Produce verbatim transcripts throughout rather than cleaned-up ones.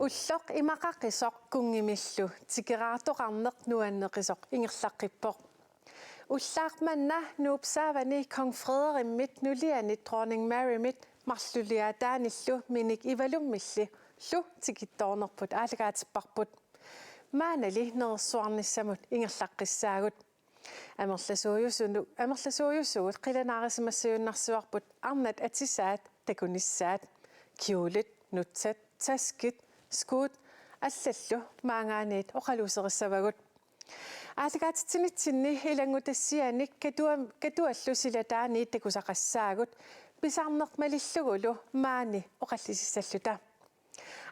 Ulloq imaqaqisoq kunngimillu tikeraartoqarneq nuanneqisoq ingerlaqqippoq. Ullaaq manna Nuup saavani Kong Frederikkimit nulianit Dronning Marymit marluliaataanillu minik Ivalummillu tikittoornerput aallakaatipparput. Maannali nerersuarnissamut ingerlaqqissaagut. Amerlasuujusunu-, amerlasuujusugut qilanaarisimassagunarsivarput arnat atisaat takunissaat. Kjolit, nutsat, taskit, skuut allallu maanngaanniit oqaluuserissavagut. Aallakaatitsinitsinni ilanngutassianik katua-, katuallu silataaniit takusaqassaagut, pisarneq malillugulu maani oqallisissalluta.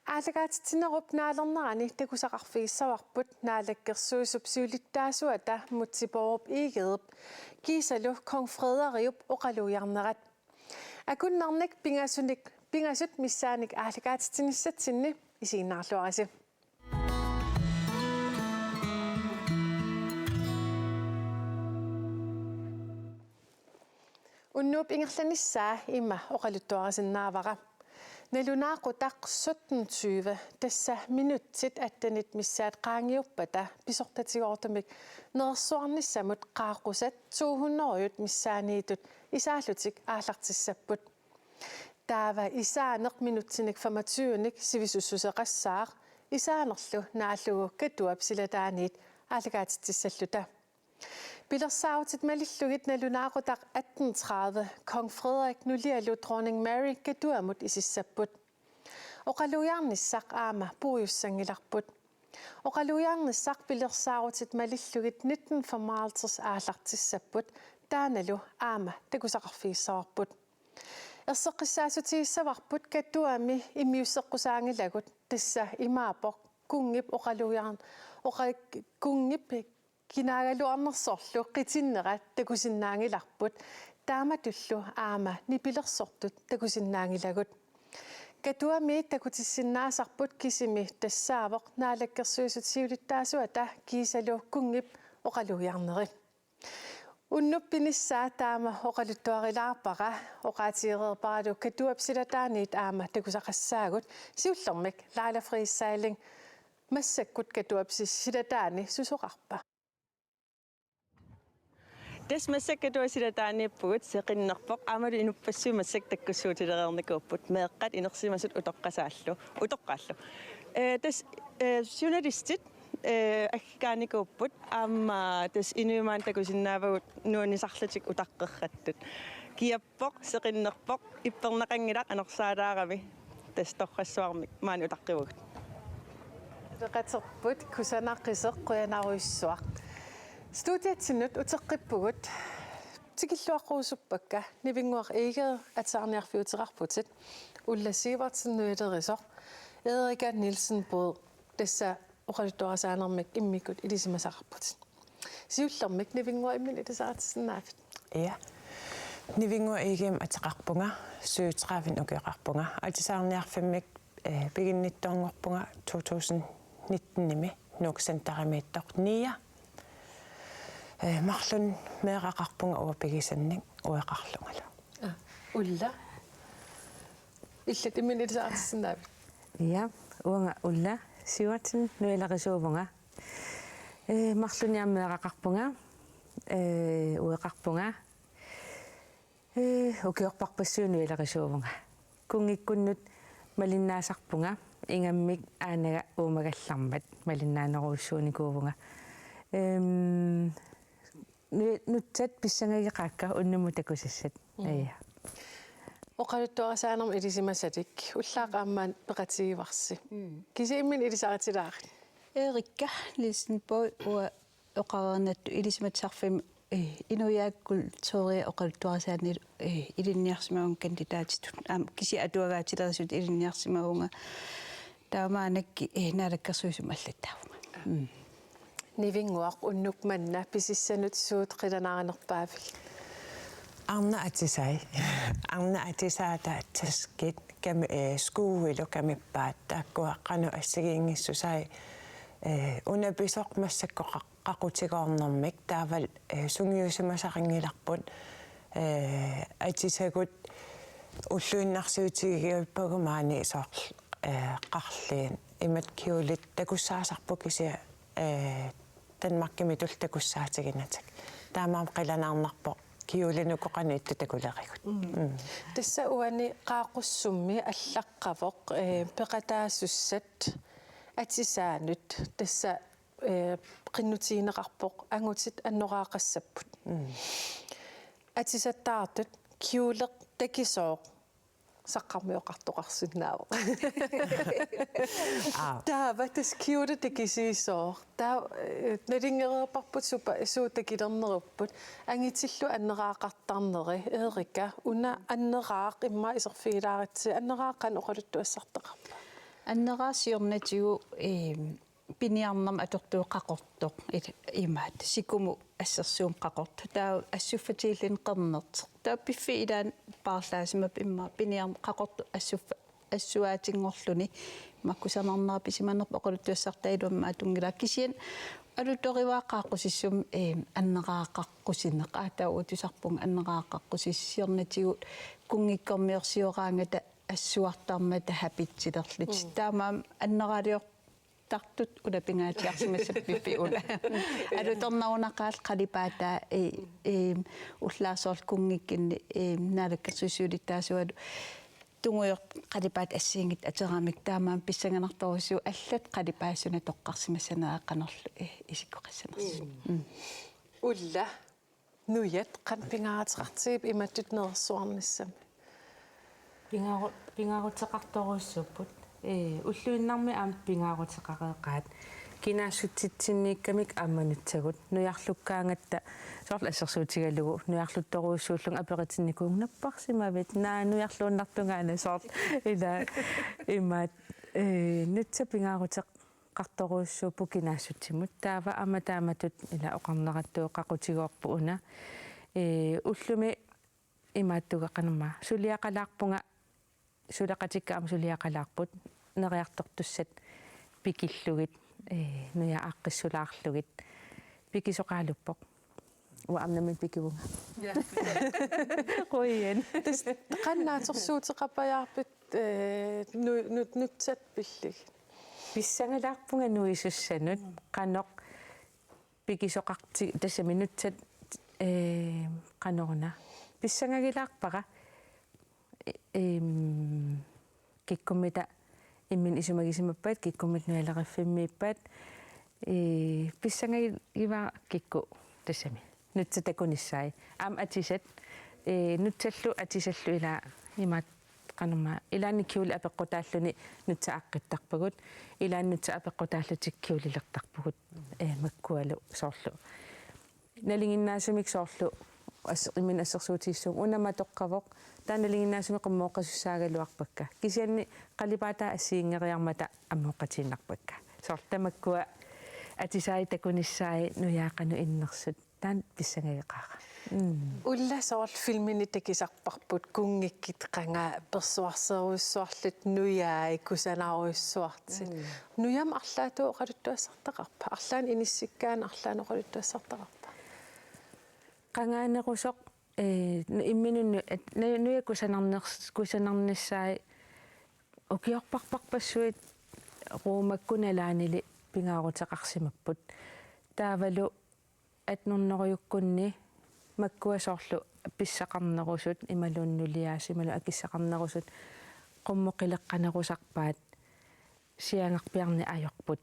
Aallakaatitsinerup naalernerani takusaqarfigissavarput Naalakkersuisup siulittaasuata Múte Bourup Egedep kiisalu Kong Frederiup oqalugiarnerat. Akunnernik pingasunik, pingasut missaannik aallakaatitsinissatsinni isiginnaarluarisi. Unnuup ingerlanissaa ima oqaluttuarisinnaavara. Nalunaaqutaq sytten tyve, tassa minutsit attenit missaat qaangiuppata pisortatigoortumik nerersuarnissamut qaaqqusat to hundrede missaanniittut isaallutik aallartissapput. Taava isaaneq minutsinik femogtyvenik sivisussuseqassaaq, isaanerlu naallugu katuap silataaniit aallakaatitsissalluta. Pilersaarutit malillugit nalunaaqutaq atten tredive Kong Frederik nulialu Dronning Mary katuamut isissapput. Oqalugiarnissaq aamma puigussanngilarput. Oqalugiarnissaq pilersaarutit malillugit nitten femoghalvtreds aallartissapput, taannalu aamma takusaqarfigissavarput. Erseqqissaassutigissavarput katuami immiusseqqusaanngilagut, tassa imaappoq kunngip oqalugiarn-, oqa-, kunngip kinaagaluarnersorlu qitinnera takusinnaanngilarput, taamatullu aamma nipilersortut takusinnaanngilagut. Katuami takutissinnaasarput kisimi tassaavoq Naalakkersuisut siulittaasuata kiisalu kunngip oqalugiarneri. Unnup pinissaa taama oqaluttuarilaarpara, oqaatigereerparalu katuap silataaniit aamma takusaqassaagut, siullermik Laila Frie Seiling, massakkut katuap si-, silataani susoqarpa? Tassa massakkut katuap silataaniippugut, seqinnerpoq, aammalu inuppassuit massakkut takkussuutilereernikuupput, meeqqat inersimasut utoqqasaallu, utoqqaallu. Ee, tassa, ee, journalistit, ee, aggikaanikuupput, aamma tassa inuit maani takusinnaavagut nuannisarlutik utaqqerrattut. Kiap- poq, seqinnerpoq, ipperneqanngilaq anorsaalaarami, tassa torrassuarmik maani utaqqivugut. Peqaterput, kusanaqisoq, qujanarujussuaq. Studiatsinnut uteqqippugut, tikilluaqqusuppakka, Nivinnguaq Egede, atisaarniarfiuteqarputit, Ulla Sivertsen nuilerisoq, Erika Nielsen Boe, tassa oqaluttuarisaanermik immikkut ilisimasaqarputit. Siullermik Nivinnguaq, imminut ilisaritissinnaavit? Ja. Nivinnguaq Egedemik ateqarpunga, syvogtredive ukioqarpunga. Atisaarniarfimmik, eh, piginnittunngorpunga to tusind nittenimi Nuuk Centerimiittoq nia. Eh, marlunnik meeraqarpunga uanga pigisannik ueqarlungalu. Ah, Ulla. Illit imminut ilisaritissinnaavit? Ja, uanga Ulla Sivertsen nuilerisuuvunga. Ee, marlunnik aamma meeraqarpunga. Ee, ueqarpunga. Ee, ukiorparpassuit nuilerisuuvunga. Kunngikkunnut malinnaasarpunga. Ingammik aanaga uumagallarmat malinnaanerujussuunikuuvunga. Ehm, nu-, nutsat pissangageqaakka unnummut takusassat. Mm. Ja. Oqaluttuarisaanermut ilisimasalik, ullaaq aamma peqatigivarsi. Mm. Kisianni imminut ilisaritilaarit. Erika Nielsen Boe, uanga oqareernattut Ilisimatusarfimmi, eh, inuiaat kulturia oqaluttuarisaanni, eh, ilinniarsimavunga kandidaatitut. Aamma kisianni atuagaatilerisutut ilinniarsimavunga. Taamaannakkut, eh, Naalakkersuisumut allattaavunga. Mm. Nivinnguaq, unnuk manna pisissanut suut qilanaarinerpaavigit? Arnat atisai. Arnat atisaata, taskit, kami-, eh, skuuilu kamippaat, taakkua qanoq assigiinngissusii, eh, una pisoq massakkut qa-, qaqutigoornermik, taavalu, eh, sungiusimasarinngilarput, eh, atisagut ulluinnarsiutigigavippagut maani soorlu, eh, qarliit, imatut kjolit takussaasarput kisianni, eh, Danmarkimiittoq takussaatiginngilaat. Taamaammat qilanaarnarpoq kjolit uku qanoq ittut takulerigut. Mm. Tassa uani qaaqqussummi allaqqavoq, eh, peqataasussat atisaanut tassa, eh, qinnutigineqarpoq angutit annoraaqassapput. Mm. Atisattaartut kjoleq takisooq saqqarmioqartoqarsinnaavoq. Aap. Taava tassa kjole takisiisooq. Taava, eh, nalunngereerparput supa-, suut takulernerupput. Angutillu annoraaqartarneri. Erika, una annoraaq immaqa iserfigilaaritsi. Annoraaq qanoq oqaluttuassartaqarpa? Annoraaq siornatigut, eh, piniarnermik atortuuvoq qaqortoq, il-, imaat, sikumut assersuummat qaqortoq. Taava assuffatigiilluni qernertoq. Taava piffissap ilaani paarlaasimappat immaqa piniarneq qaqortoq assuffa-, assuaatinngorluni. Immaqa kusanarnera pisimanerpaa oqaluttuassartaa iluamik atunngilara. Kisianni alutorivaat qaaqqusissumi, eh, annoraaqaqqusineq. Aatsaat uagut tusarpunga annoraaqaqqusineq siornatigut kunngikkormiorsioraangata assuartarmata hapitsilerlutik. Mm. Taamaammat annoraalior- tartut una pingaartitsiarsimassappat una. Alutornarunaqaaq qalipaataa, eh, eh, ullaaq soorlu kunngikkunni, eh, naalakkersuisut siulittaasuat tungujortoq qalipaatit assigiinngitsut ateramik taamaammat pissanganartorujussuuvoq allat qalipaat suna toqqarsimassanerat qanorlu, eh, isikkoqassanersut. Mm. Mm. Ulla, nujat qanoq pingaaruteqartigippat imatut nerersuarnissami? Pingaaru-, pingaaruteqartorujussuupput. Ee, ulluinnarni aamma pingaaruteqareeqaat. Kinaassutsitsinniikkamik aamma nutsagut. Nujarlukkaangatta soorlu assersuutigalugu. Nujarluttorujussuullunga aperitinnikuunngilara napparsimavit. Naa nujarluinnartungaana soorlu. Ila imaat, ee, nutsat pingaaruteq- qartorujussuupput kinaassutsimut. Taava aamma taamatut ila oqarnerattuuvoq qaqutigoorpoq una. Ee, ullumi imaattugut qanormaa. Suliaqalaarpunga, suleqatikka aamma suliaqalaarput. Neriartortussat pikillugit, ee, nujat aaqqissulaarlugit. Pikisoqaaluppoq. Uanga aamma nammineq pikivunga. Ja. Qujan. Tassa qanoq naatsorsuuteqarpajaarpit, eh, nu-, nu-, nutsat pillugit? Pissangalaarpunga nuisussanut, qanoq pikisoqarti-, tassami nutsat, eh, qanoruna. Pissangagilaarpara, eh, em, kikkummita imminut isumagisimappat, kikkummita nujaleriffimmiippat, ee, pissangagivara kikkut tassami. Nutsat takunissaat. Aamma atisat, ee, nutsallu atisallu ila imaat qanormaa. Ilaanni kjole apeqqutaalluni nutsat aaqqittarpagut. Ilaanni nutsat apeqqutaallutik kjolelertarpugut. Ee, makkualu soorlu. Nalinginnaasumik soorlu as-, imminut assersuutigissavarput una matoqqavoq, taanna nalinginnaasumik qummut oqasussaagaluarpakka. Kisianni qalipaataa assigiinngeriarmata ammut oqaatiinnarpakka. Soorlu tamakkua atisaat takunissaat nujaat qanoq innersut. Taanna pissangageqaara. Mm. Ulla soorlu filmini takusarparput kunngikkut qanga persuarserujussuarlutik nujaat kusanarujussuartut. Mm. Nujamik arlaatigut oqaluttuassartaqarpa? Arlaannik inissikkaanni arlaannik oqaluttuassartaqarpa? Qangaanerusoq, eh, nu-, imminut nu-, at-, nu-, nujat kusanarners-, kusanarnissaat ukiorparparpassuit ruumakkut nalaanili pingaaruteqarsimapput. Taavalu attenhundredekkunni makkua soorlu pissaqarnerusut imaluunniit nuliaasut imaluunniit akissaqarnerusut qummut qileqqanerusarpaat siagarpiarneq ajorput.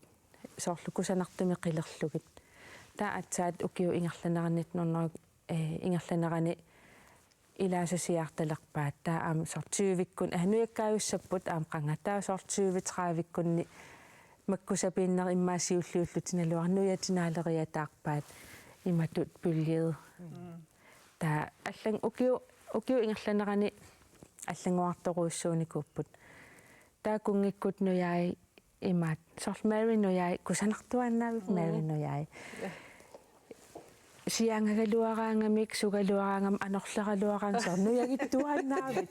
Soorlu kusanartumik qilerlugit. Taava aatsaat ukiup ingerlanerani attenhundrede, eh, ingerlanerani ilaasasiaartalerpaat. Taava aamma soorlu tyvekkut, eh, nujakkaajussapput aamma qanga. Taava soorlu tyve tredivekkunni makku sapiinnerit immaqa siulliullutik naluara nujatinaaleriataarpaat imatut bølgede. Mm. Taava allan ukiu-, ukiup ingerlanerani allanngorartorujussuunikuupput. Taava kunngikkut nujaat imaat. Soorlu Mary nujaat kusanartuaannavit. Mm. Mary nujaat. Ja. Siaangagaluaraangamik, sugaluaraangamik, anorleraluaraangamik, soorlu nujagittuaannavit.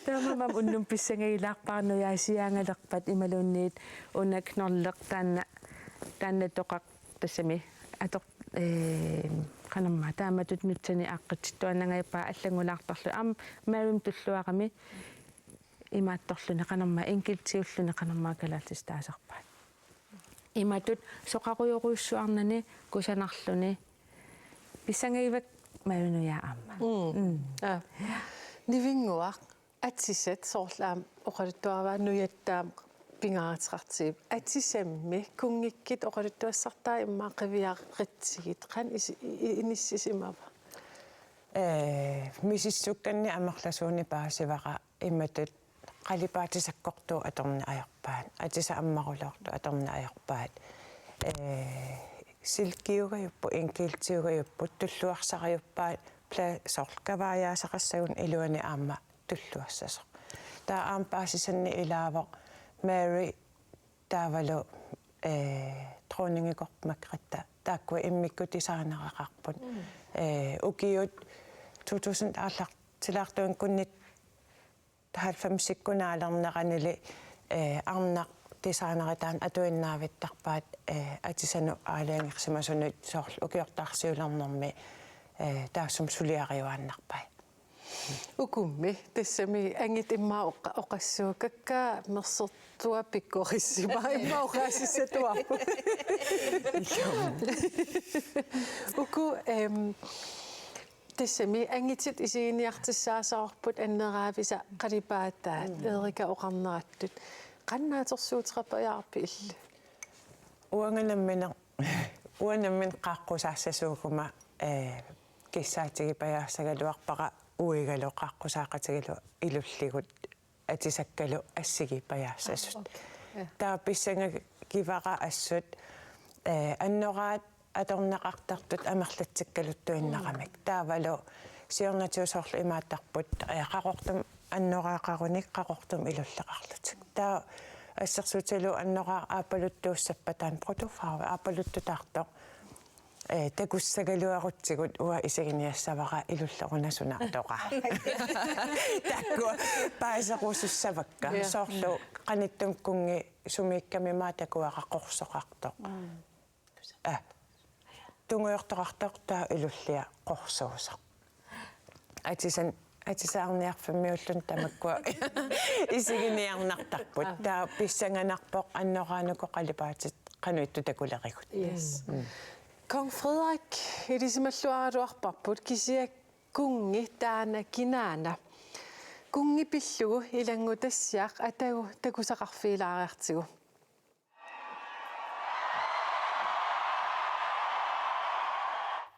Taamaammat unnummut pissangagilaarpara nujaat siaangalerpat imaluunniit una knollerti taanna, taanna toqaq tassami atoq-, eh, qanormaa taamatut nutsanik aaqqitsittuaannangajappoq allanngulaartarlugu. Aamma Marymik tulluarami imaattorluni qanormaa, enkeltiulluni qanormaa kalaallisut taasarpaat. Imatut soqarujorujussuarnani kusanarluni pissangagivakka Mary nujaat aamma. Mm. Mm. Aa. Nivinnguaq, atisat soorlu aamma oqaluttuarivaa nujatta aamma pingaaruteqartigipput. Atisammi kunngikkut oqaluttuassartaa immaqa qiviaritsigit qanoq isi-, i-, i-, inissisimava? Ee, misissukkanni amerlasuunik paasivara imatut qalipaatit sakkortuut atorneq ajorpaat, atisat ammaruloortut atorneq ajorpaat. Ee, silkiugajupput, enkeltiugajupput, tulluarsarajuppaat, pla-, soorlu kavaajaasaqassagunik iluani aamma tulluassasoq. Taava aamma paasisannik ilaavoq Mary taavalu, ee, dronningeqorpoq Margrethe, taakkua immikkut designereqarput. Mm. Ee, ukiut to tusind aallartilaartuinkunni halvfemsikkut naalerneranili, ee, arnaq designeri taanna atuinnaavittarpaat, ee, atisanut aalajangersimasunut soorlu ukiortaarsiulernermi, ee, taassuma suliariuaannarpai. Ukummi, tassami angit immaqa oqa-, oqassuukkakka mersortua pikkorissima immaqa oqaasissatuarput. Uku, em, tassami angitit isiginiartussaassavarput anneraavisa qalipaataat, mm, Erika oqarnerattut. Qanoq naatsorsuuteqapajaarpit illit? Uanga nammineq, uanga nammineq qaaqqusaassasuuguma, ee, kissaatigipajaassagaluarpara uigalu qaaqqusaaqatigalu ilulligut atisakkalu assigiippajaassasut. Ah, okay. Ja. Taava pissangagivara assut, ee, annoraat atorneqartartut amerlatsikkaluttuinnaramik. Mm. Taavalu siornatigut soorlu imaattarput, ee, Qaqortumi annoraaqarunik Qaqortumi ilulleqarlutik. Taava assersuutigalugu annoraaq aappaluttuussappat taanna protofarve aappaluttutaartoq, ee, takussagaluarutsigu uanga isiginiassavara ilullerunasunartoqa. Taakku paaserusussavakka. Ja. Soorlu qanittumi kunngi sumiikkami maani takuara qorsoqartoq. Mm. Aa. Tungujortoqartoq taava ilullia qorsuusoq. Atisan-, atisaarniarfimmiulluni tamakkua isiginiarnartarput. Aa. Taava pissanganarpoq annoraanut qalipaatit qanoq ittut takulerigut. Yes. Mm. Kong Frederik ilisimalluaraluarparput, kisianni kunngi taanna kinaana? Kunngi pillugu ilanngutassiaq atagu takusaqarfigilaariartigu.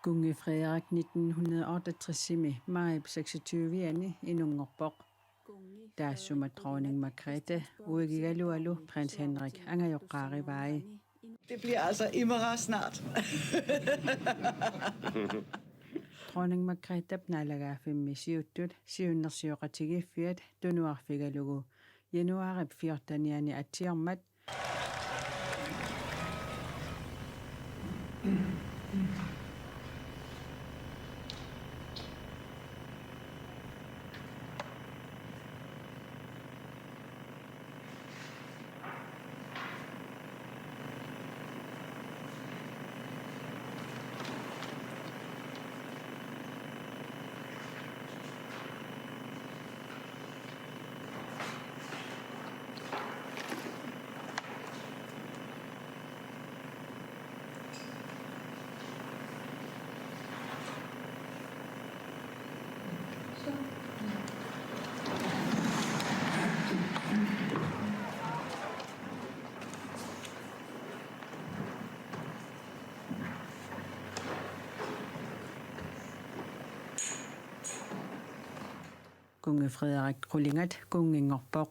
Kunngi Frederik nitten hundrede og otteogtres-imi maajip seksogtyve-ani inunngorpoq. Taassuma dronning Margrethe uigigalualu prins Henrik angajoqqaarivai. Det bliver altså immerret snart. Dronning Margrethep naalagaaffimmi siuttut siunnersioqatigiiffiat tunuarfigalugu januaarip fjorten-iani atsiormat Kunngi Frederik qulingat kunnginngorpoq.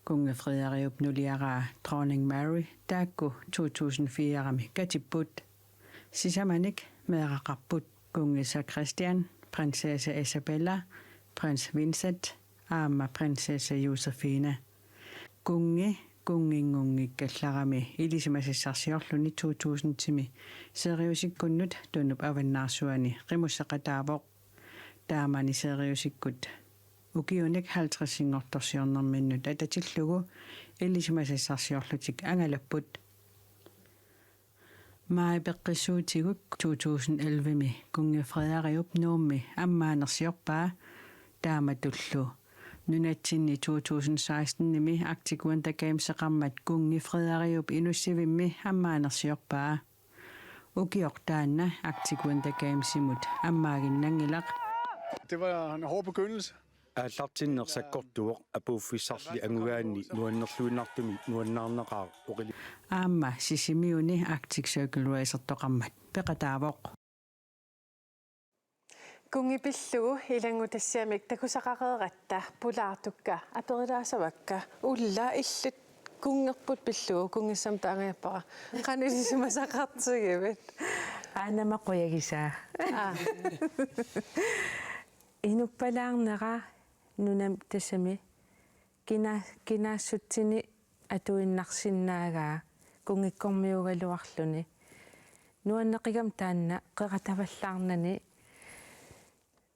Kunngi Frederikip nuliaraa dronning Mary taakku to tusind fire-mi katipput. Sisamanik meeraqarput kunngi Sir Christian, prinsesse Isabella, prins Vincent aamma prinsesse Josephine. Kunngi kunnginngunngikkallarami ilisimasassarsiorluni to tusind-imi Siriusikkunnut Tunup avannaarsuani qimusseqataavoq. Taamani Siriusikkut ukiunik halvtredsinngortorsiornerminnut atatillugu ilisimasassarsiorlutik angalapput. Maaji peqqissuutigut to tusind elleve-mi kunngi Frederiup Nuummi ammaanersiorpaa, taamatullu nunatsinni to tusind seksten-imi Arctic Winter Games-eqarmat kunngi Frederiup Inussivimmi ammaanersiorpaa. Ukioq taanna Arctic Winter Games-imut ammaaginnanngilaq. Det var en hård begyndelse. Aallartinneq sakkortuvoq, apuuffissarli angugaanni nuannerluinnartumik nuannaarnaqaaq oqili. Aamma Sisimiuni Arctic Circle Racer-toqarmat peqataavoq. Kunngi pillugu ilanngutassiamik takusaqareeratta pulaartukka aperilaasavakka: Ulla, illit kunngerput pillugu kunngissamut taangajappara, qanoq ilisimasaqartigivit? Aanama qujagisaa. Aa. Inuppalaarnera nunami tassami kina-, kinaassutsini atuinnarsinnaagaa kunngikkormiuugaluarluni. Nuanneqigami taanna qeqatavallaarnani,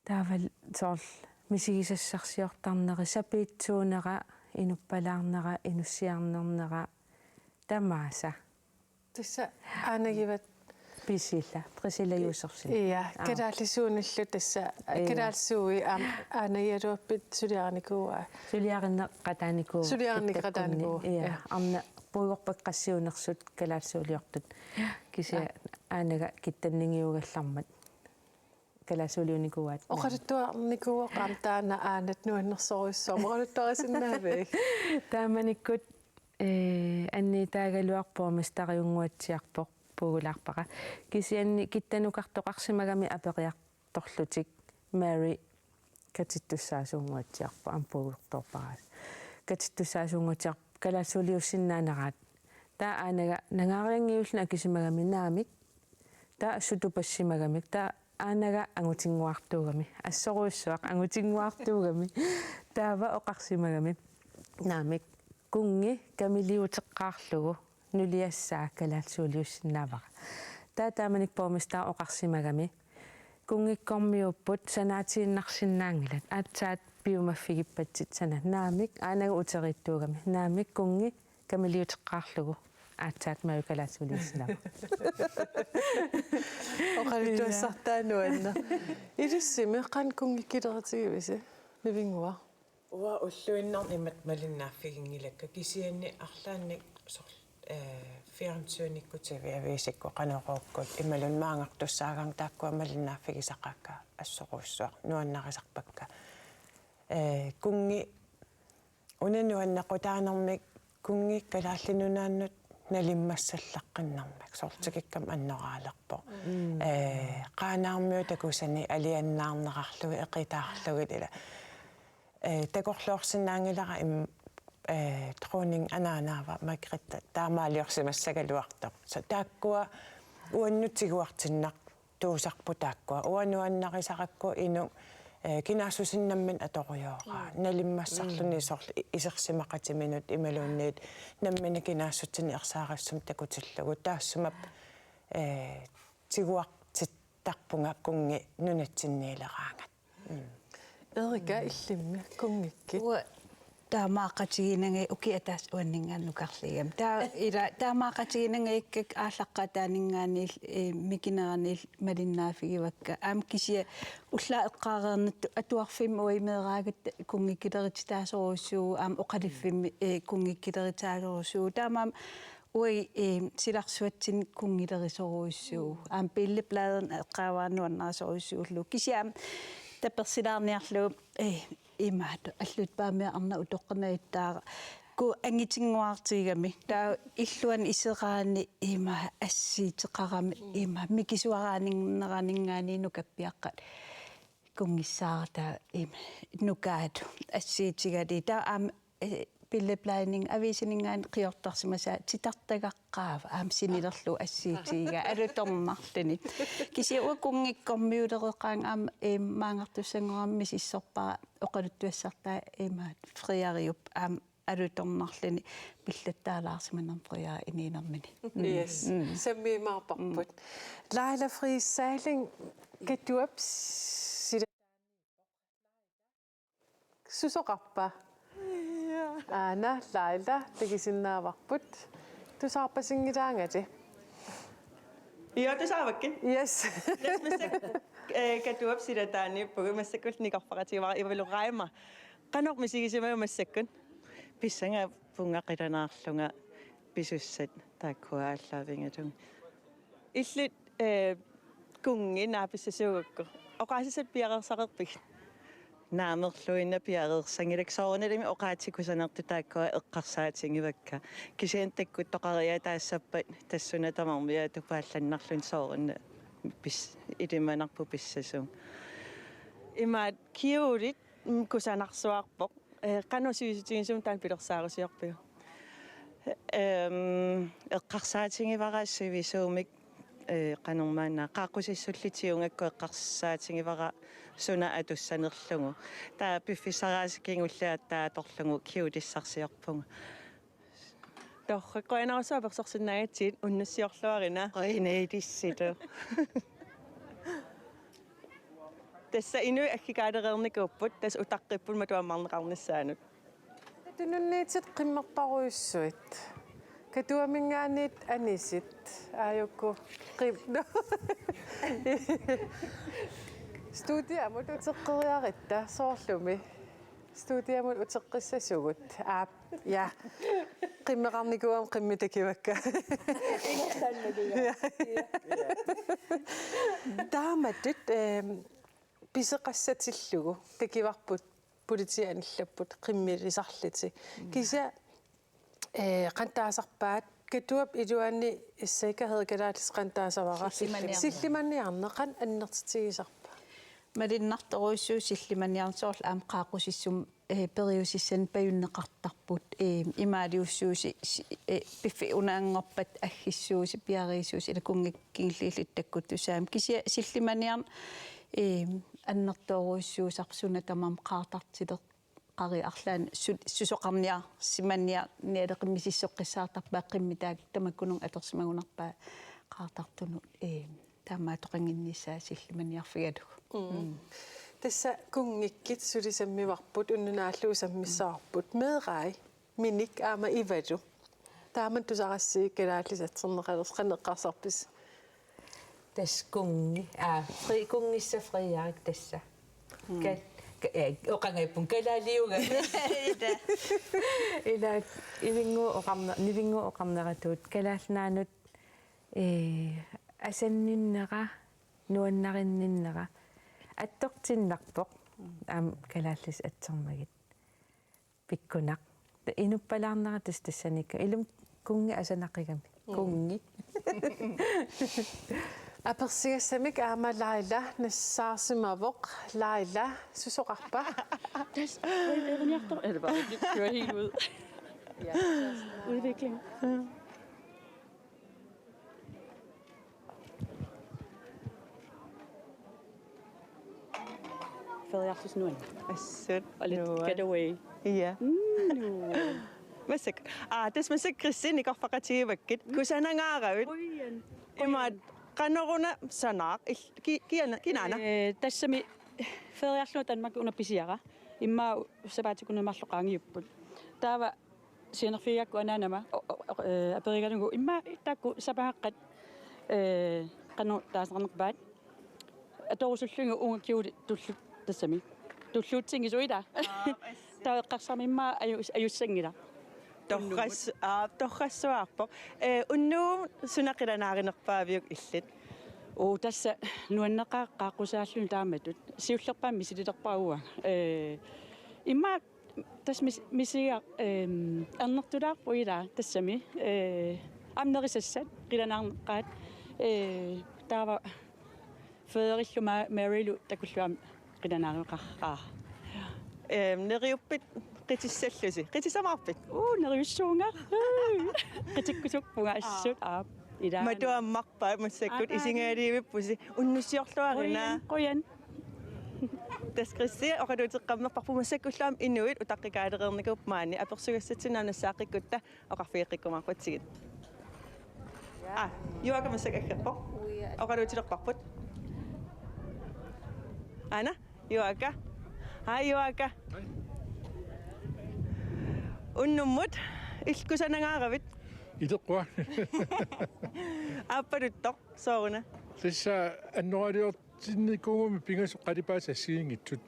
taavalu soorlu misigisassarsiortarneri, sapiitsuunera, inuppalaarnera, inussiarnernera, tamaasa. Tassa aanagivat. Priscilla, Priscilla Josefsen. Ja, Aa. Kalaallisuunillu tassa, Ja. Kalaallisuui aam-, aanagigaluarpit suliarinikuuaa. Suliarineqataanikuuvoq. Suliarineqataanikuuvoq, Qittakkunni, ja. Ja. Arnat puigorpassuunersugut kalaallisuuliortut. Kisianni aanaga kittannigiugallarmat kalaallisuuliunikuuaat. Oqaluttuarnikuuvoq aamma taanna aanat nuannersorujussuarmik. Oqaluttuarisinnaavigit? Taamanikkut, eh, anniitaagaluarpoq, borgmesteriunnguatsiarpoq, puigulaarpara. Kisianni kittanukartoqarsimagami aperiartorlutik Mary katittussaasuunnguatsiarpoq, aamma puigortoorpara. Katittussaasuunnguatsiarpoq kalaallisuuliussinnaanerat. Taava aanaga nangaarianngiulluni akisimagami naamik. Taava assut tupassimagami. Taava aanaga angutinnguartuugami. Assorujussuaq angutinnguartuugami. Taava oqarsimagami naamik: Kunngi kamiliuteqqaarlugu nuliassaa kalaallisuuliussinnaavara. Taava taamanikkut borgmesteri oqarsimagami: Kunngikkormiuupput, sanaatiinnarsinnaanngilat, aatsaat piumaffigippatsit sanat. Naamik, aanaga uteriittuugami. Naamik, kunngi kamiliuteqqaarlugu aatsaat Mary kalaallisuuliussinnaavara. Oqaluttuassartaa nuanneq. Ilissimi qanoq kunngikkilerutigivisi, Nivinnguaq? Uanga ulluinnarni imatut malinnaaffiginngilakka, kisianni arlaannik soorlu, eh, fjernsynikkut, T V-aviisikkut, qanoq iliorlutit, imaluunniit maangartussaagami, taakkua malinnaaffigisaqaakka assorujussuaq nuannarisarpakka. Eh, kunngi una nuannequtaanermik, kunngi Kalaallit Nunaannut nalimmassallaqqinnermik, soorlu tikikkama annoraalerpoq. Mm. Eh, Qaanaarmiut takusani alianaarnerarlugit, eqitaarlugit ila. Eh, takorloorsinnaanngilara im-, eh, dronning anaanaava Margrethe taamaaliorsimassagaluartoq. Så taakkua uannut tiguartinnartuusarput taakkua. Uanga nuannarisarakku inuk, eh, kinaassutsini nammineq atorujoraa. Mm. Nalimmassarluni, mm, soorlu i-, isersimaqatiminut imaluunniit nammineq kinaassutsini ersaarissumik takutillugu. Taassuma, eh, tiguartittarpunga kunngi nunatsinniileraangat. Mm. Erika, illimmi kunngikkit? Uanga taamaaqatigiinnaga ukiaq ataaseq uanninngaanniit nukarliigami. Taava ila taamaaqatigiinnagakka aallaqqaataaninngaanniit, eh, mikineraniit malinnaaffigivakka. Aamma kisianni ullaaq eqqaareernittut atuarfimmi uagut meeraagatta kunngikkilerititaasorujussuuvugut, aamma oqaluffimmi, eh, kunngikkilerititaasorujussuuvugut. Taamaammat uagut, eh, silarsuatsinni kunngilerisorujussuuvugut. Aamma Billedbladimi eqqaavara nuannarisorujussuullugu. Kisianni aamma tapersilaarniarlugu, eh, imaattoq Alluitsup Paamiup arnaq utoqqaat najuttaaraq. Kuu angitinnguartigigami. Taava illuanni iseraanni ima assiuteqarami, ima mikisuaraanneraninngaanniit nukappiaqqat. Kunngissaarata ima nukaatut assiutigalugit. Taava aamma, eh, Billedbladimi aviisininngaanniit qiortarsimasaa titartagaqqaava aamma sinilerlugu assiutigigaa alutornarluni. Kisianni uanga kunngikkormiulereqaanga aamma, eh, maangartussanngorama misissorpara oqaluttuassartaa imaattoq Frederiup aamma alutornarluni pillattaalaarsimanermik Frederik inuunermini. Mm. Yes. Mm. Sammiumaarparput. Mm. Laila Friis Seiling, Katuap sila- Susoqarpa? Aana, Laila, takusinnaavarput. Tusaarpasinngilaangali. Io, tusaavakkit. Yes. Tassa massakkut, eh, Katuap silataaniippugut, massakkullu nikorfaqatigivara Ivalu Reimer. Qanoq misigisimava massakkut? Pissangaavunga qilanaarlunga pisussat taakkua aallaavigalugit. Illit, eh, kunngi naapissasuugukku oqaasissat piareersaqarpigit? Naamerluinnaq piareersanngilakka, soorunalimi oqaatsit kusanartut taakkua eqqarsaatigivakka. Kisianni takkuttoqariaatsappat tassa suna tamarmiaat tupaallannarluni soorunami pis-, ilimanarpoq pissasugut. Imaat Kjolit, mm, kusanarsuarpoq. Eh, qanoq sivisutigisumik taanna pilersaarusiorpiuk? Ehm, eqqarsaatigivara sivisuumik, eh, qanormaanna, qaaqqusissullu tigugakku eqqarsaatigivara suna atussanerlugu. Taava piffissaraasiit kingulliit aatsaat atorlugu Kjolissarsiorpunga. Torrak, qujanarsuaq apersorsinnaagatsigit, unnussiorluarina. Qujanaq ilissilu. Tassa inuit aggikaalereernikuupput, tassa utaqqipput matuammarneqarnissaanut. Tununniitit qimmerparujussuit. Katuaminngaanniit anisit. Aajuku qim-, studiamut uteqqeriaratta soorlumi. Studiamut uteqqissasugut. Aap, ja. Qimmeqarnikuugama qimmit takivakka. Ja. Taamatut, ehm, piseqassatillugu takuarput politiit anillapput qimmilisarlutik. Kisianni, eh, qanoq taasarpaat, Katuap iluani issakka Hede Kalaallisut qanoq taasavara. Sillimaniarneq. Sillimaniarneq qanoq annertutigisarpa? Malunnartorujussuuvoq sillimaniarneq, soorlu aamma qaaqqusissumi, eh, periusissanik pajunneqartarput, eh, imaaliussuusi, si-, eh, piffissap unaanngorpat aggissuusi, piariissuusi, ila kunngikka kingulliit takkuttussaammata. Kisianni sillimaniarneq, eh, annertoorujussuusarpoq, suna tamarmi qaartartileq qari arlaanni su-, susoqarniarsimaniarnialeqimmi misissoqqissaartarpaa, qimmit taakku tamakkununnga atorsimagunarpaat qaartartunut, ee, taamaattoqannginnissaa sillimaniarfigalugu. Mm. Mm. Tassa kunngikkut suli sammivarput, unnuk naallugu sammissavarput. Meerai, Minik aamma Ivalu. Taama tusarassi kalaallisut atserneqalersoq, qanoq eqqarsarpisi? Tassa kunngi. Aa, fri-, kunngissaq Frederik tassa. Mm. Ka-, ka-, eh, oqanngippunga kalaaliugami. Ila. Ila, ivinngu oqarne-, nivinngu oqarneratut Kalaallit Nunaannut, eh, asanninnera, nuannarinninnera attortinnarpoq. Mm. Aamma kalaallisut atsermagit. Pikkunaq. Inuppalaarnera tassa tassaniikka. Ilumut kunngi asanaqigami. Mm. Kunngi. Apersugassamik aamma Laila nassaarsimavoq. Laila, susoqarpa? Tassa, erinartor-, eller bare, det kører helt ud. Ja. Udvikling. Feriarlusi nuann. Assut. Og lidt nuann. Getaway. Ja. Mm, nuann. Massakkut. Aa, tassa massakkut Kristi nikorfaqatigivakkit. Mm. Kusanangaaravit. Qujan. Imaat, qanoruna sanaaq, il-, ki-, kiana-, kinaana? Eh, tassami feriarlunga Danmarkimi una pisiara. Immaqa sapaatip akunneri marluk qaangiupput. Taava sianerfigigakku anaanama, o-, o-, o-, eh, aperigalugu immaqa taakku sapaagaqqat, eh, qanoq taasaqarnerpaat. Atorusullugit uunga Kjoli tullu-, tassami. Tulluutsinngisuuta. Aa, assi. Taava eqqarsarama immaqa ajus-, ajussanngilaq. Torras-, aa, torrassuarpoq. Eh, unnugu suna qilanaarinerpaaviuk illit? Uu, tassa nuanneqaaq qaaqqusaalluni taamatut. Siullerpaamik misililerpara uanga. Eh, immaqa tassa mis-, misiga, ehm, annertulaarpoq ilaa tassami. Eh, aamma nerisassat qilanaarneqaat. Eh, taava Frederiklu Ma-, Marylu takullugu aamma qilanaarineqarpara. Ehm, neriuppit qitissallusi? Qitissamaarpit? Uu, neriussuunga. Qitikkusuppunga assut. Aa. Aa, ilaa. Matuammarpaat massakkut. Aa, taani. Isingaaliivippusi. Unnussiorluarina. Qujan, qujan. Tassa Kristi oqaluuteqqammerparput, massakkullu aamma inuit utaqqikaalereernikuupput maani, apersugassatsinnut aamma nassaaqqikkutta oqarfigeqqikkumaarputsigit. Aa, Juaka massakkut aggerpoq. Oqaluutilerparput. Aana, Juaka. Hej, Juaka. Hej. Unnummut, illit kusanangaaravit? Iteqqua. Aappaluttoq, sooruna? Tassa annoraaliortinnikuugami pingasut qalipaat assigiinngitsut.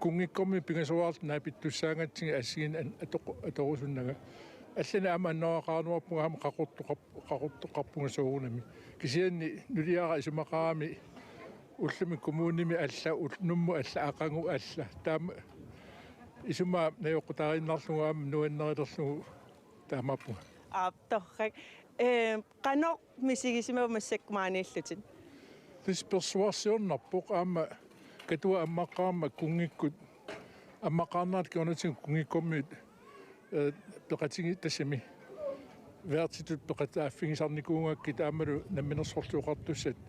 Kunngikkormiut pingasoraartut naapittussaangatsigit assigiinneq an-, atoq-, atorusunnagu. Allanik aamma annoraaqaraluarpunga aamma qaqortoqar-, qaqortoqarpunga soorunami. Kisianni nuliara isumaqarami ullumi kommunimi alla, ul-, Nuummut alla, aqagu alla. Taama isumaa najoqqutaaginnarlugu aamma nuannarilerlugu taamaappunga. Aap, torrak. Ee, qanoq misigisimava massakkut maaniillutit? Tassa persuarsiornarpoq aamma Katuaq ammaqqaarmat kunngikkut, ammaqqaarnerat kingornatigut kunngikkormiut, ee, peqatigi-, tassami, værtitut peqataaffigisarnikuugakkit aammalu Namminersorlutik Oqartussat, ee,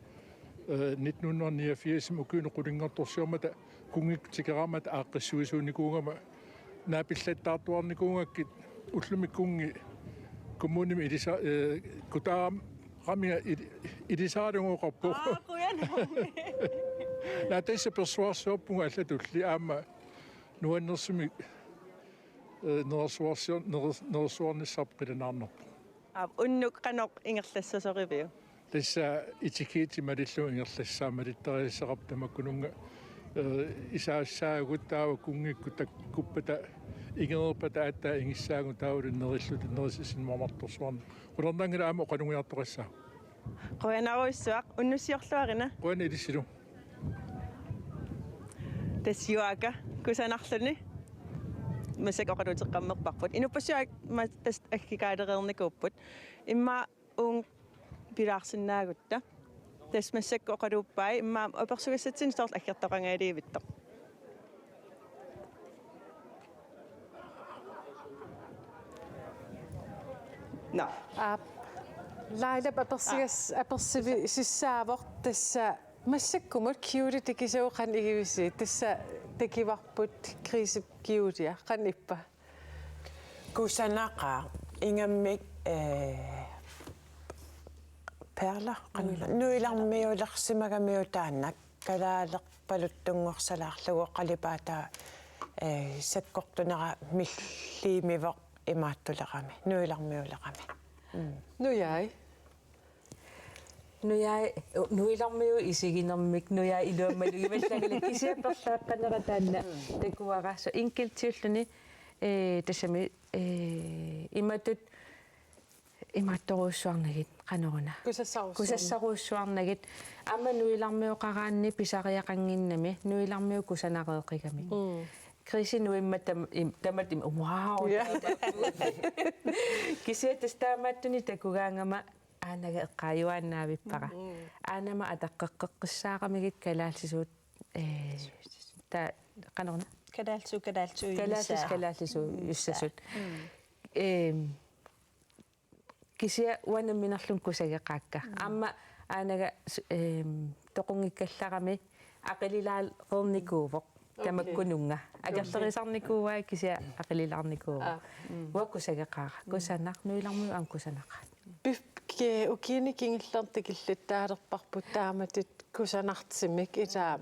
nitten hundrede niogfirs ukiuni qulinngortorsiormata kunngikkut tikeraarmata aaqqissuisuunikuugama naapillattaartuarnikuugakkit ullumi kunngi kommunimi ilisa-, ee, kutaaram-, ramiga il-, ilisaralugooqarpoq. Aa, qujanaq. Naa tassa persuarsiorpunga allatulli aamma nuannersumik, ee, nerersuarsior-, neres-, nerersuarnissarput qilanaarnarpoq. Aap, unnuk qanoq ingerlassasoriviuk? Tassa etikettit malillugu ingerlassaaq, malittarisassaqarpoq tamakkununnga, ee, isaassaagut taava kunngikkut takkuppata ingereerpata aatsaat ingissaagut taavalu nerilluta nerisassinnik mamartorsuarnik. Qularnanngilaq aamma oqalugiartoqassaaq. Qujanarujussuaq, unnussiorluarina. Qujanaq ilissilu. Tassa Juaaka kusanarluni. Massakkut oqaluuteqqammerparput. Inuppassuit ma-, tassa aggikaalereernikuupput. Immaqa uunga pilaarsinnaagutta. Tassa massakkut oqaluuppai immaqa apersugassatsinni soorlu aggertoqangajalivittoq. Nå. Aap. Laila apersigas-, apersivisissaavoq tassa massakkumut kjole takussavat, qanoq igivisi? Tassa takuvarput Grisip kjolia, qanoq ippa? Kusanaqaaq ingammik, ee, perler, qan-, nuilarmiulersimagamiuk taanna kalaalerpaluttunngorsalaarlugu qalipaataa, ee, sakkortunera milliimivoq imaattulerami, nuilarmiulerami. Mm. Nujai? Nujai, nuilarmiut isiginermik, nujai iluamik malugivallanngilaat, kisianni perlaaqqanera taanna takuara. Så enkeltiulluni, ee, tassami, ee, imatut imaattorujussuarnagit, qanoruna. Kusassarujussuarnagit. Kusassarujussuarnagit. Aamma nuilarmioqaraanni pisariaqannginnami, nuilarmiut kusanareeqigami. Mm. Grisip nuimmat tam-, im-, tamatta im-, wow, ja, taava. Kisianni tassa taamaattunik takugaangama Aanaga eqqaajuaannaavippara. Mm. Aanama ataqqeqqissaaqamigit kalaallisut, ee, ta-, qanoruna? Kalaallisut, kalaallisut, kalaallisut, kalaallisut jussasut. Mm. Eem, kisianni uanga nammineerlunga kusageqaakka. Mm. Aamma aanaga s-, eem, toqunngikkallarami aqililaareernikuuvoq. Okay. Tamakkununnga. Okay. Akerlerisarnikuuai kisianni aqililaarnikuuvoq. Aa. Mm. Uanga kusageqaara. Mm. Kusanaq, nuilarmiut aamma kusanaqaat. Pif-, ke-, ukiuni kingullerni tikilluttaalerparput taamatut kusanartumik ilaa,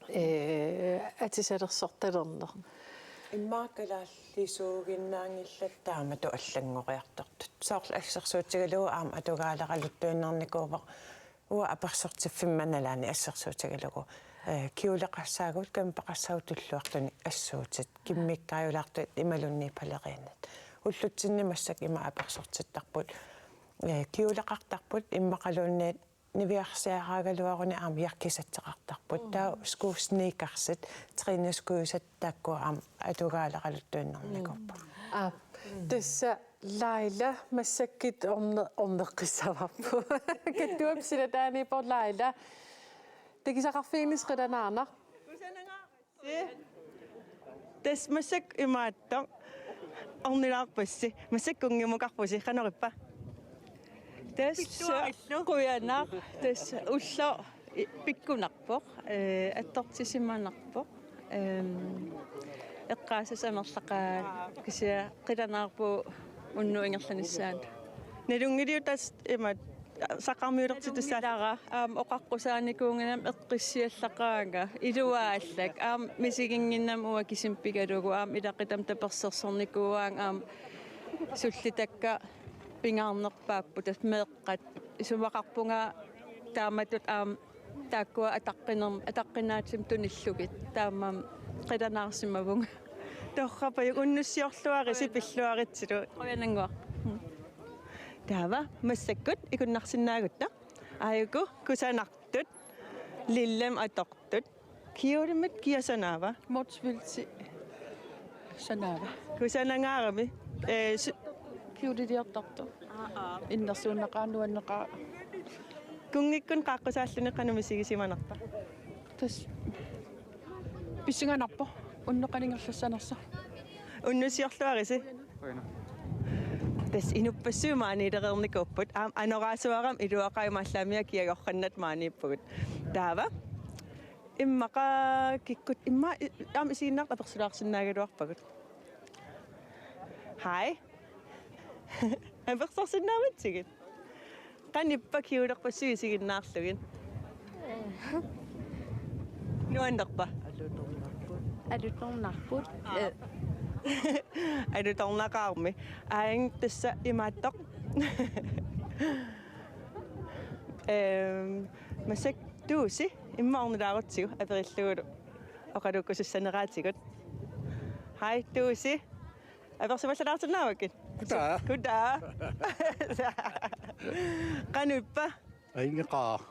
ee, atisalersortalerneq. Immaqa kalaallisuuginnaanngillat taamatut allanngoriartortut. Soorlu assersuutigalugu aamma atugaaleraluttuinnarnikuuvoq. Uanga apersortiffimma nalaani assersuutigalugu, ee, kjoleqassaagut, kæmpeqassaagut tulluartunik assuutit, kimmikkaajulaartut imaluunniit baleriinat. Ullutsinni massakkut ima apersortittarput, ee, kjoleqartarput immaqaluunniit niviarsiaraagaluaruni aamma jakkesætteqartarput. Mm. Taava skuusniikarsut, træningsskuusat taakkua aamma atugaaleraluttuinnarnikuupput. Mm. Aap. Mm. Tassa Laila massakkut orne-, orneqqissavarput. Katuap silataaniippoq Laila. Takusaqarfiginissi qilanaarnaq. Tassa massakkut imaattoq. Ornilaarpassi. Massakkut kunngimukarpusi. Qanorippa? Tassa qujanaq. Tassa ulloq i-, pikkunarpoq. Ee, attortisimanarpoq. Ehm, eqqaasassat amerlaqaat kisianni qilanaarpugut unnuk ingerlanissaanut. Nalunngiliuk tassa imaat Saqarmiulertittussaallunga aamma oqaqqusaanikuunnginnama eqqissiallaqaanga iluaallak aamma misiginnginnama uanga kisimi pigalugu aamma ilaqutami tapersersornikuuaanga aamma sullitakka pingaarnerpaapput tassa meeqqat isumaqarpunga taamatut aamma taakkua ataqqiner- ataqqinaatsumik tunillugit taamaammat qilanaarsimavunga. Torrappajuk unnussiorluarisi pilluaritsilu. Qujanannguaq. Taava massakkut ikunnarsinnaagutta. Aajuku kusanartut. Lillemik atortut. Kiulimit kia sanaava? Motzfeldt sanaava. Kusanangaarami. Eh, su- Kiuliliortartoq. Innersuunnaqaaq nuanneqaaq. Kunngikkut qaaqqusaalluni qanoq misigisimanerpa? Tassa pissanganarpoq unneqqaningerlassanersoq. Unnussiorluarisi. Tassa inuppassuit maaniilereernikuupput. Aamma anoraasuarama iluaqaaq imaallaamia kiagorrannat maaniippugut. Taava. Immaqa kikkut immaqa i- aamma isiginnaartut apersulaarsinnaagaluarpagut. Hej. Apersorsinnaavatsigit. Qanippa kiulerpassuit isiginnaarlugit? Nuannerpa? Alutornarput. Alutornarput. Eh. Alutornaqaarmi. Aajuna tassa imaattoq. Ehm, massakkut Tuusi immaqa ornilaarutsigu aperillugulu oqalukkusussaneraatigut. Hej Tuusi. Apersimallalaarsinnaavakkit? Goddag. Goddag. Qanoq ippa? Ajunngilaq.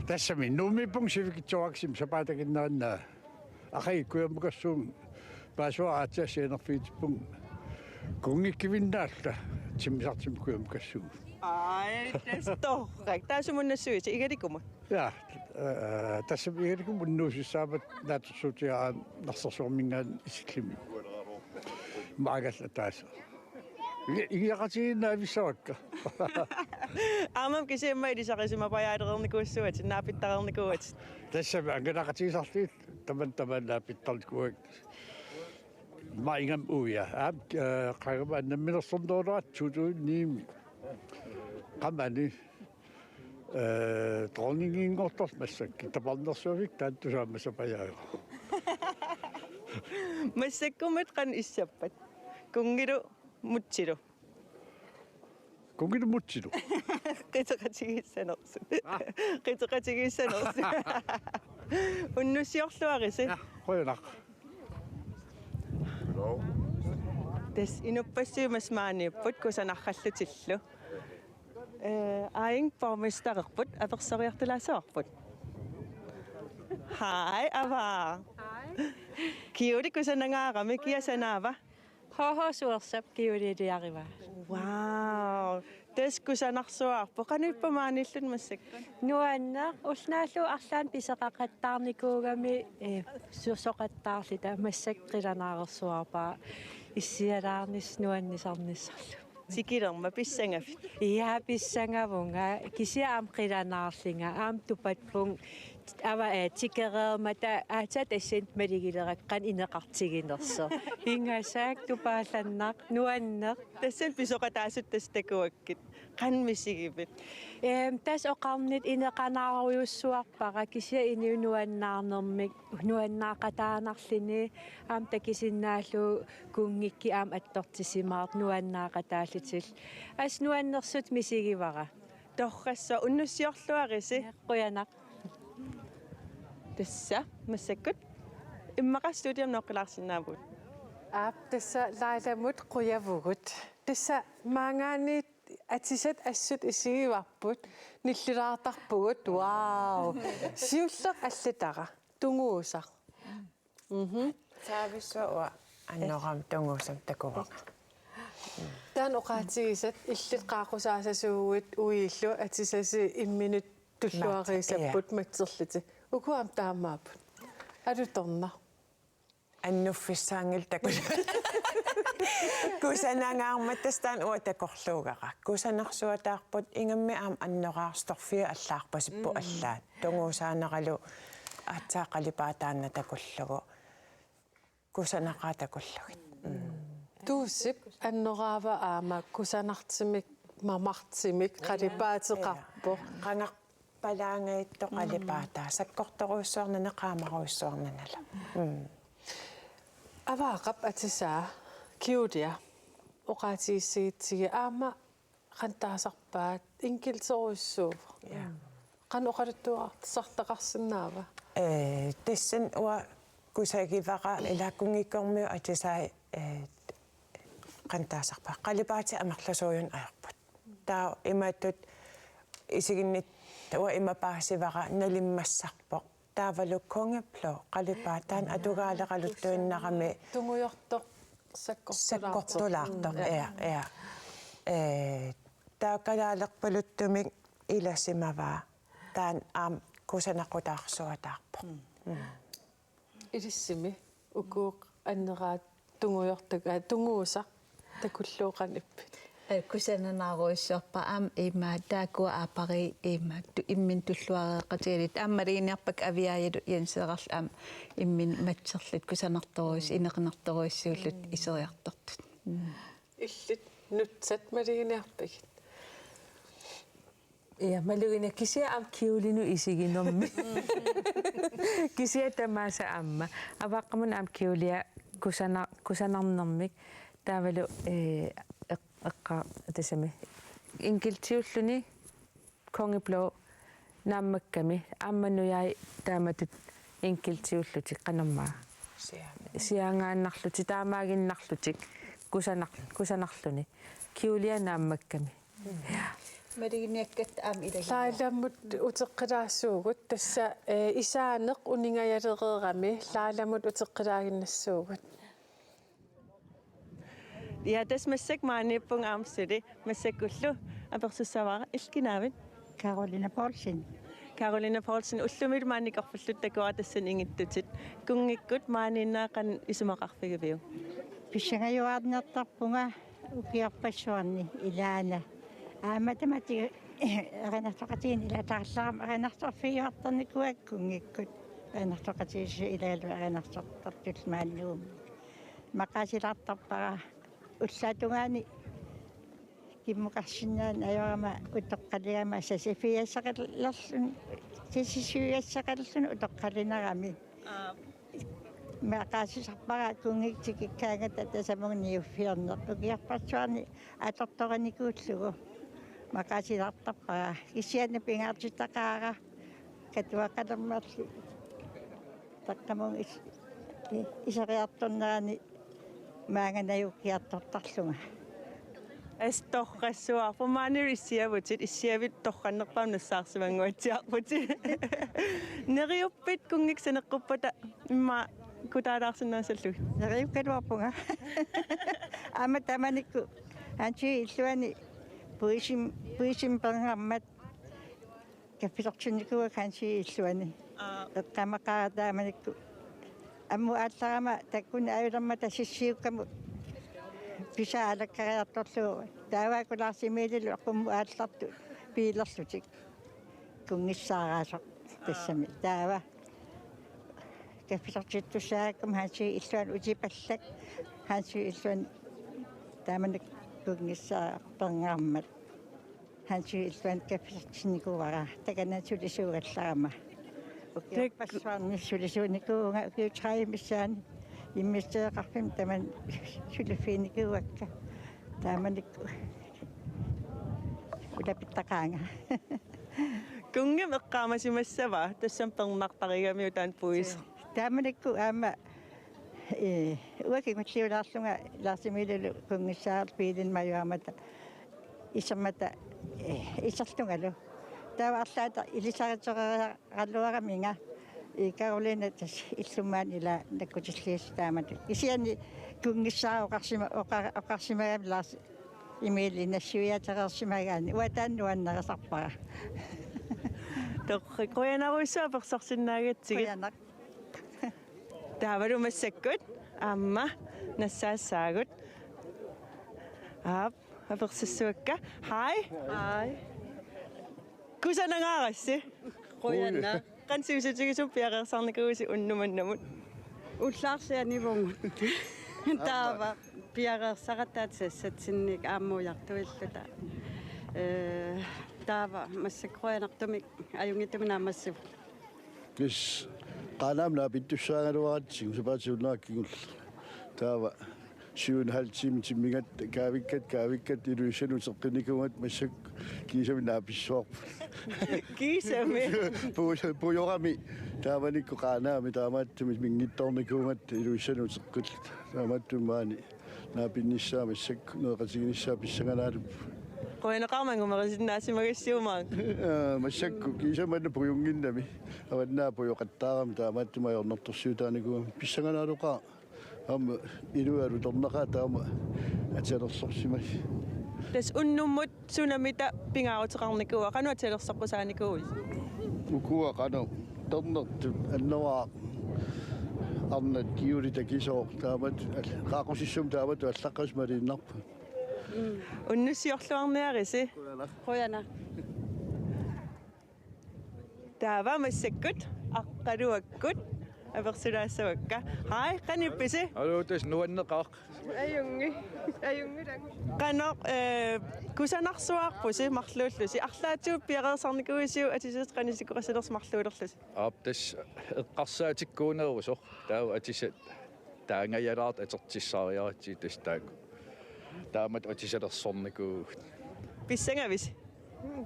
Tassami Nuummiippunga sivikitsuaraksim sapaatip akunnerani. Aqagu kujammukassuvunga paasivara aatsaat sianerfigitippunga. Kunngikkivinnaalluta timmisartumik kujammukassuvunga. Aj, tassa torrak. Taava sumunnassuisi, Igalikumut? Ja, eh, tassami Igalikumut unnuussissaammat naatsorsuutigaara Narsarsuarminngaanniit Isillimmiit. Maagalla taasa. Inge-, ingeqatigiinnavissavakka. Aamma kisianni ilisarisimapajaalereernikuussuat, naapittareernikuuat. Tassami angalaqatigisarlugit tamanna tamanna naapittarnikuuakka. Maingam uja. Aap, eh, qagama namminersornerulerlugu tuutuunniimi. Qamani. Eh, dronninginngortorlu massakkut taparnersuavik taanna tusaamassapajaajoq. Massakkumut qanoq issappat? Kunngilu Mutsilu. Kunngilu Mutsilu. Qiteqatigiissanersut. Ah. Qiteqatigiissanersut. Unnussiorluarisi. Ja, qujanaq. Tassa inuppassuit maaniipput kusanarrallutillu. Eh, aajuna borgmestererput apersoriartulaassavarput. Hej, Ava. Hej. Kiuli kusanangaarami, kia sanaava? H H Suersap kiuliliarivaa. Wow. Tassa kusanarsuarpoq. Qanoq ippa maaniilluni massakkut? Nuanneq, ulloq naallugu arlaannik pisoqaqattaarnikuugami, eh, susoqattaarluta massakkut qilanaareersuarpaa issialaarnissaq nuannisarnissarlu. Tikilermat pissangavit? Ja, pissangavunga. Kisianni aamma qilanaarlunga. Aamma tupatpunga ava, eh, tikereermata aatsaat tassani maligilerakku qanoq ineqartiginersoq. Ingasaak tupaallannaq nuanneq. Tassani pisoqataasut tassa takuakkit. Qanoq misigivit? Ehm, tassa oqarnittut ineqanaarujussuarpara kisianni inuit nuannaarnermik nuannaaqataanarluni aamma takusinnaallugu kunngikkut aamma attortissimaartut nuannaaqataallutillu. Assut nuannersutut misigivara. Torrassuaq, unnussiorluarisi. Qujanaq. Tassa massakkut immaqa studiami noqqilaarsinnaavugut. Aap, tassa Lailamut qujavugut. Tassa maanngaanniit atisat assut isigivarput, nillilaartarpugut. Wow. Siulleq allatara. Tunguusaq. Mhm. Saavissuaq annoraam tunguusam takuvara. Taanna oqaatigisat illit qaaqqusaasasuuguit uillu atisasi imminut tulluarisapput, ja, matserlutik. Uku aamma taamaapput. Alutornaq. Annuffissaanngilaq takul-. Kusanangaarmat tassa taanna uanga takorluugara. Kusanarsuataarput ingammik aamma annoraartorfiit allaarpasipput, mm, allaat. Tunguusaaneralu aatsaat qalipaat taanna takullugu. Kusanaqaat takullugit. Mm. Tuusip annoraava aamma kusanartumik mamartimik qalipaateqarpoq. Qangarpalaangaattoq qalipaataa, sakkortorujussuarnani qaamarujussuarnani. Mm. Avaaqap atisaa Kiulia oqaatigissagitsigu aamma qanoq taasarpaat, enkelterujussuuvoq. Ja. Qanoq oqaluttuarisartaqarsinnaava? Ee, tassani uanga kusagivara ilaa kunngikkormiut atisai, ee, qanoq taasarpaat, qalipaatit amerlasuujunnik ajorput. Taava imatut isiginnittoq uanga ima paasivara nalimmassarpoq. Taavalu Kongeblå qalipaataa, taanna atugaaleqaluttuinnarami. Tungujortoq sakkortulaartoq. Sakkortulaartoq, ja, ja. Ee, taava kalaalerpaluttumik ilasimavaa. Taanna aamma kusanaqutaarsuataarpoq. Mm. Mm. Ilissimi uku anneraat tungujortut, aa, tunguusaq takullugu qanoq ippit? Ee, kusananaarujussuarpara aamma ima taakkua aappariit ima tu-, imminut tulluareeqatigalugit aamma maluginiarpakka Aviaajalu Jenseerarlu aamma imminut matserlutik kusanartorujus-, mm, inequnartorujussuullutik, mm, iseriartortut. Mm. Illit nutsat maluginiarpigit? Ja, maluginiarpara kisianni aamma Kiulinut isiginermi. Kisianni tamaasa aamma. Avaqqamut aamma Kiulia kusana-, kusanarnermik. Taavalu, ee, eq-, eqqa-, tassami. Enkeltiulluni Kongeblå naammakkami. Aamma nujai taamatut enkeltiullutik qanormaa. Siaanga-, siaangaannarlutik, taamaaginnarlutik, kusanar-, kusanarluni. Kiulia naammakkami. Maluginiakkat aamma ilagimmat. Lailamut uteqqilaassuugut, tassa, eh, isaaneq uningajalereerami, Lailamut uteqqilaaginnassuugut. Ja, tassa massakkut maaniippunga aamma suli, massakkullu apersussavara, illit kinaavit? Karolina Poulsen. Karolina Poulsen, ullumilu maaniikkorfillutit takuara tassani ingittutit. Kunngikkut maaniinnerat qanoq isumaqarfigiviuk? Pissangajuaarniartarpunga ukiorpassuarni ilaana. Aamma tamatigut erinarsoqatigiinni ilataarlarama erinarsorfigiuartarnikuuakka kunngikkut. Erinarsoqatigiissut ilaallu erinarsortartullu maani Nuummi. Maqaasilaartarpara ullaap tungaani kimmukarsinnaanani ajorama utoqqaligama sasifiassaqalerlun-, sasifiassaqalerluni utoqqalinerami. Aap. Maqaasisarpara kunngikkut tikikkaangata tasamut niuffiorneq ukiorpassuarni atortorinikuullugu. Maqaasilaartarpara kisianni pingaartitaqaara katuaqalermarli. Taqqamut is-, i-, iseriartornerani maanga najuukkiartortarlunga. Assut torrassuarput maanilu issiavutit, issiavit torrannerpaamik nassaarsimannguatsiarputit. Neriuppit kunngikkut saneqquppata immaqa kutaalaarsinnaassallugu? Neriukkaluarpunga. Aamma taamanikkut Hansi illuani puisim-, puisimik perngarmat kaffisortinnikuuakka Hansi illuani. Aa. Eqqaamaqaara taamanikkut. Ammut aallarama takkunnit ajulermata sissiukkamut pisaa alakkariartorlugu. Taava Lars-Emililu qummut aallartut biilerlutik. Kunngissaaraasoq tassami. Aa. Taava kaffisortittussaagakkami Hansi illuani utipallak. Hansi illuani taamanikkut kunngissaaq perngarmat. Hansi illuani kaffisortinnikuuara, takanani sulisuugallarama. Ukiorpassuarni sulisuunikuuvunga ukiut tredive missaanni, immiussiveqarfimmi tamanna suliffiginikuuakka. Taamanikkut ulapittaqaanga. Kunngimmi eqqaamasimassava, tassami pernartarigamiuk taanna puisi? Taamanikkut aamma, ee, uanga kingulliulaarlunga Lars-Emililu kunngissaarlunga biilimik ajuarmata isermata, ee, iserlungalu. Taava arlaata ilisaritereeraluaraminga, ee, Karolina tassa illummaani ilaa nakkutilliisoq taamatut. Kisianni kunngissaaq oqarsima-, oqa-, oqarsimagami Lars-Emili nassuiaatereersimagaanni. Uanga taanna nuannarisarpara. Torrak, qujanarujussuaq apersorsinnaagatsigit. Qujanaq. Taavalu massakkut aamma nassaassaagut. Aap, apersussavakka. Hej. Hej. Kusanangaarassi? Qujanaq. Qanoq sivisutigisumik piareersarnikuuisi unnuk mannamut? Ullaarli anivugut. Taava piareersaratta sassatsinnik aamma ujartuilluta. Ee, taava massakkut qujanartumik ajunngitsumik naammassivoq. Kis Qaanaami naapittussaagaluaratsigu sapaatip akunnera kingulleq. Taava syv og en halv time timmigatta kaavikkatta kaavikkatta Ilulissanut uteqqinnikuugatta massakkut kiisami naapissuarput. Kiisami? Pujo-, pujorami taamanikkut Qaanaami taamaattumik minngitsoornikuugatta Ilulissanut uteqqilluta. Taamaattumik maani naapinnissaa massakkut nereqatiginissaa pissanganaalupput. Qujanaqaaq manngumerisinnaasimagassiuk maani. Aa, massakkut kiisami manna pujunnginnami. Avannaa pujoqattaarami taamaattumik ajornartorsiutaanikuugami pissanganaaluqaaq. Aamma ilualu tornaqaat taama atisalersorsimasut. Tassa unnummut sunamita pingaaruteqarnikuua, qanoq atisalersoqqusaanikuuisi? Ukua qanoq ternertut annoraaq arnat kiulit takisooq taamatut al-, qaaqqusissumik taamatut allaqqasut maliinnarput. Unnussiorluarniarisi. Qujanaq. Qujanaq. Taava massakkut Aqqaluakkut apersulaassavakka. Hej, qanoq ippisi? Aluu, tassa nuanneqaaq. Ajunngilaq. Ajunngilaq. Qanoq, ee, kusanarsuarpusi marluullusi. Arlaatigut piareersarnikuuisiuk atisat qanoq isikkoqassanersoq marluulerlusi? Aap, tassa eqqarsaatikkuunerusoq. Taava atisat taangajalaartut atortissariaratsigit tassa taakku. Taamatut atisalersornikuuvugut. Pissangavisi?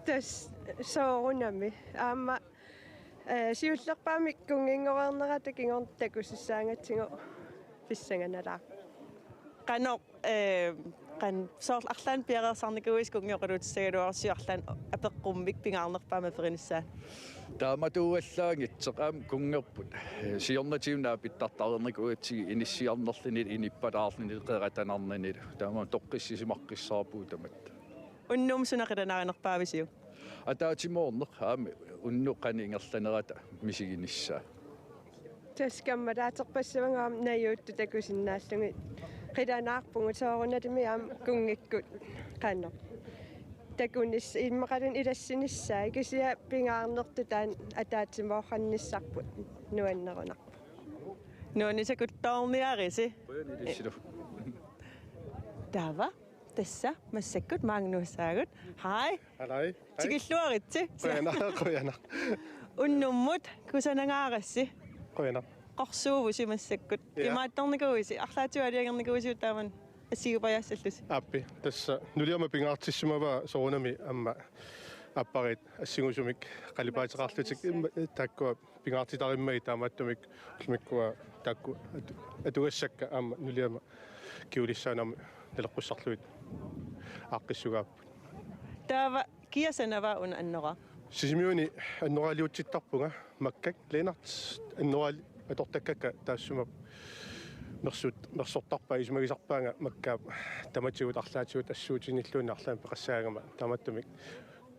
Tassa soorunami. Aamma, ee, siullerpaamik kunnginngornerata kingorna takusassaagatsigu pissanganalaaq. Qanoq, ee, qan-, soorlu arlaannik piareersarnikuuisi kunngi oqaluutissagaluarussi arlaannik apeqqummik pingaarnerpaamik aperinissaa? Taamatuuallaanngitsoq aamma kunngerput. Ee, siornatigut naapittartareernikuugatsigit inissiarnerlunilu, inippalaarlunilu, qeratanarnanilu. Taama toqqissisimaqqissaarpugut tamatta. Unnummut suna qilanaarinerpaavisiuk? Ataatsimoorneq aamma unnuk qanoq ingerlanerata misiginissaa. Tassa kammalaaterpassavunga aamma najuuttut takusinnaallugit. Qilanaarpugut soorunalimi aamma kunngikkut qanoq. Takunis-, immaqaluunniit ilassinissaa, kisianni pingaarnertut taanna ataatsimoornissarput nuannerunarpoq. Nuannisakuttoorniarisi. Qujanaq ilissilu. Taava. Tassa massakkut Magnusaagut. Hej. Hej. Tikilluaritsi. Qujanaq, qujanaq. Unnummut kusanangaarassi. Qujanaq. Qorsuuvusi massakkut. Ja. Imaattornikuuisi, arlaatigut alianginnikuuisiuk taamani assigipajaassallusi? Aappi, tassa nuliama pingaartissimavaa soorunami aamma aappariit assingusumik qalipaateqarlutik. Imma, taakkua pingaartitarimmagit taamaattumik ullumikkut taakku atu-, atugassakka aamma nuliama kingullissaanut aamma naleqqussarlugit aaqqissugaapput. Taava kia sanava una annoraaq? Sisimiuni annoraaliutsittarpunga Makkak Lennert annoraal-, atortakkakka taassuma mersut-, mersortarpaat isumagisarpaanga Makkaap tamatigut arlaatigut assuutinilluunniit arlaannik peqassaagama taamaattumik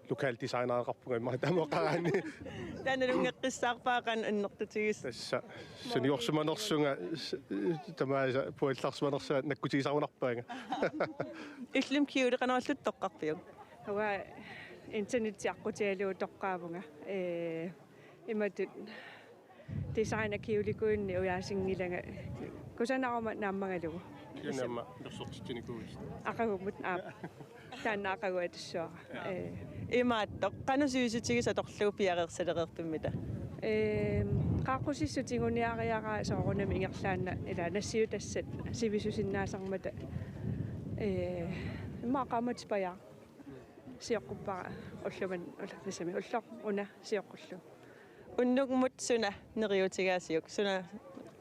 lokal designereqarpunga immaqa taama oqaraanni. Taanna lunngeqqissaarpaa qanoq annertutigisoq. Tassa saniorsimanersunga s-, tamaasa puallarsimanersunga nakkutigisarunarpaanga. Illimmi kjole qanorluunniit toqqarpiuk? Uanga internettiaqqutigalugu toqqaavunga. Ee, imatut designer kjolekuunni ujaasinngilanga kusanaruma naammagalugu. Kisianni aamma mersortitsinikuuisi. Aqagummut aap. Taanna aqaguatissuara. Ee. Imaattoq, qanoq sivisutigisoq atorlugu piareersalereerpimmita? Ee, qaaqqusissut tiguniariaraa soorunami ingerlaannaq ila nassiutassat sivisusinnaasarmata. Ee, immaqa qaammatippajaaq. Sioqquppara ullumimut, ulla-, tassami ulloq una sioqqullugu. Unnummut suna neriuutigaasiuk? Suna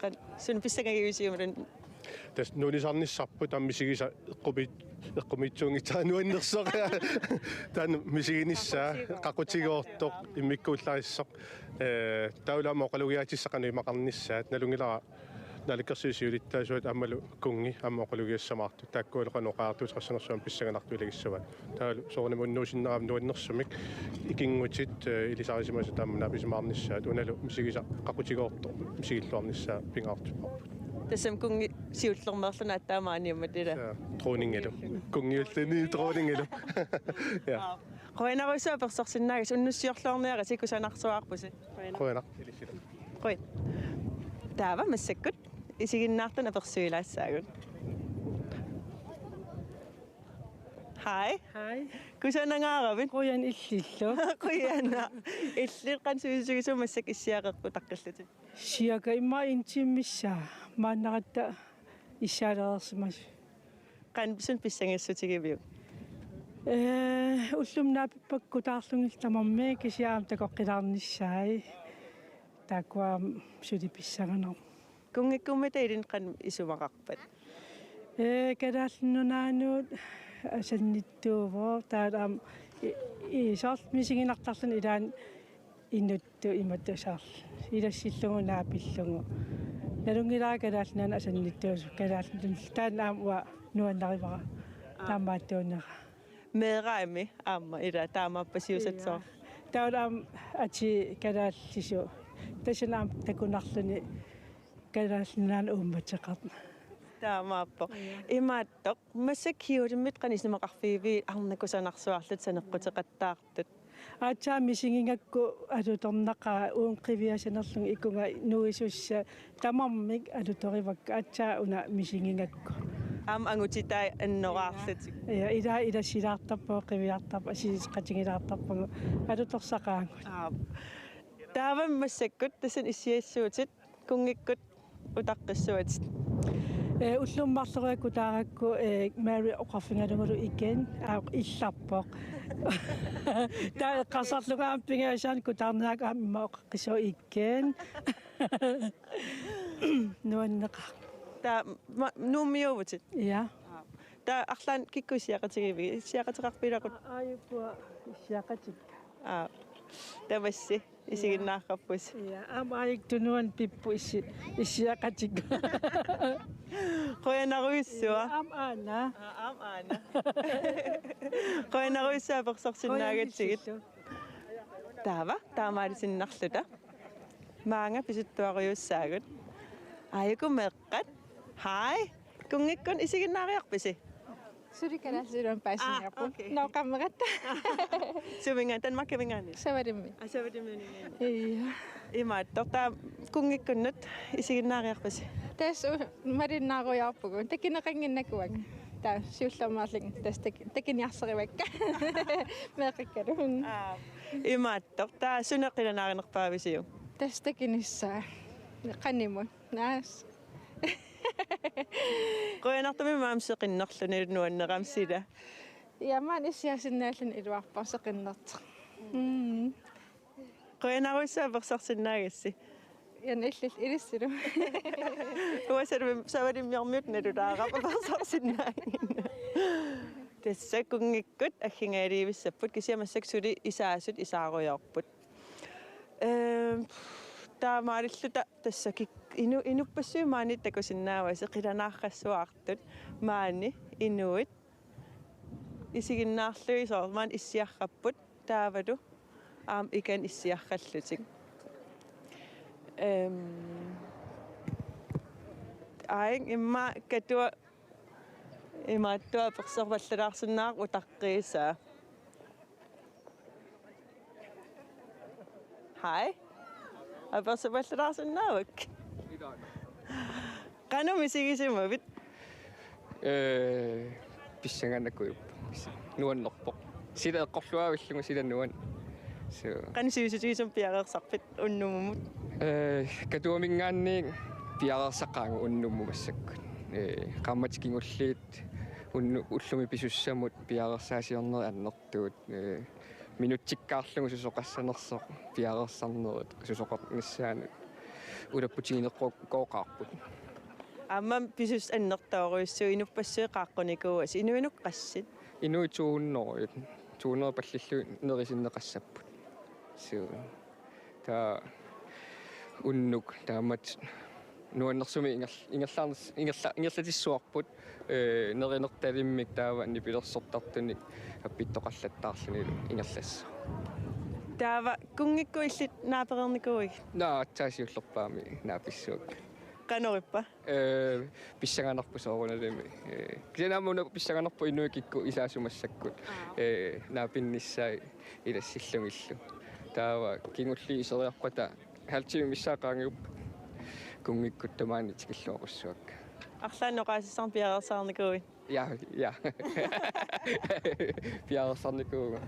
qan-, suna pissangagiuisiumilun? Tassa nuunnisarnissarput taama misigisaq eqqumiit-, eqqumiitsuunngitsoq nuannersoq. Taanna misiginissaa qaqutigoortoq immikkuullarissoq. Ee, taavalu aamma oqalugiaatissaq qanoq imaqarnissaat, nalunngilara Naalakkersuisut siulittaasuat aammalu kunngi aamma oqalugiassamaartut. Taakkualu qanoq oqariartuuteqassanersugut pissanganartut ilagissavaat. Taavalu soorunami unnuusinnera aamma nuannersumik ikinngutit, ee, ilisarisimasat aamma naapisimaarnissaat, unalu misigisaq qaqutigoortoq misigilluarnissaa pingaartipparput. Tassami kunngi siullermeerluni aatsaat maaniimmata ila. Tassa dronningilu. Kunngiulluni dronningilu. Ja. Qujanarujussuaq apersorsinnaagassi, unnussiorluarniarisi, kusanarsuarpusi. Qujanaq. Qujan. Taava massakkut isiginnaartut apersuilaassaagut. Hej. Hej. Kusanangaaravit? Qujan illillu. Qujanaq. Illit qanoq sivisutigisumik massakkut issiaqeqqutaqqillutit? Cirka immaqa en time missaa. Maannaratta issialereersimasut. Qanoq suna pissangassutigiviuk? Ee, ullumi naapippakka kutaarlugillu tamarmik kisianni aamma takoqqilaarnissaat. Taakkua aamma suli pissanganarpoq. Kunngikkummita ilinnut qanoq isumaqarpat? Ee, Kalaallit Nunaannut asannittuuvoq, taava aamma i-, i-, soorlu misiginartarluni ilaanni inuttut imatut soorlu ilassillugu naapillugu. Nalunngilara Kalaallit Nunaannut asannittuusoq, Kalaallit Nunaat taanna aamma uanga nuannarivara. Aa. Taamaattuunera. Meeraami aamma ila taamaappa siusatsoor. Ia. Taava aamma atii kalaallisut. Tassani aamma takunarluni Kalaallit Nunaannut uummateqartoq. Taamaappoq. Ia. Imaattoq, massakkut HUIL-imit qanoq isumaqarfigiviuk arnat kusanarsuarlutit saneqquteqattaartut? Aatsaat misigigakku alutornaqaaq, uunga qiviasanerlunga ikunga nuisussat, tamarmik alutorivakka aatsaat una misigigakku. Aamma angutitai annoraarlutik. Ja, ila ilassilaartarpagut, qiviartarpagut, assigiiqatigilaartarpagut, alutorsaqaagut. Aap. Taava massakkut tassani issiassuutit, kunngikkut utaqqissuatit. Ee, ullumi marloriarlugu taakku, ee, Mary oqarfigalugulu igen, aa, illarpoq. Taava eqqarsarlunga aamma pingajusaani kutaarniarlugu aamma immaqa oqaqqissuunga igen. Nuanneqaaq. Taava ma-, Nuummiuuvutit? Ja. Taava arlaannik kikkut issiaqatigivigit? Issiaqateqarpit ilaquttat? Aa, aajuku issiaqatikka. Aa. Tamassi. Isiginnaarparput. Ja, aamma aajuku tunuani Pippu issi-, issiaqatikka. Qujanarujussuaq. Ja, aamma aana. Aa, aamma aana. Qujanarujussuaq apersorsinnaagatsigit. Qujanarujussuaq. Taava, taamaaliinnarluta. Maanga pisuttuarujussuugut. Aajuku meeqqat. Hej. Kunngikkut isiginnaariarpisi? Suli kalaallisut iluamik paasiniarput. Aa, okay. Nooqqammeratta. Suminngaanniit, Danmarkiminngaanniit? Savalimmi. Aa, Savalimmiuninngaanniit. Ia. Imaattoq, taava kunngikkunnut isiginnaariarpisi? Tassa u-, malinnaarujoorpugut. Takineqannginnakkit uanga. Taava siullermeerlunga tassa taki-, takiniarsarivakka. Meeqqakkalu. Aa, imaattoq, taava suna qilanaarinerpaavisiuk? Tassa takinissaa. Qanimut. Naas. Qujanartumik maani seqinnerluni, nuannerami sila. Ja, maani issiasinnaalluni iluarpoq seqinnertoq. Mm. Qujanarujussuaq apersorsinnaagassi. Ja, illillu ilissilu. Uanga Savalimmiormiut nalulaarama apersorsinnaannginnama. Tassa kunngikkut aggigaaliivissapput, kisianni massakkut suli isaasut isaarujoorput. Ehm, taamaalilluta tassa kik-, inu-, inuppassuit maani takusinnaavasi, qilanaarsuartut maani inuit isiginnaarlugit soorlu maani issiarrapput taavalu aamma ikani issiarrallutik. Ehm, aajuna immaqa Katua imaattoq apersorpallalaarsinnaavoq utaqqiisaa. Hej. Apersorpallalaarsinnaavakka? Qanoq misigisimavit? Ee, pissanganarpoq. Nuannerpoq. Sila eqqorluavillugu sila nuann-. So. Qanoq sivisutigisumik piareersarpit unnummut? Ee, Katuaminngaanniit piareersaqaagut unnummut massakkut. Ee, qaammatit kingulliit unnu-, ullumi pisussamut piareersaasiornerit annertuut. Ee, minutsikkaarlugu susoqassanersoq piareersarnerit susoqarnissaanut ulapputigineqarpoq. Aamma pisussat annertoorujussuupput, inuppassuit qaaqqunikuuasi, inuinukku qassit? Inuit to hundrede, to hundrede pallillugit nerisinneqassapput. Suu. Taava unnuk taamatut nuannersumik ingerl-, ingerlaarnis-, ingerla-, ingerlatissuarput, ee, nerinertalimmik taava nipilersortartunik appittoqallattaarlunilu ingerlassaaq. Taava kunngikkut illit naapereernikuuigit? Naa, aatsaat siullerpaamik naapissavakka. Qanoq ippa? Ee, pissanganarpoq soorunalimi. Ee, kisianni aamma una pissanganarpoq inuit kikkut ilaasut massakkut. Aa. Ee, naapinnissaat ilassillugillu. Taava kingulliit iseriarpata halv time missaa qaangiuppata kunngikkut tamaani tikilluaqussavakka. Arlaannik oqaasissannut piareersarnikuuit? Ja, ja. Piareersarnikuuvunga.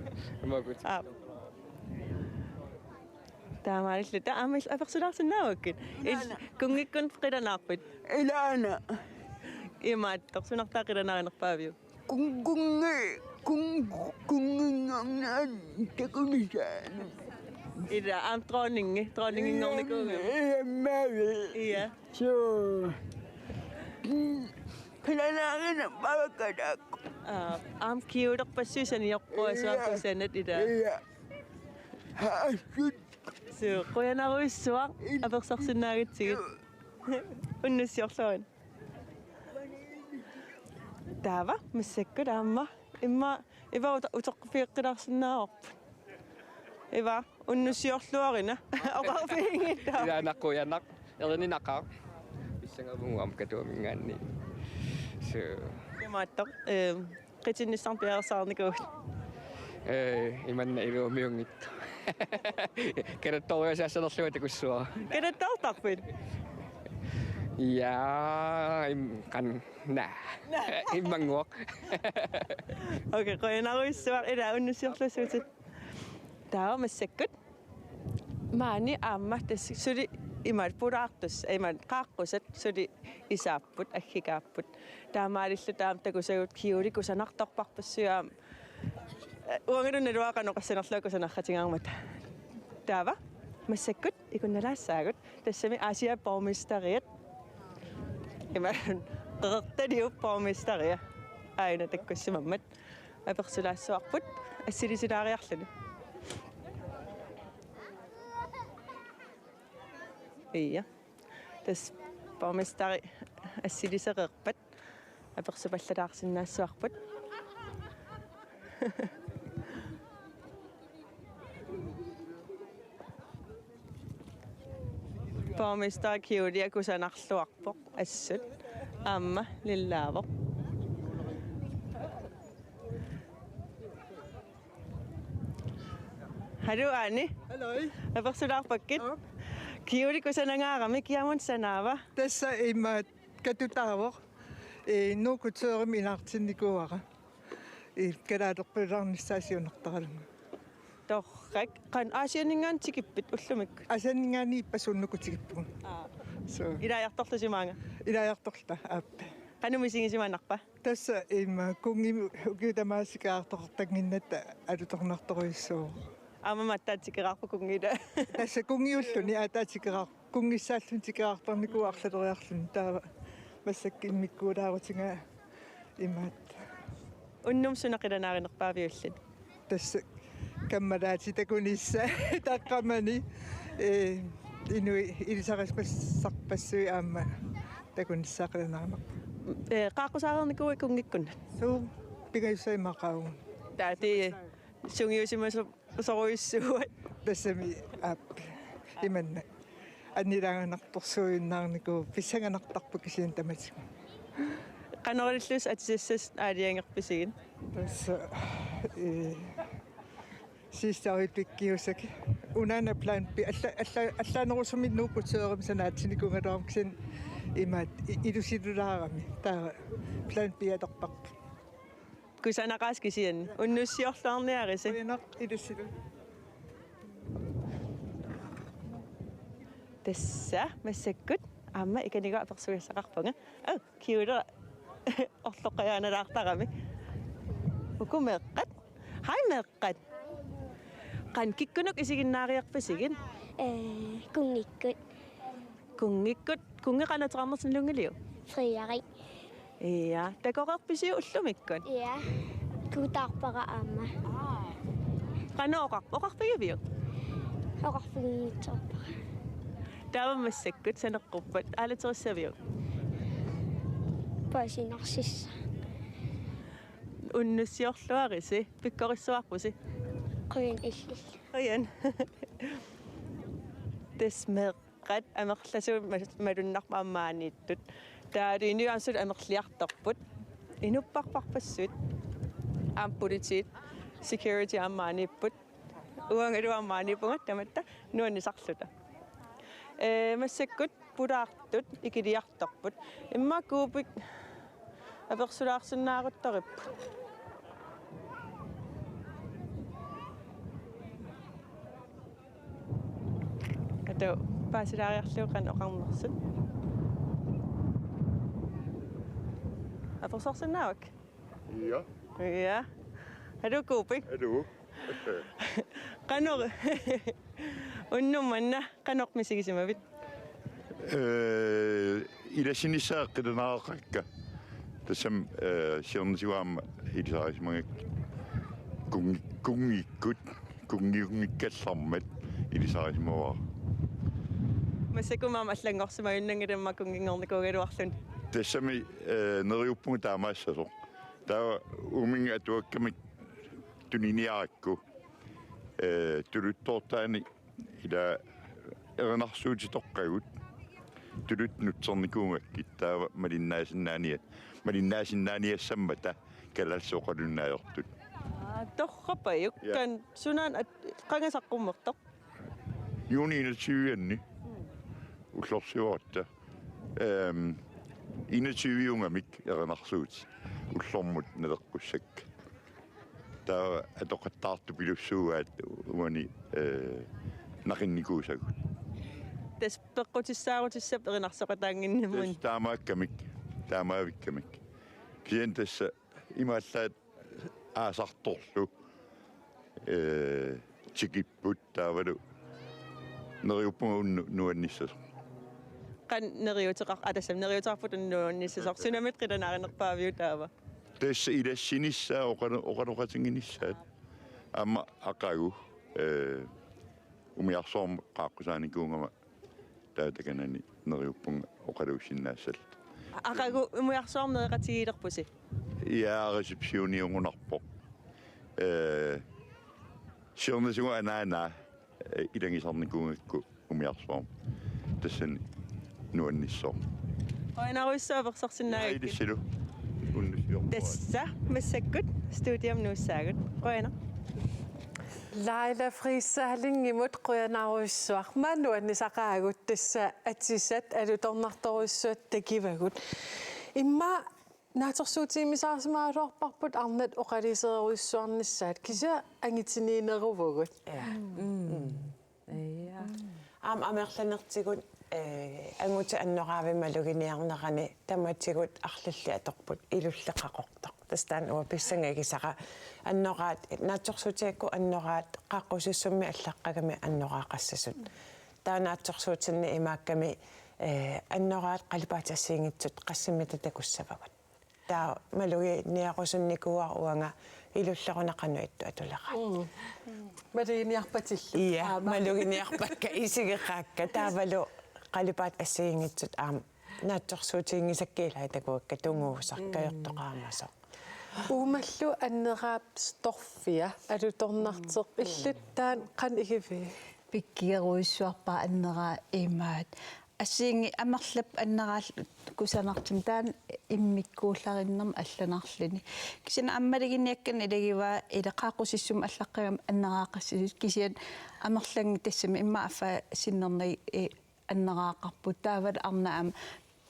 Imaakut. Aap. Taamaalilluta aamma il-, apersulaarsinnaavakkit. Il-, Ilaana. Kunngikkunnut qilanaarpit? Ilaana. Imaattoq, sunartaa qilanaarinerpaaviuk? Kun-, kunngi-, kun-, kunnginngorniarneq takunisaanut. Ila, aamma dronningi, dronninginngornikuugami. Ia, ia, mavi. Ia. Suu. Qilanaarinerpaavakka taakku. Aa, aamma kjolerpassuit saniorput, ia, suakusanat ila. Ia. Haassut. Suu, qujanarujussuaq apersarsinnaagatsigit. Unnussiorluarina. Taava, massakkut aamma. Immaqa, Iva uto-, utoqqiffigeqqilaarsinnaavarput. Iva, unnussiorluarina. Oqarfiginngitta. Ilaannaqqut qujanaq. Erininaqa. Pissangavugut aamma Katuaminngaanniit. Suu. Imaattoq, ehm, qitinnissannut piareersarnikuuit? Ee, imanna iluumiunngitsoq. Kalattooriasaassanerlunga takussuara. Kalattoortarpit? Ja, im-, qan-, naa. Immannguaq. Okay, qujanarujussuaq, ila unnussiorluarisi. Taava massakkut. Maani aamma tassa suli imaat pulaartussat, imaat qaaqqusat suli isaapput, aggikaapput. Taamaalilluta aamma takusagut kjolit kusanartorpassuit aamma. Uangalu naluara qanoq oqassanerlunga kusanartinnginnamata. Taava, massakkut ikunnalaassaagut. Tassami Aasiaat borgmesteriat. Imaat, Qeqertaliup borgmesteria. Aajuna takkussimammat. Apersulaassavarput, assilisilaariarluni. Ia. Tassa borgmesteri assilisereerpat apersupallalaarsinnaassavarput. Borgmester kjolia kusanarluarpoq assut. Aamma lillaavoq. Hallo, Anni. Halløj. Apersulaarpakkit? Aap. Kjoli kusanangaarami, kiamut sanaava? Tassa imaat katutaavoq. Ee, Nuuk Kuteurimi ilaartinnikuuara. Ee, kalaalerpalaarnissaa siunertaralugu. Torrak. Qanoq Aasianninngaanniit tikippit ullumikkut? Aasianninngaanniit ippassaq unnukkut tikippugut. Aa. So. Ilaajartorlusi maanga? Ilaajartorluta, aap. Qanoq misigisimanarpa? Tassa imaat kunngimut ukiut tamaasa tikeraartoqartannginnatta alutornartorujussuuvoq. Aamma aatsaat tikeraarput kunngilaat. Tassa kunngiulluni aatsaat tikeraarput. Kunngissaalluni tikeraartarnikuuvoq arlaleriarluni, taava massakkut immikkuulaarutigaa imaat. Unnummut suna qilanaarinerpaaviuk illit? Tassa kammalaatit takunissaat taqqamani, ee, inuit ilisarisimassarpassuit aamma takunissaat qilanaarinerpaat. Ee, qaaqqusaareernikuuit kunngikkunnut? Suu, pingajussaa immaqa qaangiupput. Taava sungiusimasorujussuuat. Tassami aap. Imanna. Annilaanganartorsuujunnaarnikuuvoq, pissanganartarpoq kisianni tamatigut. Qanoq ilillusi atisassat aalajangerpisigit? Tassa, ee, sidste øjeblikkiusakka. Unaana plan B, alla-, alla-, allaanerusumik Nuuk Kuteurimi sanaatsinikuugaluarama kisianni imaat i-, ilusilulaarami. Taava plan B atorparput. Kusanaqaasi kisianni. Unnussiorluarniarisi. Qujanaq, ilissilu. Tassa, massakkut. Aamma ikaniga apersugassaqarpunga. Aa, kjoli orloqqajaanalaartarami. Uku meeqqat. Hej meeqqat. Qanoq kikkunnuk isiginnaariarpisigit? Ee, kunngikkut. Kunngikkut, kunngi qanoq ateqarnersoq nalunngiliuk? Frederik. Ja, takoreerpisiuk ullumikkut? Ja, kutaarpara aamma. Qanoq oqar-, oqarfigiviuk? Oqarfiginngitsoorpara. Taava massakkut saneqquppat aalaterissaviuk? Paasinarsissaaq. Unnussiorluarisi, pikkorissuarpusi. Qujan illillu. Qujan. Tassa meeqqat amerlasuut ma-, malunnarpoq aamma maaniittut. Taavalu inuit aamma suli amerliartorput. Inuppassuarpassuit. Aamma politiit, security aamma maaniipput. Uangalu aamma maaniippunga tamatta nuannisarluta. Ee, massakkut pulaartut ikiliartorput. Immaqa Kuupik apersulaarsinnaaruttorippoq. Atu paasilaariarlugu qanoq oqarnersut. Apersorsinnaavakka? Ja. Ja. Hallo, Kuupik. Hallo. Qanoq? Unnuk manna qanoq misigisimavit? Ee, ilassinissaa qilanaaqakka. Tassami, ee, siornatigut aamma ilisarisimagakkit. Kunngi-, kunngikkut, kunngiunngikkallarmat ilisarisimavara. Massakkut aamma allanngorsimajunnanngilaq immaqa kunnginngornikuugaluarluni. Tassami, ee, neriuppunga taamaassasoq. Taava uuminnga atuakkamik tuniniarakku, ee, tuluttoortaani ila erinarsuutitoqqagut tuluttut nutsernikuugakkit, taava malinnaasinnaania-, malinnaasinnaaniassammata kalaallisut oqaluinnaat ajortut. Aa, torrapajuk. Ja. Taanna sunaana at-, qanga saqqummertoq? Juuni enogtyve-anni. Ullorsiorutta. Ehm, enogtyve-ungamik erinarsuutit ullormut naleqqussakka. Taava atoqattaartupilussuugaat uani, ee, naqinnikuusagut. Tassa peqqutissaarutissappat erinarsoqataannginnamut. Tassa taamaakkamik, taamaavikkamik. Kisianni tassa imaallaat aasartorlu, ee, tikipput taavalu neriuppunga unnuk nuannissasoq. Qanoq neriuuteqar-, aa, tassami neriuuteqarputit unnuk nuannissasoq. Sunamita qilanaarinerpaaviuk taava? Tassa ilassinissaa oqalo-, oqaloqatiginissaat. Aamma aqagu, ee, umiarsuarmut qaaqqusaanikuugama taava takanani neriuppunga oqaluussinnaassalluta. Aqagu umiarsuarmut nereqatigiilerpusi? Ja, receptioniugunarpoq. Ee, siornatigut anaanaa, ee, ilagisarnikuugakku umiarsuarmut. Tassani nuannissaaq. Qujanarujussuaq apersorsinnaagakkit. Ja, ilissilu. Unnussiorpara. Tassa massakkut studiami nuussaagut. Qujanaq. Laila Friis Salingimut qujanarujussuaq. Maani nuannisaqaagut tassa atisat alutornartorujussuat takivagut. Immaqa naatsorsuutigimissaarsimagaluarparput arnat oqaluuserujussuarnissaat, kisianni angutiniinneruvugut. Ja. Mm. Ja. Aamma amerlanertigut, ee, angutit annoraavimmi maluginiarnerani tamatigut arlallit atorput ilulleq qaqortoq. Tassa taanna uanga pissangagisara, annoraat, naatsorsuutigakkit annoraat qaqqusissummi allaqqagami annoraaqassasut. Taava naatsorsuutinni imaakkami, ee, annoraat qalipaatit assigiinngitsut qassimmita takussavagut. Taava maluginiarusunnikuuara uanga ilulleq una qanoq ittut atuleraat. Mm. Maluginiarpatillu. Ja, aamma. Maluginiarpakka isigeqaakka. Taavalu qalipaatit assigiinngitsut aamma naatsorsuutiginngisakka ilai takuakka tunguusarkajortoqaamasoq. Uumallu anneraap stoffia alutornartoq illit taanna qanoq igivigit? Pikkigerujussuarpara anneraap imaat. Assigiinngitsut amerlap anneraallutik kusanartumik taanna immikkuullarinnarmat allanarluni. Kisianni aamma maluginiakkani ilagivaa ila qaqqusissummi allaqqagami anneraaqassasut kisianni amerlanngilaq tassami immaqa affaa sinnernagit, ee, anneraaqarput taavalu arnat aamma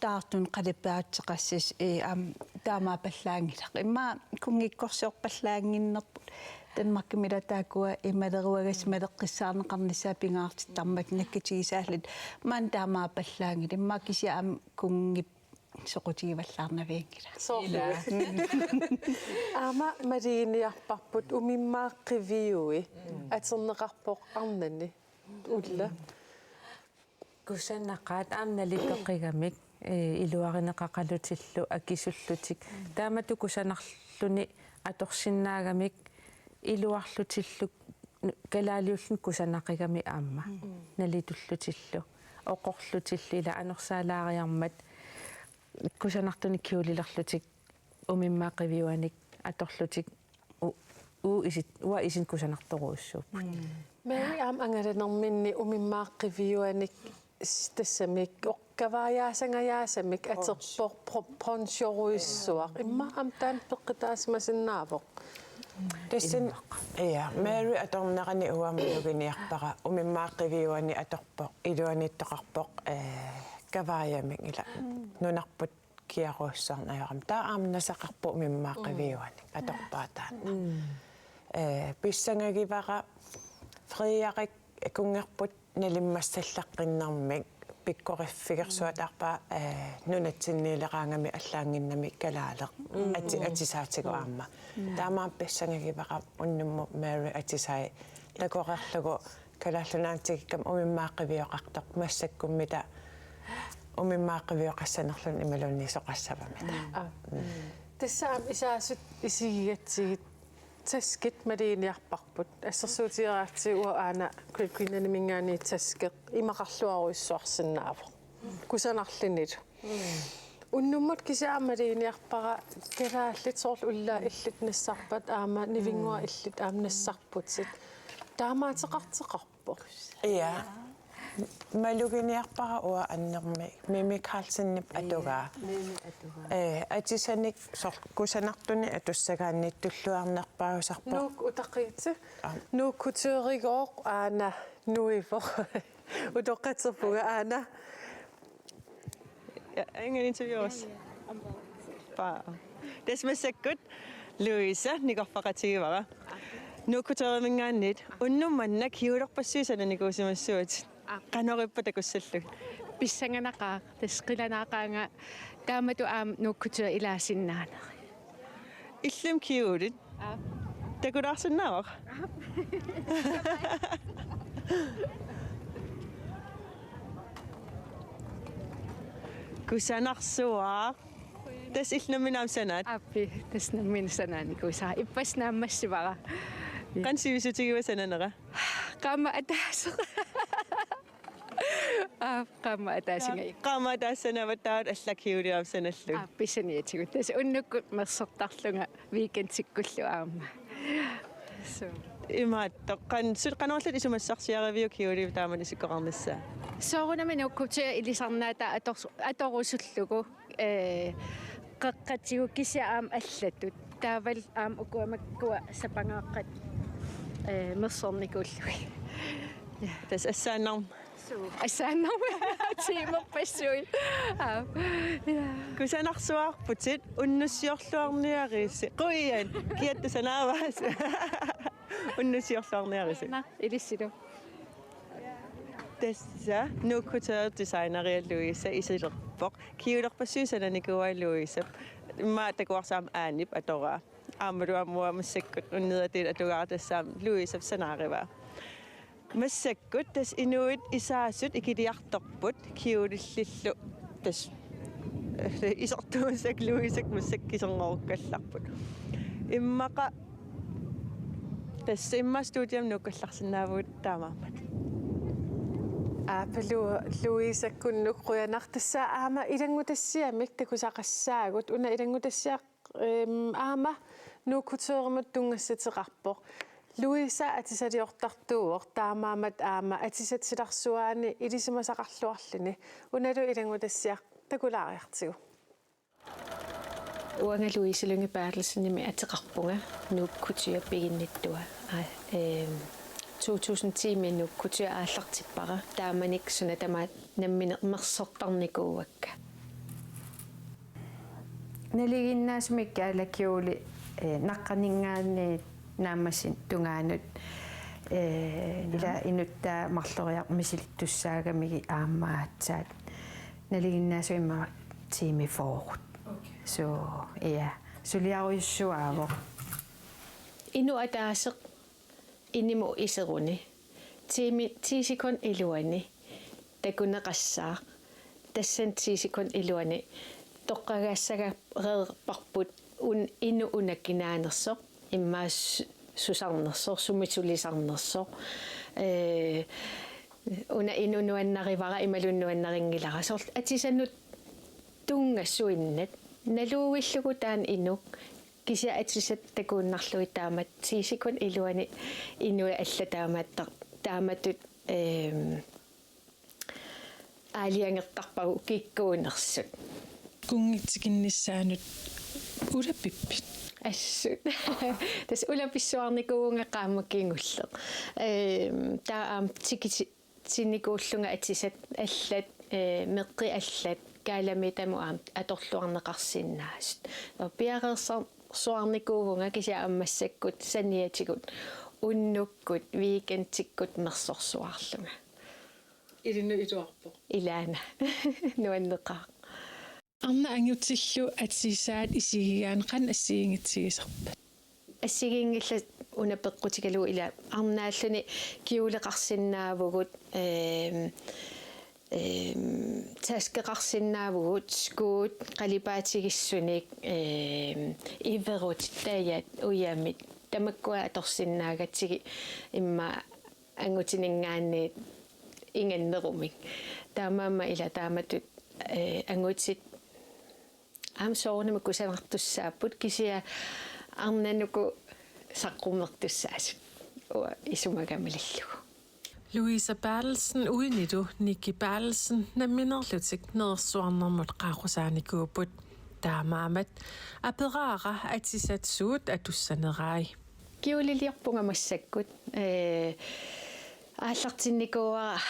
taartunik qalipaateqassasut, ee, aamma taamaappallaanngilaq. Immaqa kunngikkorsiorpallaannginnerput Danmarkimi ila taakkua imaleruagassat maleqqissaarneqarnissaat pingaartittarmata nakkutigisaallutik maani taamaappallaanngilaq. Immaqa kisianni aamma kunngip soqutigivallaarnavianngilaq. Soorlu. Ila. Aamma maluginiarparput umimmaat qiviui atorneqarpoq arnani. Ulla. Kusanaqaat aamma nalitoqigamik, ee, iluarineqaqalutillu akisullutik. Taamatut kusanarluni atorsinnaagamik iluarlutillu kalaaliulluni kusanaqigamik aamma. Mm. Nalitullutillu. Oqorlutillu ila anorsaalaariarmat kusanartunik kjolelerlutik umimmaat qiviuanik atorlutik u-, u-, isit-, uanga isinnik kusanartorujussuupput. Mm. Mary aamma angalanerminni umimmaat qiviuanik s-, tassami oqquaariaasangajaasamik atorpoq pro-, bronzerujussuaq. Immaqa aamma taanna peqqutaasimasinnaavoq. Tassani, ja, Mary atornerani uanga maluginiarpara, umimmaaqqiviuani atorpoq, iluaniittoqarpoq, eh, kavaajamik ila nunarput kiarussuarneq ajorami. Taava aamma nasaqarpoq umimmaaqqiviuani atorpaa taanna. Eh, pissangagivara Frederik kunngerput nalimmassallaqqinnermik pikkoriffigersuataarpaa, eh, nunatsinniileraangami allaannginnami kalaaleq ati-, atisaatigut aamma. Taamaammat pissangagivara unnummut Mary atisai takoreerlugu Kalaallit Nunaanni tikikkama umimmaaqqivioqartoq massakkummita umimmaaqqivioqassanerluni imaluunniit soqassavamita. Aa. Tassa aamma isaasut isigigatsigit taskit maluginiarparput. Assersuutigereersiuk uanga aana Great Greenlandiminngaanniit taski imaqarluarujussuarsinnaavoq. Kusanarlunilu. Unnummut kisianni aamma maluginiarpara kalaallit soorlu ullaaq illit nassarpat aamma nivinnguaq illit aamma nassarputit. Taamaateqartoqarpoq. Ja. Maluginiarpara uanga annermik Mimi Karlsenip atugaa. Mimi atugaa. Eh, atisanik soorlu kusanartunik atussagaanni tulluarnerpaasarpoq. Nuuk utaqiiti. Aa. Nuuk Couturegooq aana nuivoq. Utoqqatserpunga aana. Ja, ingen interview også. Bare. Tassa massakkut Louise nikorfaqatigivara. Nuuk Coutureminngaanniit. Unnuk manna kjolerpassuit sananikuusimassuutit. Aa. Qanoq ippa takussallugit? Pissanganaqaaq, tassa qilanaaqaanga taamatut aamma Nuuk Couture ilaasinnaaneri. Illumi kjolit. Aap. Takulaarsinnaavara. Aap. Kusanarsuaq. Tassa illit nammineq aamma sanaat? Aappi, tassa nammineq sanaanikuusara. Ippassaq naammassivara. Qanoq sivisutigiva sananera? Qaammat ataaseq. Aap, qaammat ataasinngilaq. Qaammat ataaseq sanaavat, taava allaat kjolit aamma sanallugit. Aap, pissaniatigut. Tassa unnukkut mersortarlunga weekendikkullu aamma. Suu. Imaattoq, qan-, sut qanorluunniit isumassarsiariviuk kjolit taamatut isikkoqarnissaa? Soorunami Nuuk Couture ilisarnaataa ator-, atorusullugu, eh, qeqqatigut kisianni aamma allatut. Taavalu aamma ukua makkua sapangaaqqat, eh, mersornikuullugit. Ja. Tassa assaannarm-. Suu. Assaannarmik tiimerpassuit. Aap. Ja. Kusanarsuarputit, unnussiorluarniarisi. Qujan, kiatta sanaavasi. Unnussiorluarniarisi. Naa, ilissilu. Tassa Nuuk Couture designeria Louise isilerpoq. Kjolerpassuit sananikuuai Louise. Immaqa takuarsi aamma Aanip atoraa. Aammalu aamma massakkut unnerit atugaara tassa aamma Louisep sanaarivaa. Massakkut tassa inuit isaasut ikiliartorput kjolillillu tassa, eh, isertuussat Louisep massakkut kiserngorukkallarput. Immaqa tassa immaqa studiami nuukkallarsinnaavugut taamaammat. Aap, Lu-, Louise Kunnuk, qujanaq, tassa aamma ilanngutassiamik takusaqassaagut, una ilanngutassiaq, ehm, aamma Nuuk Couturemut tunngassuteqarpoq. Louise atisaliortartuuvoq, taamaammat aamma atisat silarsuaani ilisimasaqarluarluni, unalu ilanngutassiaq takulaariartigu. Uanga Louise Lynge Berthelsenimik ateqarpunga Nuuk Couture piginnittua. Aa, ehm, to tusind ti-mi Nuuk Couture aallartippara. Taamanikkut suna tamaat nammineq mersortarnikuuakka. Nalinginnaasumik kjola kjoli, eh, naqqaninngaanniit naammassineq tungaanut, eh, ila inuttaa marloriarluni misilittussaagamigit aamma aatsaat. Nalinginnaasumik immaqa tiimi fyrre. Okay. Så, ja. Suliarujussuaavoq. Inuk ataaseq inimut iseruni. Tiimi, ti sekund iluani takuneqassaaq. Tassani ti sekund iluani toqqagaassagarput un-, inuk una kinaanersoq. Immaqa su-, susarnersoq, sumi sulisarnersoq. Eh, una inuk nuannarivara imaluunniit nuannarinngilaq. Soorlu atisanut tunngasuinnaq. Naluuillugu taanna inuk. Kisianni atisat takuinnarlugit taamatut ti sekund iluani inuit allat taamaattar-, taamatut, ehm, aalajangertarpagut kikkuunersut. Kunngitsikkunnissaanut ulapippit? Assut. Tassa ulapissuarnikuuvunga qaammat kingulleq. Ehm, taava aamma tikiti-, tikitsinnikuullunga atisat allat, eh, meqqit allat, kaalamittamut aamma atorluarneqarsinnaasut. Taava piareersarsuarnikuuvunga kisianni aamma massakkut saniatigut unnukkut weekendikkut mersorsuarlunga. Ilinnut iluarpoq. Ilaana. Nuanneqaaq. Arnat angutillu atisaat isigigaanni qanoq assigiinngitsigisarpat? Assigiinngillat una peqqutigalugu ila arnaalluni kjoleqarsinnaavugut, ehm, ehm, taskeqarsinnaavugut, skuut, qalipaatigissunik, ehm, iverut, tajat, ujamit, tamakkua atorsinnaagatsigit immaqa angutininngaanniit ingannerumik. Taamaammat ila taamatut, eh, angutit aamma soorunami kusanartussaapput kisianni arnat uku saqqummertussaasut. Uanga isumaga malillugu. Louise Berthelsen uinilu Nikki Berthelsen nammineerlutik nerersuarnermut qaaqqusaanikuupput. Taamaammat aperaara atisat suut atussanerai. Kjoleliorpunga massakkut, eh, aallartinnikuuara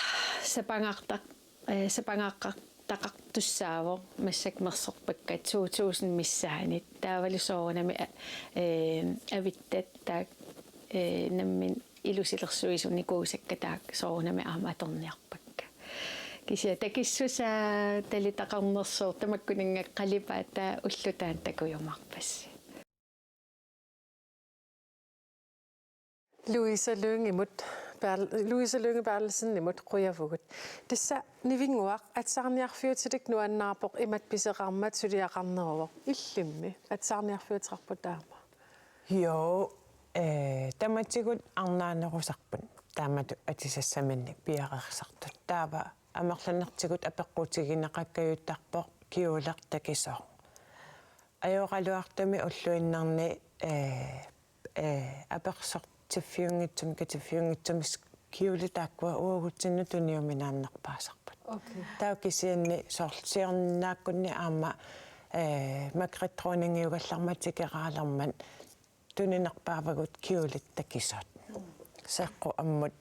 sapangaartaq-, eh, sapangaartaqartussaavoq massakkut mersorpakka to tusind missaanni. Taavalu soorunami, eh, avittat taakku, eh, nammineq ilusilersuisunikuusakka taakku soorunami aamma atorniarpakka. Kisianni takissusaa talitaqarnersoq tamakkuninnga qalipaataa ulloq taanna takujumaarpassi. Louise Lyngemut Berl-, Louise Lynge Berthelsenimut qujavugut. Tassa Nivinnguaq, atisaarniarfiutilik nuannaarpoq imatut pisoqarmat suliaqarneruvoq. Illimmi atisaarniarfiuteqarput aamma? Joo, eh, tamatigut arnaanerusarput taamatut atisassaminnik piareersartut. Taava amerlanertigut apeqqutigineqakkajuttarpoq kjoleq takisooq. Ajoraluartumik ulluinnarni, eh, eh, apersortiffiunngitsumik, katiffiunngitsumik kjoleq taakkua uagutsinnut tuniuminaannerpaasarput. Okay. Taava kisianni soorlu siornaakkunni aamma, eh, Margrethe Dronningiugallarmat tikeraalermat tuninerpaavagut kjoleq takisoq. Seeqqut ammut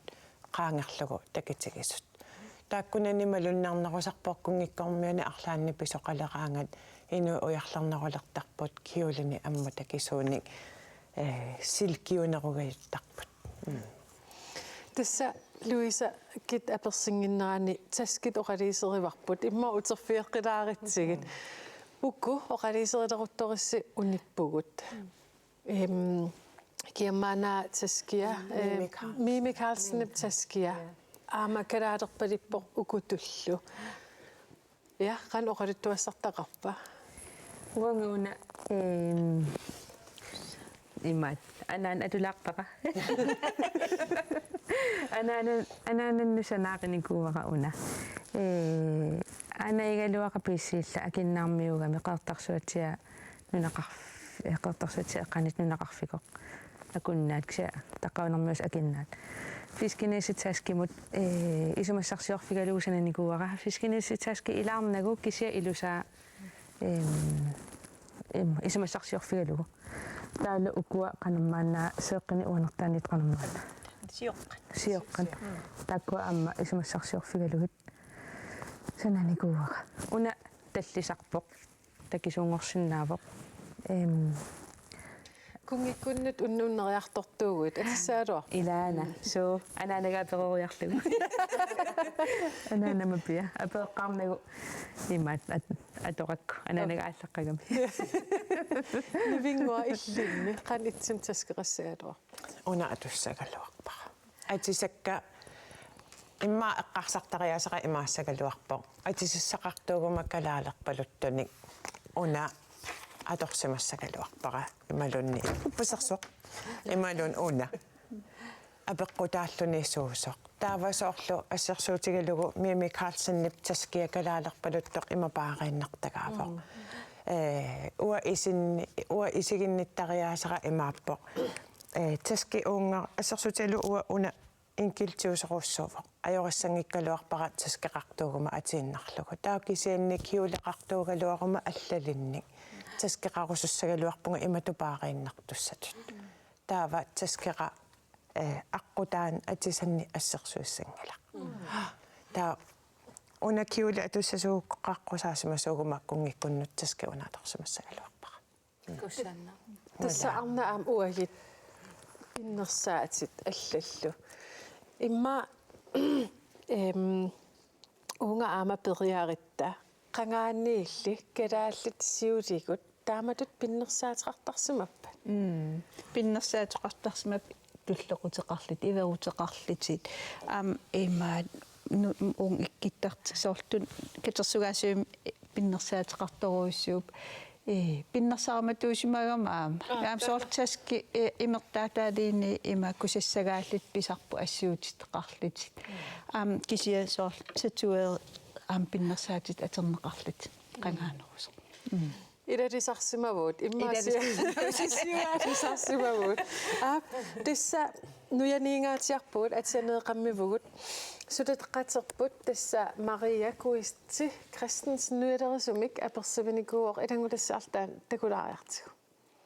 qaangerlugu takitigisut. Taakkunani malunnarnerusarpoq kunngikkormiunik arlaannik pisoqaleraangat inuit ujarlernerulertarput kjolenik ammut takisuunik, eh, silkiunerugajuttarput. Mm. Tassa Louise-kit apersinnginnerani taskit oqaluuserivarput. Immaqa uterfigeqqilaaritsigit. Mm. Uku oqaluuserileruttorussi unippugut. Mm. Em, kiammaana taskia, Mimi eh, Karlsen. Mimi Karlsenip taskia. Ja. Aamma kalaalerpalippoq ukutullu. Ja, qanoq oqaluttuassartaqarpa? Uanga una, em, imaat, anaana atulaarpara. Anaana, anaanannut sanaarinikuuara una. Eh, aanagigaluaqaaq piissiillak Akunnaarmiuugami Qeqertarsuatsiaat nunaqarf-, eh, Qeqertarsuatsiaat eqqaanni nunaqarfikoq. Akunnaat kisianni taqqavnermiusoq Akunnaat. Fiskenissetaskimut, eh, isumassarsiorfigalugu sananikuuara. Fiskenissetaski ilaarnagu kisianni ilusaa, em, em, isumassarsiorfigalugu. Taavalu ukua qanormaanna seeqqinik uanertaanniit qanormaanna. Sioqqat. Sioqqat. Mm. Taakkua aamma isumassarsiorfigalugit sananikuuara. Una tallisarpoq. Takisuunngorsinnaavoq. Em. Kunngikkunnut unnuunneriartortuuguit, atissaagaluarpa? Ilaana, mm, suu, anaanaga aperoriarlugu. Anaanama pia, apereqqaarnagu imaat at-, atorakku, anaanaga aallaqqagami. Nivinnguaq illimmi, qanoq ittumik taskeqassagaluarpa? Una atussagaluarpara. Atisakka immaqa eqqarsartariaaseqaat imaassagaluarpoq. Atisassaqartuuguma kalaalerpaluttunik una atorsimassagaluarpara imaluunniit. Uppusersoq. Imaluunniit una. Apeqqutaalluni suusoq. Taava soorlu assersuutigalugu Mimi Karlsenip taskia kalaalerpaluttoq ima paariinnartagaavoq. Mm. Eh, uanga isinni-, uanga isiginnittariaaseqaat imaappoq. Eh, taski uunga-, assersuutigalugu uanga una enkeltiusorujussuuvoq. Ajorissanngikkaluarpara taskeqartuuguma atiinnarlugu. Taava kisianni kjoleqartuugaluaruma allalinnik. taskeqarusussagaluarpunga imatut paariinnartussatut. Taava taskeqaq, eh, aqqutaa atisannik assersuissanngilaq. Taava una kjole atussasuugut qaqqusaarsimasuuguma kunngikkunnut taske una atorsimassagaluarpara. Kusanaq. Tassa arnaq aamma uagut pinnersaatit allallu. Immaqa, em, uunga aamma periarutta qangaaniilli kalaallit siuligut taamatut pinnersaateqartarsimappat? Mm. Pinnersaateqartarsimappat tullequteqarlutit, iveruteqarlutit. Aamma ima nu-, uunga ikkuttartut soorlu katersugaasivimmik pinnersaateqartorujussuupput. Ee, pinnersaarmatuusimagama aamma. Aa, aamma soorlu taski, ee, imertaataaliini ima kusassagaallutit pisarput assuuteqarlutit. Aamma kisianni soorlu tatoveerit aamma pinnersaatit atorneqarlutit qangaanerusoq. Mm. Ilalisarsimavugut, immaqa Ilalis- siu-, siuaalisarsimavugut. Aap, tassa nujaniingaatsiarpugut, atisaneeqqammivugut. Suleqaterput tassa Maria Kuisti Christensen, nujalerisumik apersuinikuuvoq, ilanngutassiarluta takulaariartigu.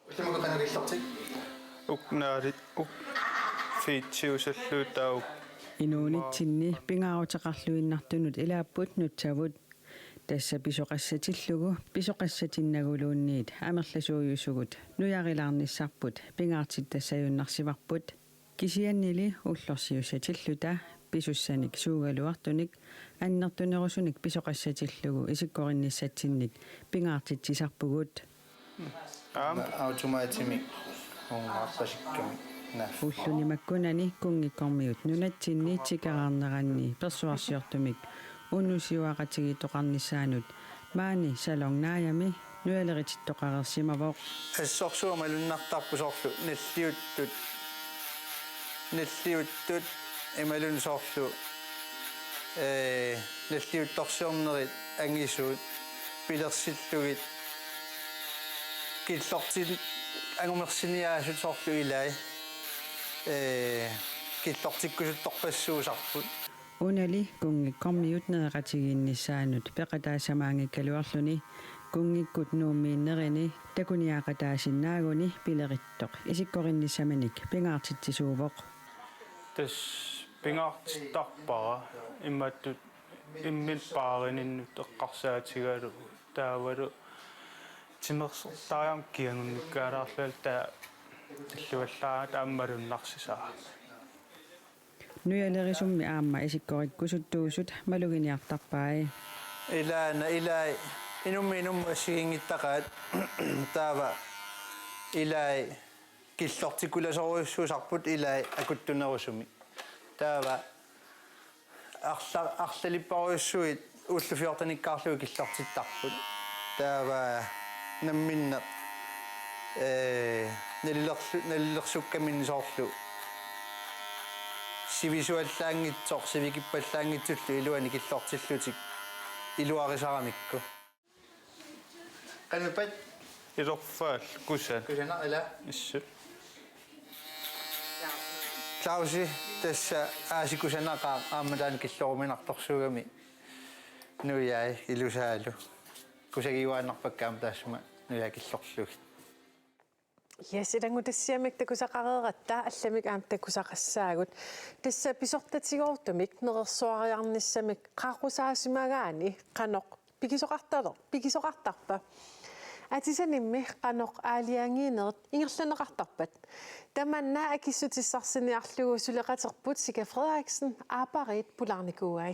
Ullumikkut qanoq killortit? Uknaarit, uk-, fiitsiusalluutauk. Inuunitsinni pingaaruteqarluinnartunut ilaapput nutsavut. Tassa pisoqassatillugu, pisoqassatinnaaguluunniit amerlasuujusugut nujarilaarnissarput pingaartitassaajunnaarsivarput. Kisiannili ullorsiussatilluta pisussanik suugaluartunik annertunerusunik pisoqassatillugu isikkoqinnissatsinnik pingaartitsisarpugut. Aamma. Automatimik uunga arpasikkami naaffa. Ulluni makkunani kunngikkormiut nunatsinni tikeraarneranni persuarsiortumik unnussiuaqatigiittoqarnissaanut maani Salon Naajami nujaleritittoqareersimavoq. Assorsuaq malunnartarpoq soorlu nalliuttut, nalliuttut imaluunniit soorlu, ee, nalliuttorsiornerit angisuut pilersillugit killortit angumersiniaasut soorlu ilai, ee, killortikkusuttorpassuusarput. Unali kunngikkormiut nereqatigiinnissaannut peqataassamaanngikkaluarluni kunngikkut Nuummiinnerini takuniaqataasinnaaguni pilerittoq isikkoqinnissaminik pingaartitsisuuvoq. Tassa pingaartittarpara imatut imminut paarininnut eqqarsaatigalugu taavalu timersortariaqarmat kiagunnikkaalaarlunga taava tilluallaarnata aamma malunnarsisaaq. Nujalerisummi aamma isikkorikkusuttuusut maluginiartarpai. Ilaana, ilai, inummit inummut assigiinngittaqaat, taava ilai killortikkulasorujussuusarput ilai akuttunerusumik. Taava arla-, arlalipparujussuit ullut fjortenikkaarlugit killortittarput. Taava namminneq, ee, nalilerlu-, nalilersukkaminnik soorlu sivisuallaanngitsoq, sivikippallaanngitsullu iluani killortillutik iluarisaramikku. Qanoq ippat? Ilorfaal kusan. Kusanaq ila? Issut. Clausi, tassa aasiit kusanaqaaq aamma taanna killoruminartorsuugami nujai ilusaalu. Kusagiuaannarpakka aamma taassuma nujai killorlugit. Yes, ilanngutassiamik takusaqareeratta, allamik aamma takusaqassaagut. Tassa pisortatigoortumik nerersuariarnissamik qaaqqusaasimagaanni qanoq pigisoqartale-, pigisoqartarpa? Atisanimmi qanoq aalajangiinerit ingerlanneqartarpat? Tamanna akissutissarsiorniarlugu suleqaterput Sika Frederiksen aappariit pulaarnikuuai.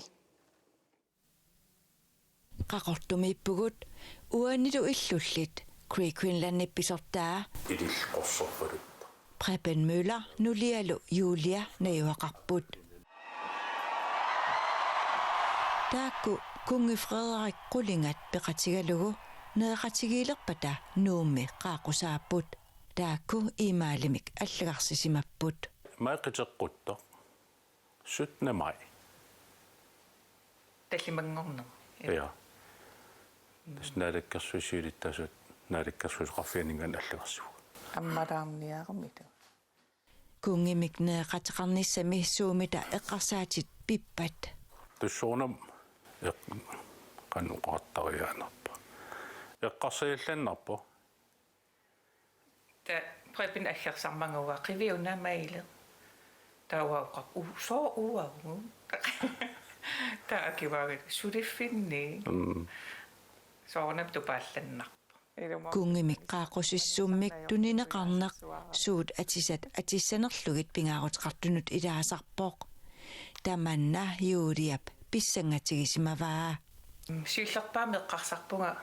Qaqortumiippugut uanilu illullit Great Greenlandip pisortaa Ililluarsorpalutta. Preben Møller nulialu Julia najugaqarput. Taakku kunngi Frederik qulingat peqatigalugu nereqatigiilerpata Nuummi qaaqqusaapput. Taakku e-mailimik allagarsisimapput. Maj qiteqquttoq. Syttende maj. Tallimanngornermi. Ja. Tassa Naalakkersuisut siulittaasuat Naalakkersuisoqarfianinngaanniit allagarsivugut. Ammalaarniaramilu. Kunngimik nereqateqarnissami suumita eqqarsaatit pippat? Tassa soorunami eq-, qanoq oqartariaannarpa. Eqqarsaallannarpoq. Taava Preben aggersarmagua: "Qiviuna Maile?" Taava oqarpoq: "Uu, sooq uagut?" Taava akivaagit: "Suliffinni." Mm. Soorunami tupaallannarpoq. Ilumut. Kunngimik qaaqqusissummik tunineqarneq suut atisat atissanerlugit pingaaruteqartunut ilaasarpoq. Tamanna Juliap pissangatigisimavaa. Siullerpaamik eqqarsarpunga: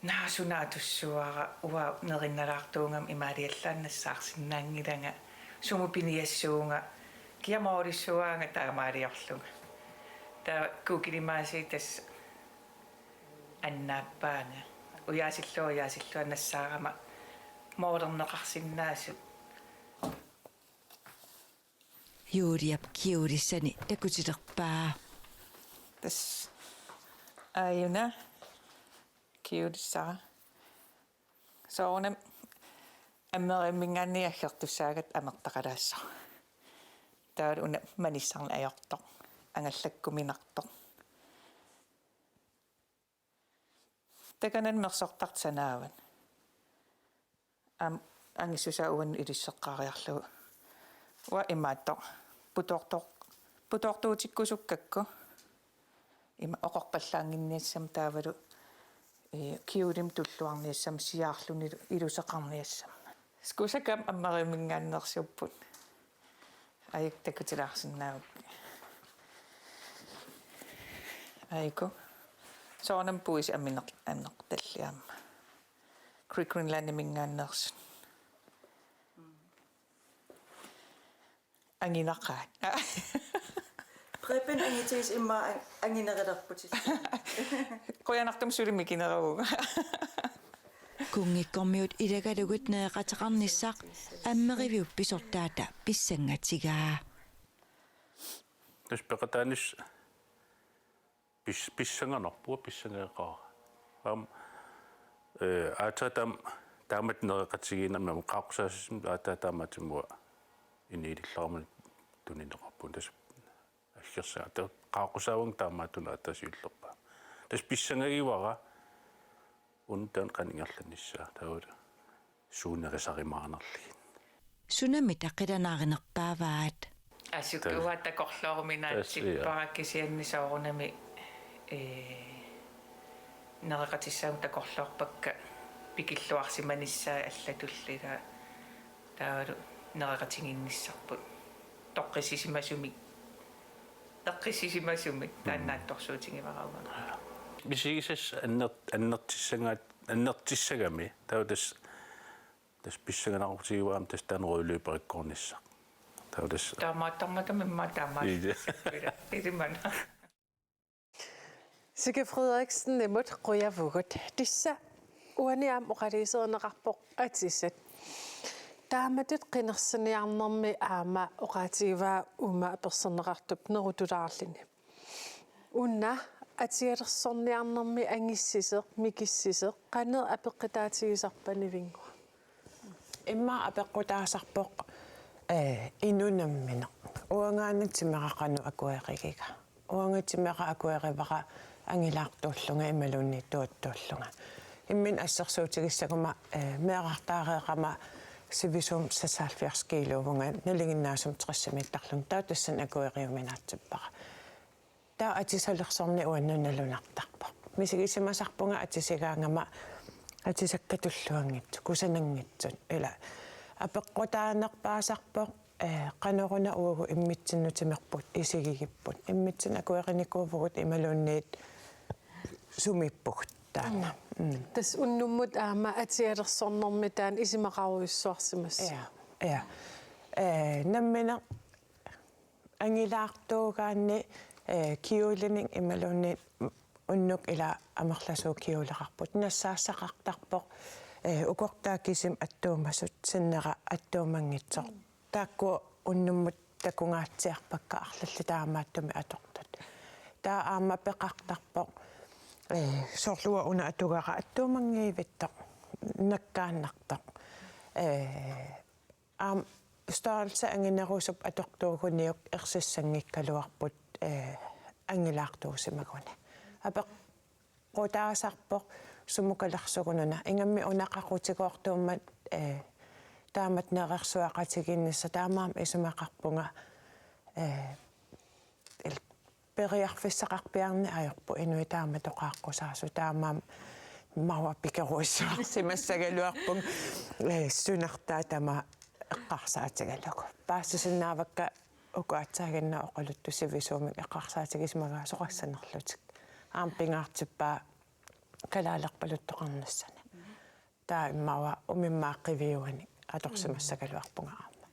"Naa, suna atussavara, uanga nerinnalaartuugama imaaliallaannassaarsinnaanngilanga, sumut piniassuunga, kia moorissavaanga taamaaliorlunga." Taava Google Imaasii tassa annaappaanga. Ujaasillunga, ujaasillunga nassaarama moolerneqarsinnaasut. Juliap kjolissani takutilerpaa. Tassa aajuna kjolissara. Soorunami Amerikaminngaanniit aggertussaagatta amertaqalaassaaq. Taavalu una manissarneq ajortoq, angallakkuminartoq. Takanani mersortartoq sanaavat. Aamma angissusaa uannut ilisseqqaariarlugu. Uanga imaattoq putoortor-, putoortuutikkusukkakku. Ima oqorpallaannginniassammat taavalu, ee, kjolimik tulluarniassammat siaarlunilu iluseqarniassammat. Skuusakam Amerikaminngaanneersuupput. Aajuku takutilaarsinnaavakkit. Aajuku. Soorunami puisi amineq-, amineq talliaamma. Great Greenlandiminngaanneersut. Anginaqaat. Preben angitigisoq immaqa ang-, anginerulerputit. Qujanartumik suli mikineruvugut. Kunngikkormiut ilagalugit nereqateqarnissaq Ameriviup pisortaata pissangatigaa. Tassa peqataanissaq pis-, pissanganarpoq, pissangageqaara. Aamma, ee, aatsaat taama, taamatut nereqatigiinnermi aamma qaaqqusaasissummik aatsaat taamaattumik inuulerama tunineqarpoq. Tassa aggersaat taava qaaqqusaavunga taamaattunik aatsaat siullerpaamik. Tassa pissangagivara una taanna qanoq ingerlanissaa taavalu suunerisarimaarnerlugit. Sunami taqilanarinerpaavaat. Asukua takorlooruminaatsippara. Tassa, ja. Kisianni soorunami, ee, nereqatissaagut takorloorpakka pikilluarsimanissaat allatulli, taavalu nereqatigiinnissarput. Toqqissisimasumik. Eqqissisimasumik. Mm. Taanna naatsorsuutigivara uanga. Misigisassat anner-, annertissagaat, annertissagami. Taava tassa Tassa pissanganaqutigivaat aamma tassa taanna rødløberikkoornissaq. Taava tassa. Taamaattarmata immaqa taamaat. Ila. Ilimana. Sika Frederiksenimut qujavugut. Tassa uani aamma oqaluuserineqarpoq atisat. Taamatut qinersiniarnermi aamma oqaatigivaa uuma apersorneqartup nerutulaarluni. Una atisalersorniarnermi angissisoq, mikissisoq, qanoq apeqqutaatigisarpa Nivinnguaq? Immaqa apeqqutaasarpoq, ee, inuk nammineq. Uangaana timera qanoq akuerigiga. Uanga timera akuerivara angilaartuullunga imaluunniit tuuttuullunga. Imminut assersuutigissaguma, ee, meerartaareerama sivisuumik seksoghalvfjerds kiiluuvunga, nalinginnaasumik tressimiittarlunga, taava tassani akueriuminaatsippara. Taava atisalersorneq uannut nalunartarpoq. Misigisimasarpunga atisigaangama atisakka tulluanngitsut, kusananngitsut. Ila apeqqutaanerpaasarpoq, ee, qanoruna uagut immitsinnut timerput isigigipput. Immitsinnut akuerinikuuvugut imaluunniit sumiippugut taanna. Mm. Tassa unnummut aamma atisalersornermi taanna isumaqarujussuarsimassaaq. Ja, ja. Ee, nammineq angilaartuugaanni, ee, kjolinik imaluunniit unnuk ila amerlasuut kjoleqarput. Nassaassaqartarpoq, ee, ukortaaq kisimik attuumasut, sinnera attuumanngitsoq. Taakku unnummut takungaatsiarpakka arlallit taamaattumik atortut. Taava aamma peqartarpoq, ee, soorlu uanga una atugara attuumanngivittoq, nakkaannartoq. Ee, aamma størrelse anginerusup atortuuguniuk ersissanngikkaluarput, ee, angilaartuusimaguni. Apeqqutaasarpoq sumut kalersugununa. Ingammik una qaqutigoortuummat, ee, taamatut nerersuaqatigiinnissaq, taamaammat isumaqarpunga, ee, il-, periarfissaqarpiarneq ajorpoq, inuit taamatut qaaqqusaasut, taamaammat immaqa pikerujussuarsimassagaluarpunga, ee, sunartaa tamaat eqqarsaatigalugu. Paasisinnaavakka uku aatsaaginnaq oqaluttuat sivisuumik eqqarsaatigisimagaat soqassanerlutik. Aamma pingaartippaa kalaalerpaluttoqarnissani. Taava immaqa umimmaaqiviuani atorsimassagaluarpunga aamma.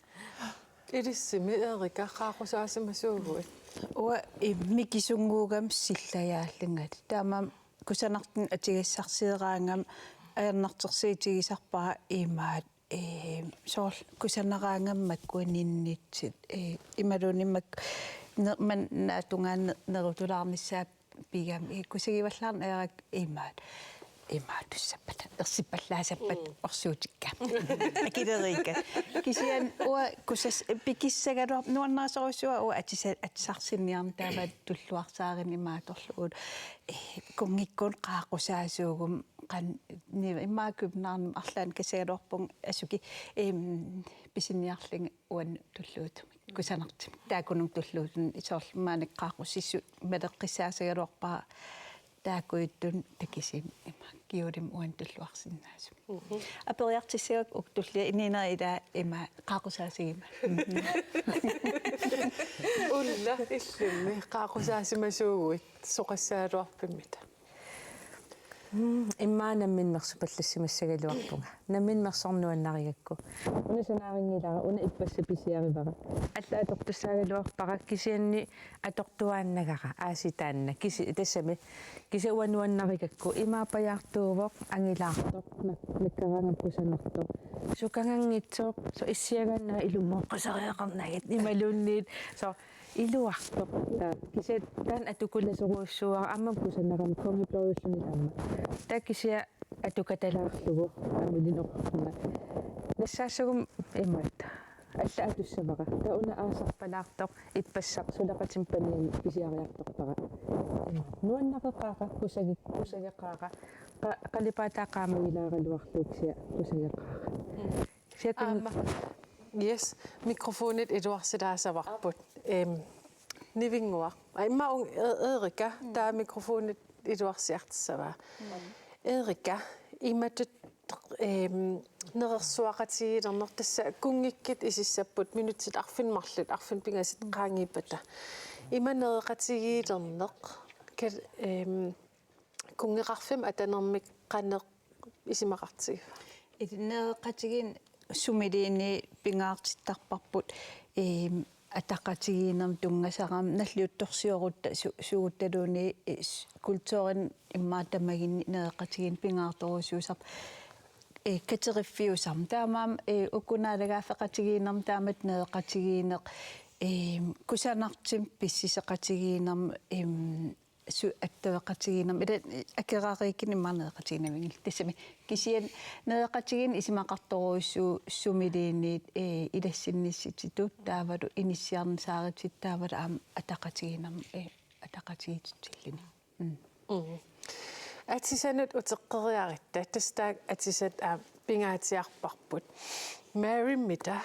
Ilissimi Erika, qaaqqusaasimasuuguit? Uanga, ee, mikisunnguugama sillajaallungali. Taamaammat kusanartumik atugassarsiaraangama ajornartorsiutigisarpara imaattoq, ee, soorlu kusanaraangama makkuaninnitsit, ee, imaluunniit mak-, ne-, man naatungaani ne-, nerutulaarnissaa pigami, ee, kusagivallaarneq ajorpara imaattoq, imaattussappat, ersippallaasappat, mm, orsuutikka. Akileriikka. Kisianni uanga kusas-, pikissagaluarpoq nuannarisorujussuuara uanga atisa-, atisarsinniarneq, taava tulluarsaarinnik imaattorlugu. Ee, kunngikkuuneq qaaqqusaasuuguma qan-, ni-, immaqa Københavnimi arlaannik kassagaluarpunga asuki, em, pisiniarlunga uannut tulluuttumik. Kusanartumik. Taakkununnga tulluuttunut, soorlu maannakkut qaaqqusissut maleqqissaasagaluarpara taakkuuttut takisimi ima kjolemi uannut tulluarsinnaasumik. Mhm. Aperiartussagukku uku tulliani inuunerit ilaa ima qaaqqusaassigimmat. Ulla, illimmi qaaqqusaasimasuuguit soqassagaluarpimmita? Mm, immaqa nammineq mersorpallassimassagaluarpunga. Nammineq mersornuannarigakku. Una sanaarinngilara, una ippassaq pisiarivara. Allaat atortussaagaluarpara kisianni atortuaannagara aasiit taanna. Kisi-, tassami, kisianni uanga nuannarigakku. Immaqa pajaartuuvoq, angilaartoq, nak-, nakkaraangama kusanartoq. Sukanganngitsoq, soorlu issiagaannaat ilumoorpasariaqarnagit, imaluunniit, soorlu iluartoq. Taava kisianni taanna atukulasorujussuuara, aamma kusanarama kongeblodilluunniit aamma. Taava kisianni atukatalaarlugu aamma ilinnut oqarlunga. Nassaassaguma imaattoq. Allaat atussavara. Taava una aasarpalaartoq ippassaq suleqatinik paniani pisiariartorpara. Nuannareqaara, kusagi-, kusageqaara. Qa-, qalipaataa qaamagilaaraluarlugu kisianni kusageqaara. Kisianni kun- Aamma. Yes, mikrofonit iluarsilaassavarput. Em, Nivinnguaq. Ai, immaqa un-, E-, Erika, mm, taava mikrofonit iluarsiartussavaa. Mm. Erika, imatut, em, nerersuaqatigiilerneq, tassa kunngikkut isissapput minutsit arfineq-marluk, arfineq pingasut, mm, qaangiuppata. Ima nereqatigiilerneq, kal-, em, kunngeqarfimmi atanermik qanoq isumaqartigiva? Illit nereqatigiinneq sumiluunniit pingaartittarparput, em, ataqatigiinnermut tunngasarami, nalliuttorsiorutta su-, suuttaluunniit, eh, s-, kulturinut immaqa tamagunik nereqatigiinneq pingaartorujussuusarpoq, eh, kateriffiusarmat. Taamaammat, eh, uku naalagaaffeqatigiinnermut taamatut nereqatigiinneq, em, kusanartumik pissuseqatigiinnermut, em, su-, attaveqatigiinnermut, ila, akerariikkunik immaqa nereqatigiinnavianngillat. Tassami kisianni nereqatigiinneq isumaqartorujussuuvoq sumiluunniit, eh, ilassinniissutitut taavalu inissiarnisaarutit taavalu aamma ataqatigiinnermut, eh, ataqatigiissutilluni. Mm. Mm. Atisanut uteqqeriarutta, tassa taakku atisat aamma pingaatsiarparput. Marymita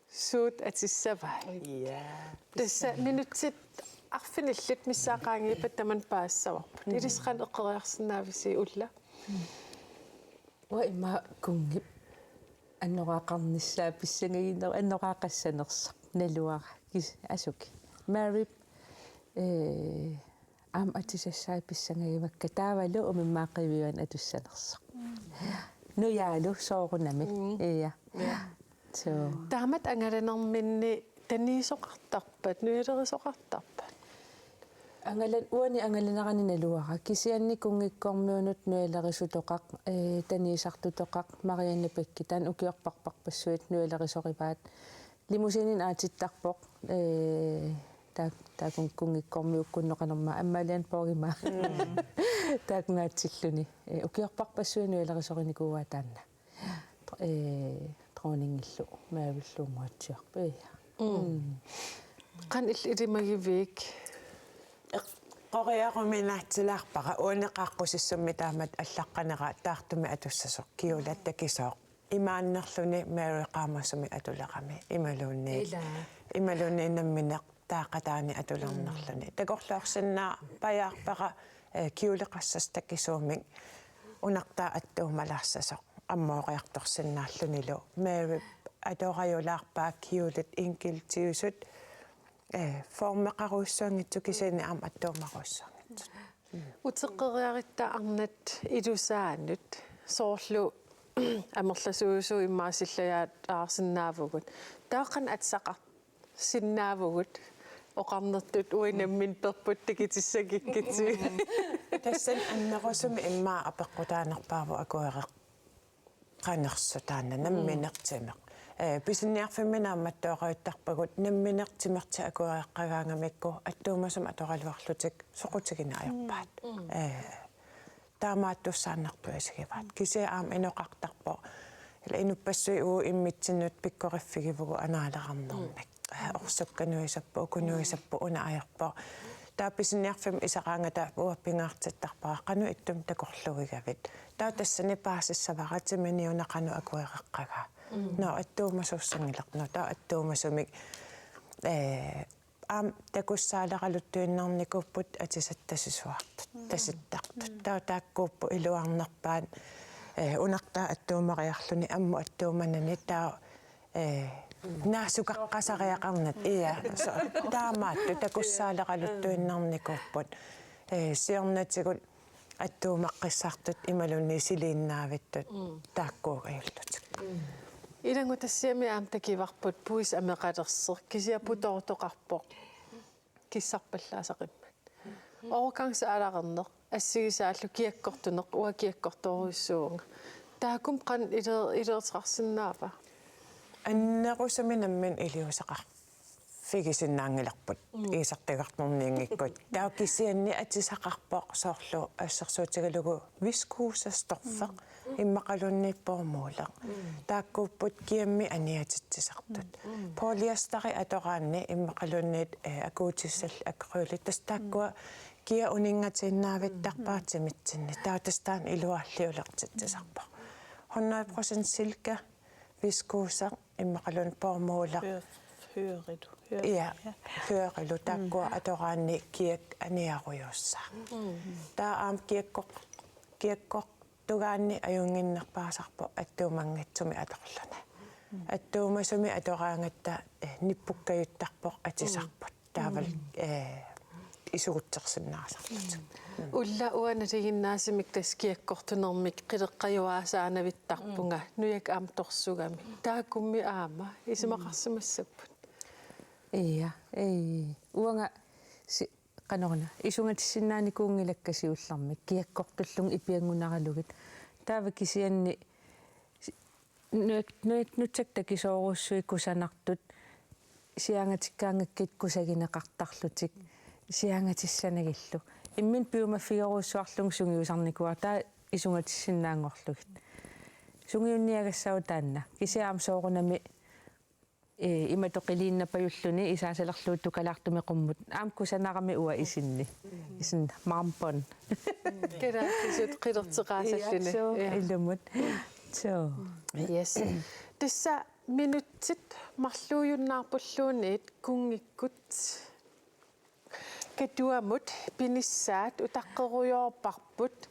suut atissavai? Ja. Tassa minutsit arfinillit missaat qaangiuppata tamanna paasissavarput. Mm. Ilissi qanoq eqqoriarsinnaavisi, Ulla? Uanga immaqa kunngip annoraaqarnissaa pissangaginnera-, annoraaqassanersoq naluara kis-, asuki. Mary, eh, aamma atisassai pissangagivakka taavalu umimmaaqiviuanik atussanersoq. Mm. Nujaalu soorunami. Mm. Ja. Ja. So. Taamatut angalanerminni taniisoqartarpat, nujalerisoqartarpat? Angalan-, uani angalanerani naluara. Kisianni kunngikkormiunut nujalerisutoqaq, eh, taniisartutoqaq, Marianne Bech, taanna ukiorparparpassuit nujalerisoraat. Limousinen aatsittarpoq, eh, taa-, taakku kunngikkormiut ukkunneqanerma ammaalian poorima. Mm. Taakkunngaatsilluni. Eh, ukiorparpassuit nujalerisorinikuuaat taanna. Dr-, eh, dronningillu Maryllunguatsiarpia. Mm. Mm. Qanoq il-, ilimagivigit? Eqqoriaruminaatsilaarpara, uani qaaqqusissummik taamatut allaqqanera taartumik atussasoq, kjolat takisooq. imaannerluni Mary qaamasumik atulerami imaluunniit. Ila. Imaluunniit nammineq taaqataani atulernerluni. Mm. Takorloorsinnaapajaarpara, eh, kjoleqassasut takisuumik unartaa attuumalaassasoq ammooriartorsinnaallunilu. Mary atorajulaarpaa kjolet enkeltiusut, eh, formeqarujussuanngitsut kisianni aamma attuumarujussuanngitsut. Uteqqeriarutta arnat ilusaanut soorlu amerlasuusugut immaqa sillajaataarsinnaavugut. Taava qanoq atisaqarsinnaavugut oqarnertut uinammin perput takutissagikkitsi. Tassani annerusumik immaqa apeqqutaanerpaavoq akuereq- qanersut taanna nammineq timeq. Eh, pisiniarfimmi naammattoorajuttarpagut nammineq timertik akuereqqagaangamikku attuumasumik atoraluarlutik soqutigineq ajorpaat. Mm. Eh, taamaattussaannartuisigivaat. Kisianni aamma inoqartarpoq. Ila inuppassuit uagut immitsinnut pikkoriffigivugut anaalerarnermik. Eh, orsukkanuisapput, ukunuisapput, una ajorpoq. Taava pisiniarfimmi iseraangata uanga pingaartittarpara qanoq ittumik takorluugigavit. Taava tassani paasissavara timini una qanoq akuereqqagaa. Mm. Nå, attuumasuussanngilaq, nå, taava attuumasumik, eh, aamma takussaaleraluttuinnarnikuupput atisat tasisuartut, mm, tasittartut. Mm. Taava taakkuupput iluarnerpaat, eh, unartaa attuumariarluni ammut attuumanani taava, eh, naasukaqqasariaqarnata. Ia, so, taamaattut takussaaleraluttuinnarnikuupput. Eh, siornatigut attuumaqqissaartut imaluunniit siliinnaavittut, mm, taakkuugaluarlutik. Mm. Ilanngutassiami aamma takuarput puisit ameqalersoq kisianni putoortoqarpoq kissarpallaasaqimmat. Overgangsalderineq assigisaallu kiakkortuneq, uanga kiakkortoorujussuuvunga. Taakku qanoq ileer-, ileerteqarsinnaava? Annerusumik nammineq iliuuseqar- figisinnaanngilarput, mm, iisartagartorniinngikkutta. Taava kisianni atisaqarpoq soorlu assersuutigalugu viskozestoffer, mm, immaqaluunniit bomulder. Mm. Taakkuupput kiammik aniatitsisartut. Mm. Polyesteri atoraanni immaqaluunniit, eh, akuutissallu akryli. Tassa taakkua, mm, kiap uninngatiinnaavittarpaat, mm, timitsinni. Taava tassa taanna iluaalliulertitsisarpoq. Hundrede procent silke, viskose, immaqaluunniit bomulder. Hør-, hørilu. Hør-, ja, ja. Hørilu. Taakkua, mm, atoraanni kiak aniarujussaaq. Mm. Taava aamma kiakkor-, kiakkortugaanni ajunnginnerpaasarpoq attuumanngitsumik atorluni. Mm. Attuumasumik atoraangatta, eh, nippukkajuttarpoq atisarput. Mm. Taavalu, mm, eh, isugutsersinnaasarlutik. Mm. Ulla, uanga nalinginnaasumik tassa kiakkortunermik qileqqajuaasaaneq avittarpunga. Mm. Nujakka aamma torsugami. Taakkummi aamma isumaqarsimassapput. Ia, ei. Uanga si-, qanoruna, isungatissinnaanikuunngilakka siullermik kiakkortullugit ipianngunaralugit. Taava kisianni si-, nuak-, nuak-, nutsakka takisoorujussuit kusanartut siaangatikkaangakkit kusagineqartarlutik siaangatissanagillu. Imminut piumaffigerujussuarlugit sungiusarnikuuara, taava isungatissinnaanngorlugit. Sungiunniagassaagut taanna. Kisianni aamma soorunami, eh, imatut qiliinnapajulluni isaasalerlugu tukalaartumik qummut. Aamma kusanarami uanga isinni. Isinni maarpun. Kalaallisut qilerteqaasalluni. Ia, suu. Ja. Ilumut. Suu. Yes. Tassa minutsit marluujunnaarpulluunniit kunngikkut Katuamut pinissaat utaqqerujoorparput.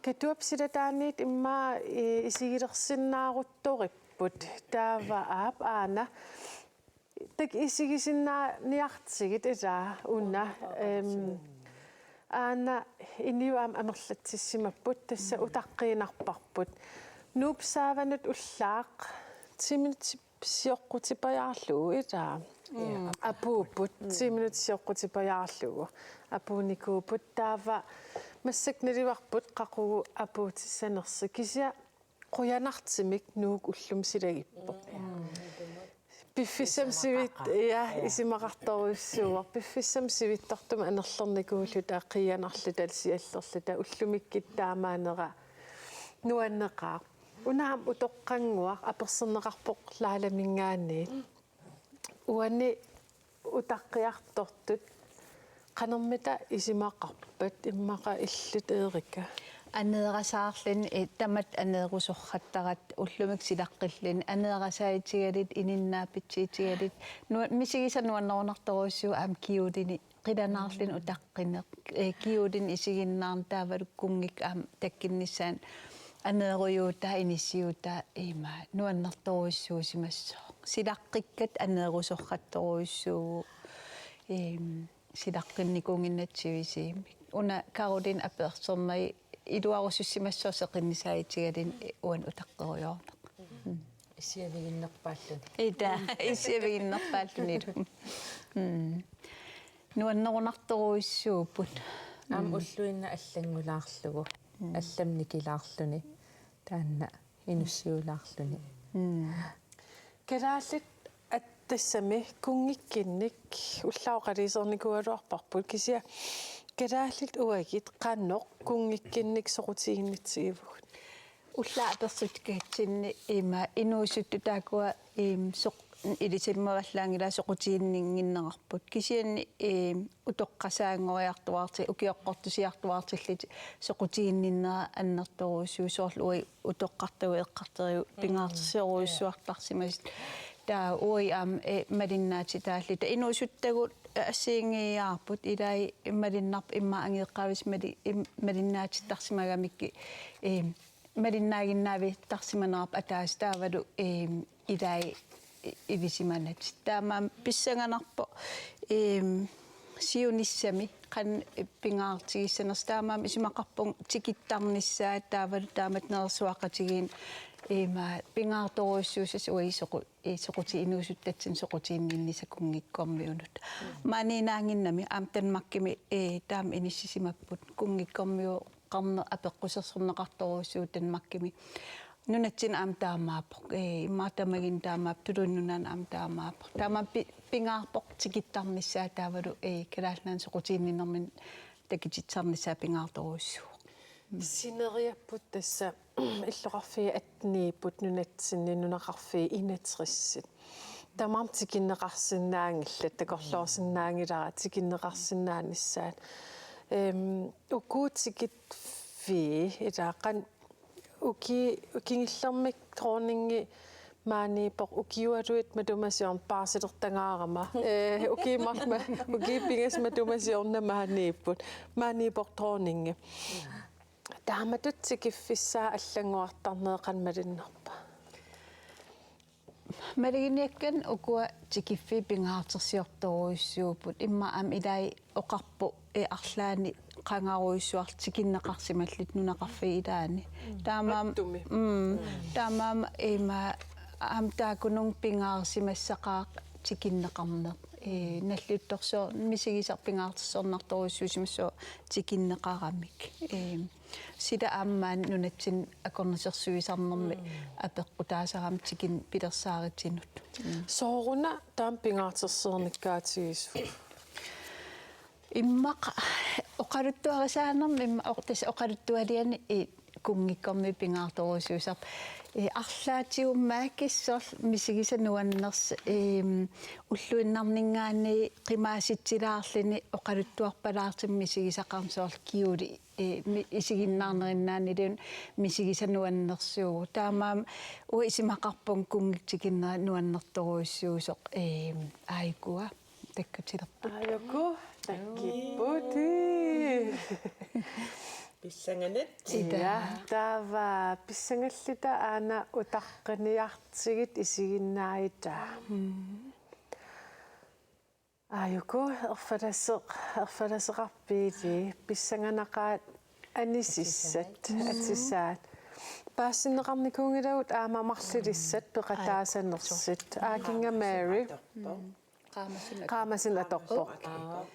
Katuap silataaniit immaqa, eh, isigilersinnaaruttoripput. Taava aap aana. Takusigisinnaaniartigit ilaa una. Em, aana inuit aamma amerlatsissimapput tassa utaqqiinnarparput. Nuup saavanut ullaaq ti minutsit sioqqutipajaarlugu ilaa. Mm. Apuupput, mm, ti minutsit sioqqutipajaarlugu. Apuunnikuupput taava massakkut naluarput qaqugu apuutissanersoq. Kisianni qujanartumik Nuuk ullumi silagippoq. Mm. Piffissami sivit-, isumaqartoq. Ja, ja, isumaqartorujussuuvoq. Piffissami sivitsortumi anorlernikuulluta, qiianarluta, siallerluta, ullumikkut taamaanera nuanneqaaq. Una aamma utoqqannguaq apersorneqarpoq Laalaminngaanniit. Uani utaqqiartortut qanormita isumaqarpat immaqa illit, Erika? aneerasaarluni, eh, tamatta aneerusorqattaratta ullumi silaqqilluni aneerasaatigaluta ininnaapitsitigaluta. Nu-, misigisaq nuannerunartorujussuuvoq aamma kjoleni qilanaarluni utaqqineq. Eh, kjoleni isiginnaarneq taavalu kunngikkut aamma takkunnissaanut aneerujuutaa inissiutaa ima nuannertorujussuusimassooq. Silaqqikkatta aneerusorqattorujussuuvoq. Em, silaqqinnikuunnginnatta sivisuumik. Una Karoline aperserneri iluarusussimassooq seqinnisaatigaluni uani utaqqerujoorneq. Mm. Issiaviginnerpaalluni. Ita, issiaviginnerpaallunilu. Mm. Nuannerunartorujussuupput. Aamma ulluinnaq allanngulaarlugu, allamut nikilaarluni, taanna inussiulaarluni. Mm. Kalaallit at-, tassami kunngikkunnik ullaaq oqaluusernikuugaluarparput kisianni kalaallit uagut qanoq kunngikkunnik soqutiginnitsigivugut? Ullaaq apersutsikatsinni ima inuusuttut taakkua, im, soq-, ilisimavalluanngilaq soqutiginninnginnerarput. Kisianni, im, utoqqasaanngoriartuaarti-, ukioqqortusiartuaartillutik soqutiginninnerat annertoorujussuuvoq, soorlu uagut utoqqartagut eqqartorivut pingaartorsiorujussuartarsimasut. Taava uagut aamma, eh, malinnaatitaalluta. Inuusuttagut assigiinngiiaarput, ilai malunnarpoq immaqa angajoqqaavisa mali-, im-, malinnaatittarsimagamikkit, eh, malinnaaginnaavittarsimanerarput ataaseq taavalu, eh, ilai i-, ilisimanatik. Taamaammat pissanganarpoq, eem, siunissami qanoq pingaartigissanersoq, taamaammat isumaqarpunga tikittarnissaat taavalu taamatut nerersuaqatigiinni ima pingaartorujussuussasoq uagut soqu-, ee, soquti-, inuusuttatsinni soqutiginninnissaq kunngikkormiunut. Maaniinnaannginnami aamma Danmarkimi, ee, taama inissisimapput kunngikkormiuqarneq apeqqusersorneqartorujussuuvoq Danmarkimi. Nunatsinni aamma taamaappoq. Ee, immaqa tamaguini taamaappoq, Tuluit Nunaanni aamma taamaappoq. Taamaammat pi-, pingaarpoq tikittarnissaat taavalu, ee, Kalaallit Nunaanni soqutiginninnermini takutitsisarnissaa pingaartorujussuuvoq. Sineriapput tassa illoqarfiit atteniipput nunatsinni nunaqarfiit enogtresit. Tamarmik tikinneqarsinnaanngillat, takorloorsinnaanngilara tikinneqarsinnaanissaat. Ehm, uku tikiffii ilaa qanoq uki-, kingullermik dronningi maaniippoq ukiualuit matuma siorna paarsilertangaarama. Eh, ukiut marluk ma-, ukiut pingasut matuma siorna maaniipput. Maaniippoq dronningi. Taamatut tikiffissaa allanngorartarneri qanoq malunnarpa? Maluginiakkanik ukua tikiffiit pingaartorsiortorujussuupput. Immaqa aamma ilai oqarpoq, ee, arlaannik qangarujussuartut tikinneqarsimallutik nunaqarfiit ilaanni. Taamaam-, Qattumi. Mm, taamaammat ima aamma taakkununnga pingaarsimassaqaaq tikinneqarneq. Ee, nalliuttorsuaq misigisaq pingaartorsiornartorujussuusimassooq tikinneqaramik. Ee, sila aamma nunatsinni akornusersuisarnermi apeqqutaasarami tikinneq pilersaarutinut. Mm. Sooruna taama pingaartorsiornikkaatigisoq? Immaqa oqaluttuarisaanermi imma-, oq-, tassa oqaluttualiani i kunngikkormiut pingaartorujussuusarput. Ee, arlaatigut maakissorlu misigisaq nuannersoq, eem, ulluinnarninngaanniit qimaasitsilaarluni oqaluttuarpalaartumik misigisaqarneq soorlu kjoli, ee, mi-, isiginnaarnerinnaanniilluunniit misigisaq nuannersuuvoq. Taamaammat uanga isumaqarpunga kunngikkut tikinneq nuannertorujussuusoq, eem, aajukua takkutilerput. Aajuku, takkipput. Pissanganaq. Ita. Ja, taava pissangalluta aana utaqqiniartigit isiginnaajuta. Mm. Aajuku, erfalaseq-, erfalaseqarpiili, pissanganaqaat anisissat, atisaat. Mm. Atisaat. Paasitinneqarnikuunngilagut aamma marlulissat peqataasanersut. Aajuku. Aakinga Mary. Mm. Qaamasunik. Qaamasunik atorpoq. Okay.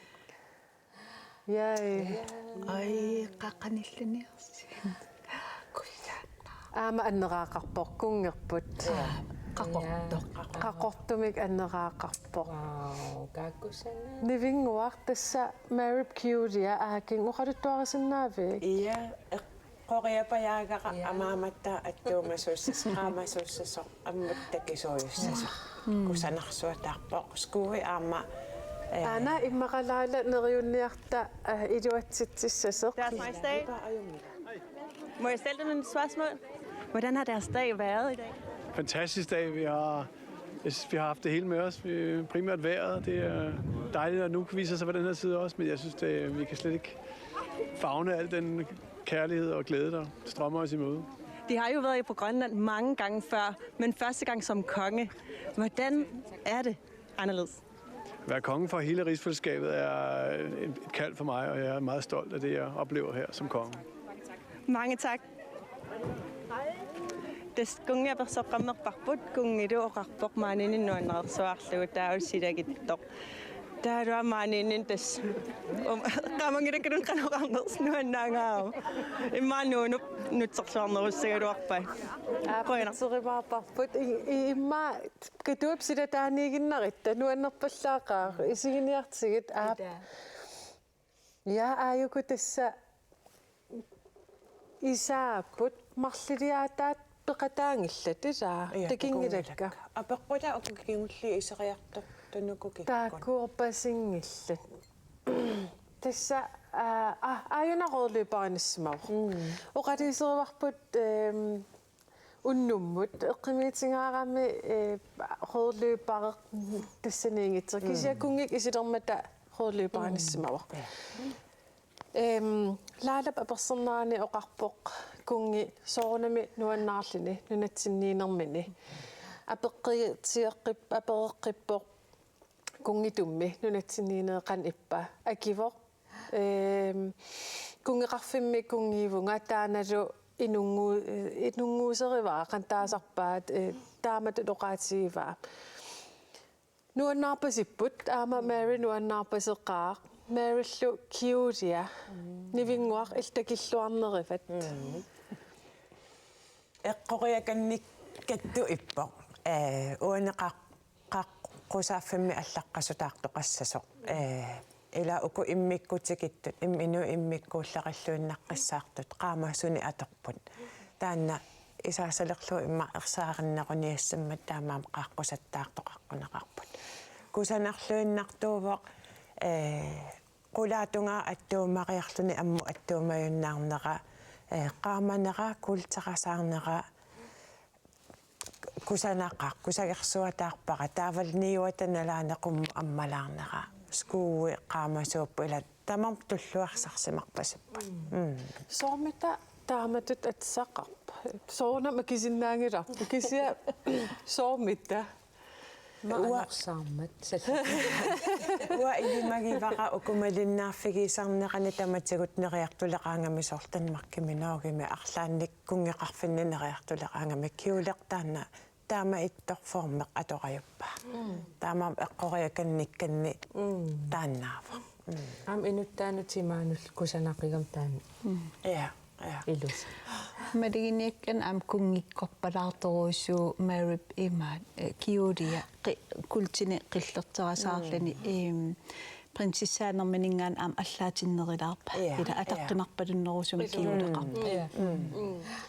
Yay. Ai, qaqaniilluniarsi. Kulla. Aamma anneraaqarpoq, kunngerput. Aa, qaqortoq. Qaqortumik anneraaqarpoq. Wow, kaakkussannga. Nivinnguaq tassa Mary Julia Aaking oqaluttuarisinnaavit? Ja, eq-, Qoriapajaagara. Ja. Amaamatta attuumasuussasoq, qaamasuussasoq, ammut takisuujussasoq. Mm. Kusanarsuataarpoq. Skuui aamma, eh, aana immaqalaala neriunniarta, eh, iluatsitsissasoq. That's my state. Ipa ajummi. Må jeg stille dem et spørgsmål? Hvordan har deres dag været i dag? Fantastisk dag. Vi har, jeg synes, vi har haft det hele med os. Vi, primært vejret. Det er dejligt, at nu viser sig på den her side også, men jeg synes, det, vi kan slet ikke favne al den kærlighed og glæde, der strømmer os i møde. De har jo været på Grønland mange gange før, men første gang som konge. Hvordan er det anderledes? At være konge for hele rigsfællesskabet er et kald for mig, og jeg er meget stolt af det, jeg oplever her som konge. Mange tak. Tassa kunngi apersoqqammerparput, kunngilu oqarpoq maaniinninni nuannareersuarlugu taava silagittoq. Taava maaniinninni tassa. Um, qaamanngilakkannut qanoq oqarnersoq nuannaagaara. Immaqa nuunup nutserluarnerussagaluarpai. Qujanaq. Apersoqqammerparput i, i, immaqa Katuup silataaniiginnarutta nuannerpallaaqaaq isiginiartigit aap. Ida. Ja, aajuku tassa isaapput marloriaataat peqataanngillat ilaa. Ja, takinngilakka. Takunngilakka. Apeqqutaat uku kingulliit iseriartortut uku kikkut. Taakkuorpasinngillat. Tassa aa, aa, aajuna rødløberinissimavoq. Mm. Oqaluuserivarput, ehm, Unnummut eqqumiitingaarami, eh, rødløbereq tassaniinngitsoq. Mm. Kisianni kunngik isilermata rødløberinissimavoq. Mm. Ja. Ehm, Laalap apersornerani oqarpoq kunngi soorunami nuannaarluni nunatsinniinnermini. Apeqqutigeqqip-, apereqqippoq kunngitummi nunatsinniinnerit qanoq ippa. Akivoq. Ehm, kunngeqarfimmi kunngiuvunga taannalu inunngu-, inunnguuserivara qanoq taasarpaat, eh, taamatut oqaatigivaa. Nuannaarpasipput, aamma Mary nuannaarpaseqaaq, Maryllu Kiulia, mm, Nivinnguaq illit takilluarnerivat. Mm. Eqqoriakannikkattut ippoq. Eh, uani qaq-, qaqqusaaffimmi allaqqasutaartoqassasoq. Eh, ila uku immikkut tikittut, im-, inuit immikkuullarilluinnaqqissaartut, qaamasunik atorput. Taanna isaasalerlugu immaqa ersaarinneruniassammat taamaammat qaaqqusattaartoqaqquneqarput. Kusanarluinnartuuvoq, eh, qulaatungaa attuumariarluni ammut attuumajunnaarnera, eh, qaamanera, kuulterasaarnera, kusanaqaaq, kusagersuataarpara, taavalu niuata nalaani qummut ammalaarnera, skuui qaamasuupput, ila tamarmik tulluarsarsimarpasippat. Mm. Mm. Soormita taamatut atisaqarpa? Soorunami akisinnaanngilarput, kisianni soormita? Uanga anorsaarmat salla. Uanga ilimagivara uku malinnaaffigisarnerani tamatigut neriartuleqaangami soorlu Danmarkimi Norgemi arlaannik kunngeqarfinni neriartuleqaangami Kiuleq taanna taama ittoq formeq atorajuppaa. Mm. Taamaammat eqqoriakannikkanni, mm, taannaavoq. Mm. Aamma inuttaanut timaanullu kusanaqigami taanna. Mm. Ja. Ja. Ilus. Maluginiakkanik aamma kunngikkorpalaartorujussuuvoq Maryp imaat, eh, Kiulia qi-, kuultinik qillerterasaarluni, mm, ehm, prinsessaanermininngaanniit aamma allaatinnerulaarpaa. Ja, ila, ja, ataqqinarpalunnerusumik, mm, Kiuleqarpoq. Ja. Mm.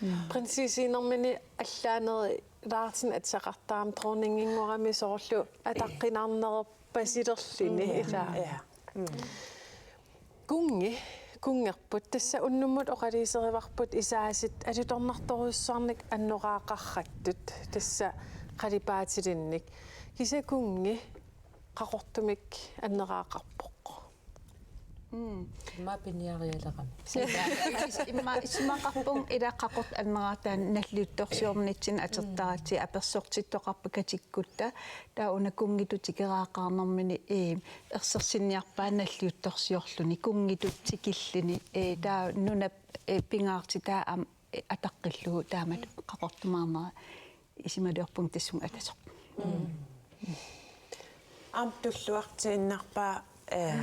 Mm. Prinsessiinermini allaanerulaartunik atisaqartarami dronninginngorami soorlu ataqqinarnerpasilerluni, mm, ila. Ja. Mm. Kunngi, kunngerput, tassa unnummut oqaluuserivarput isaatsit alutornartorujussuarnik annoraaqarrattut, tassa qalipaatilinnik. Kisianni kunngi Qaqortumik annoraaqarpoq. Mm. Immaqa piniarialerami. Immaqa is-, immaqa isumaqarpunga ila Qaqortup annoraartaa nalliuttorsiornitsinni atortaratsigu, apersortittoqarpat katikkutta. Taava una kunngitut tikeraarneqarnermini, ee, ersersinniarpaa nalliuttorsiorluni, kunngitut tikilluni, ee, taava nunap, ee, pingaartitaa aamma, ee, ataqqillugu taamatut Qaqortumaarnera isumaliorpunga tassunga atasoq. Mm. Aamma tulluartiinnarpaa, ee,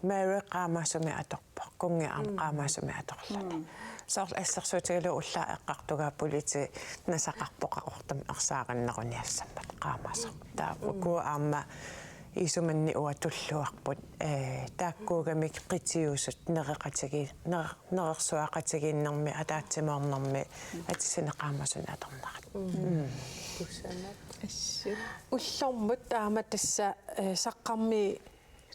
Mary qaamasumik atorpoq, kunngi aamma, mm, qaamasumik atorluni. Mm. Soorlu assersuutigalugu ullaaq eqqartugaa politiit nasaqarput Qaqortumi ersaarinneruniassammat qaamasoq. Taava, mm, uku aamma isumanni uanga tulluarput, ee, taakkuugamik qitiusut nereqatigi-, ner-, nerersuaqatigiinnermi ataatsimoornermi atisini qaamasunik atornerat. Mm. Mm. Kusanaq. Assut. Ullormut aamma tassa, ee, Saqqarmi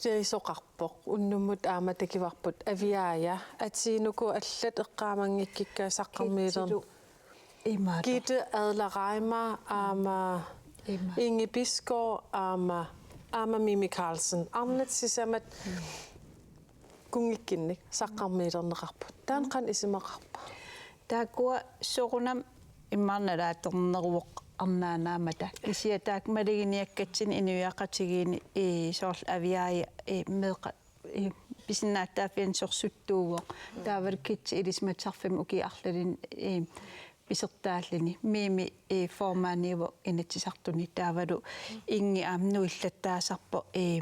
Kiisoqarpoq, unnummut aamma takuarput Aviaja, atiinuku allat eqqaamanngikkikka saqqarmiilerneq. Gitte Adler Reimer aamma Inge Bisgaard aamma, aamma Mimi Karlsen. Arnat sisamat kunngikkunnik saqqarmiilerneqarput. Taanna qanoq isumaqarpa? Taakkua soorunami immaqa nalaaterneruvoq arnaanaammata. Kisianni taakku maluginiakkatsinni inuiaqatigiinni, ee, soorlu Aviaja, ee, meeqqat, ee, pisinnaatitaaffianni sorsuttuuvoq. Taavalu Gitte ilisimatusarfimmi ukiut arlalinni, ee, pisortaalluni. Mimi, ee, formandiuvoq Inatsisartuni. Taavalu Inge aamma nuillattaasarpoq, ee,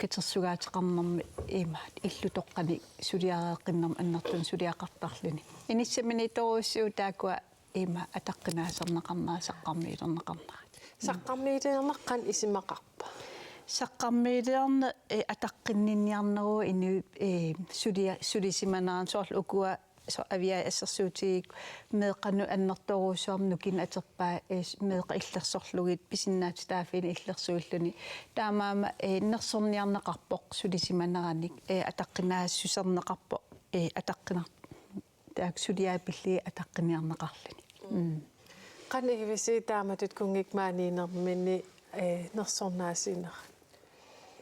katersugaateqarnermi, ee, illutoqqanik suliareeqqinnermik annertuumik suliaqartarluni. Inissaminiittorujussuuvoq taakkua ima ataqqinaaserneqarnera saqqarmiilerneqarnera. Saqqarmiilerneq qanoq isumaqarpa? Saqqarmiilerneq, eh, ataqqinninniarneruvoq inuit, eh, sulia-, sulisimanerannut soorlu ukua so-, Aviaja assersuutigaara meeqqanut annertoorujussuarmik nukinneq atorpaa, eh, s-, meeqqat illersorlugit pisinnaatitaaffiini illersuilluni. Taamaammat, eh, nersorniarneqarpoq sulisimaneranik, eh, ataqqinaassuserneqarpoq, eh, ataqqinar-, taakku suliaat pillugit ataqqiniarneqarluni. Mm. Qanoq ivisi taamatut kunngikkut maaniinnerminni, eh, nersornaasiinerat?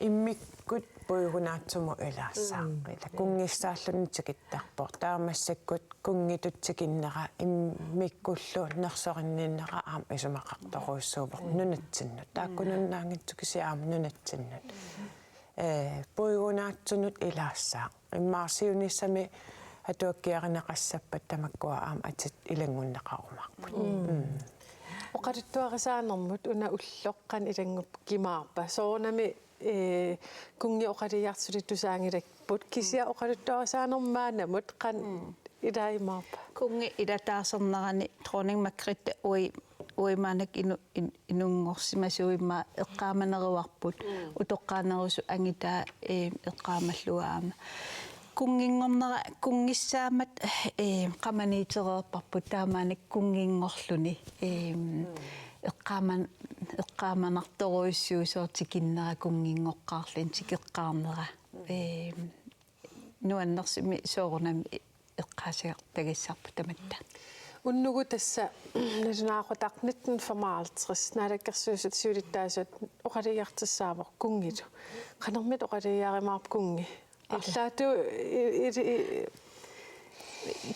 Immikkut puigunaatsumut ilaassaaq. Mm. Ila kunngissaalluni tikittarpoq. Taava massakkut kunngitut tikinnera immikkullu nersorinninnera aamma isumaqartorujussuuvoq nunatsinnut. Taakku nunaanngitsoq kisianni aamma nunatsinnut. Eh, puigunaatsumut ilaassaaq. Immaqa siunissami atuakkiarineqassappat tamakkua aamma atit ilanngunneqarumaarput. Mm. Mm. Oqaluttuarisaanermut una ulloq qanoq ilanngunneqarpa? Soorunami, eh, kunngi oqalugiartut suli tusaanngilakka. Kisianni oqaluttuarisaanermut maannamut qanoq ilaajumaarpa? Kunngi ilataarsernerani dronning Margrethe ui-, uimaannak inu-, in-, inunngorsimasuuvoq immaqa eqqaamaneruarput. Mm. Utoqqaanerusut angutaa, eh, eqqaamallugu aamma. Kunnginngornera, kunngissaammat, eh, qamaniutereerparput taamaanik kunnginngorluni. Eh, eqqaaman-, eqqaamanartorujussuusoq tikinnera kunnginngoqqaarluni tikeqqaarnera. Eh, nuannersumik soorunami eqqaasartagassarput tamatta. Unnugu tassa nalunaaqutaq nitten femoghalvtreds Naalakkersuisut siulittaasuat oqalugiartussaavoq kunngilu. Qanormita oqalugiarumaarpa kunngi? Arlaatigut i-, i-, i-,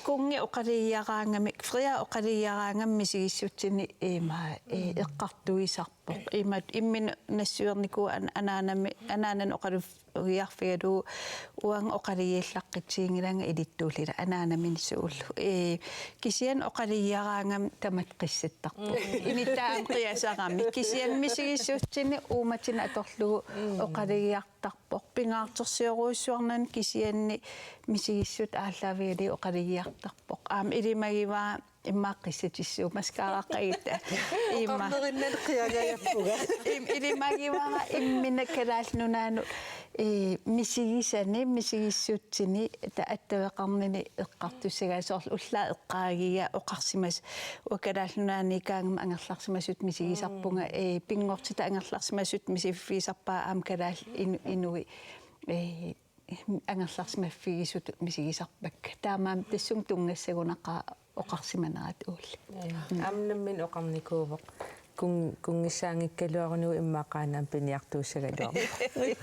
kunngi oqalugiaraangami, Frederik oqalugiaraangami misigissutsinni ima, eh, eqqartuisarpoq. Ima imminut nassuernikuuvoq an-, anaanami, anaanani oqalu-, oqalugiarfigalugu uanga oqalugiullaqqissuunngilanga ilittuullunga anaanamini suullu. Ee, kisianni oqalugiaraangami tamatta qissattarpoq. Mm. Inuttaaq qiasarami. Kisianni misigissutsinni uummatinnut atorlugu oqalugiartarpoq. Pingaartorsiorujussuarnani kisianni misigissutsit aallaavigalugit oqalugiartarpoq. Aamma ilimagivara immaqa qissatissuugut mascaraqagitta. Imma. Oqarnerinnani qiagajappunga. Im-, ilimagivara imminut Kalaallit Nunaannut, eh, misigisani, misigissutsini, ta-, attaveqarnini eqqartussagaat soorlu ullaaq eqqaagiga oqarsimas-, uanga Kalaallit Nunaanniikkaangama angerlarsimasutut misigisarpunga, eh, pinngortitaq angerlarsimasutut misiffigisarpara aamma kalaallit inu-, inuit, eh, angerlarsimaffigisutut misigisarpakka. Taamaammat tassunga tunngassagunaqaaq oqarsimanerat Uulli. Ee, aamma nammineq oqarnikuuvoq. Kun-, kunngissaanngikkaluaruniuk immaqa qaanaam piniartuussagaluarpoq.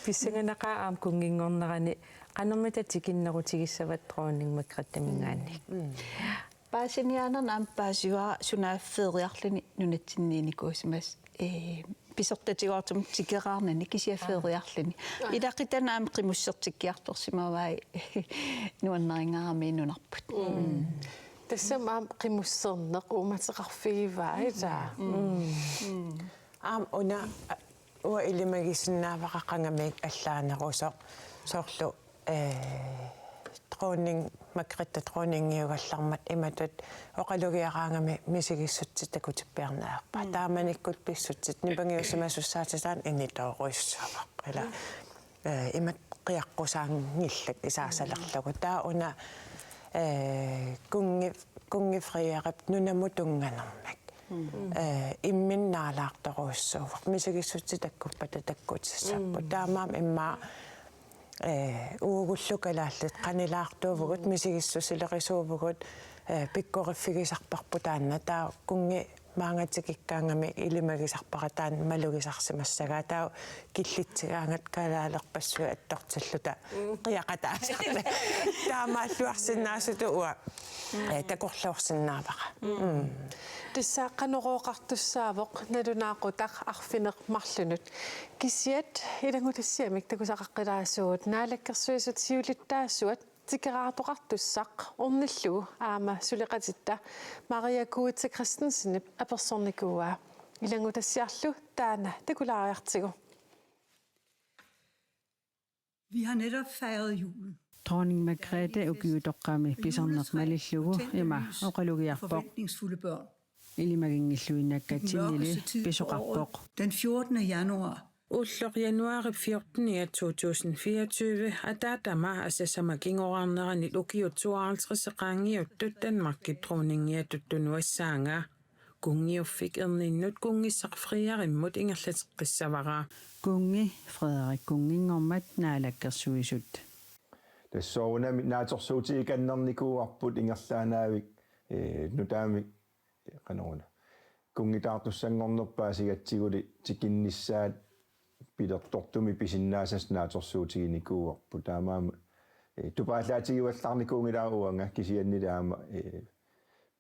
Pissanganaqaaq aamma kunnginngornerani qanormita tikinnerutigissavat dronning Margretheminngaanniit. Mm. Paasiniaanermi aamma paasivara sunaaffigiarluni nunatsinniinnikuusimasoq, ee, pisortatigoortumik tikeraarnani kisianni feeriarluni. Aa. Ilaqutani aamma qimussertikkiartorsimavai nuannarinngaarami nunarput. Mm. Mm. Tassami aamma qimusserneq uummateqarfigivaa, ilaa? Mm. Mm. Mm. Aamma una, a, uanga ilimagisinnaavara qangamiuk allaanerusoq soorlu, eh, dronning Margrethe dronningiugallarmat imatut oqalugiaraangami misigissutsit takutippiarneq ajorpara. Mm. Taamanikkut pissutsit nipangiussimasussaatitaannik initoorujussuuvoq. Ila, mm, eh, imatut qiaqqusaanngillat isaasalerlugu. Taava una, eh, kunngi-, kunngi Frederik nunamut tunnganermik. ee, imminut naalaartorujussuuvoq. Misigissutit takkuppata takkutissapput. Mm. Taamaammat immaqa, ee, uagullu kalaallit qanilaartuuvugut, misigissusilerisuuvugut, ee, pikkoriffigisarparput taanna. Taava kunngi maanga tikikkaangami ilimagisarpara taanna malugisarsimassagaa. Taava killitsigaangat kalaalerpassuit attortilluta qiaqataasarlugit. Taamaalluarsinnaasutut uanga, ee, takorloorsinnaavara. Mm. Tassa Qanorooqartussaavoq nalunaaqutaq arfineq-marlunut. Kisianni ilanngutassiamik takusaqaqqilaassuugut Naalakkersuisut siulittaasuat tikeraartoqartussaq ornillugu aamma suleqatitta Maria Kuitse Christensenip apersornikuuaa. Ilanngutassiarlu taanna takulaariartigu. Vi har netop fejret julen. Dronning Margrethe ukiutoqqami pisarneq malillugu ima oqalugiarpoq. Forventningsfulde børn. Ilimaginngilluinnakkatsinnilu pisoqarpoq. Den fjortende januar. Ulloq januaarip fjorteniat to tusind fireogtyve ataatama asasama kingoraarneranit ukiut tooghalvtreds qaangiuttut Danmarkip dronningiatut tunuassaanga. Kunngiuffik erninnut kunngissaq Frederikimmut ingerlateqqissavara. Kunngi Frederik kunnginngormat naalakkersuisut. Tassa soorunami naatsorsuutigikannernikuuarput ingerlaannavik, ee, nutaamik, ee, qanoruna. Kunngitaartussanngornerput paasigaqartitsiguli tikinnissaat pilertortumik pisinnaasassat naatsorsuutiginikuuarput. Taamaammat, ee, tupaallaatigiuallaarnikuunngilara uanga kisiannili aamma, ee,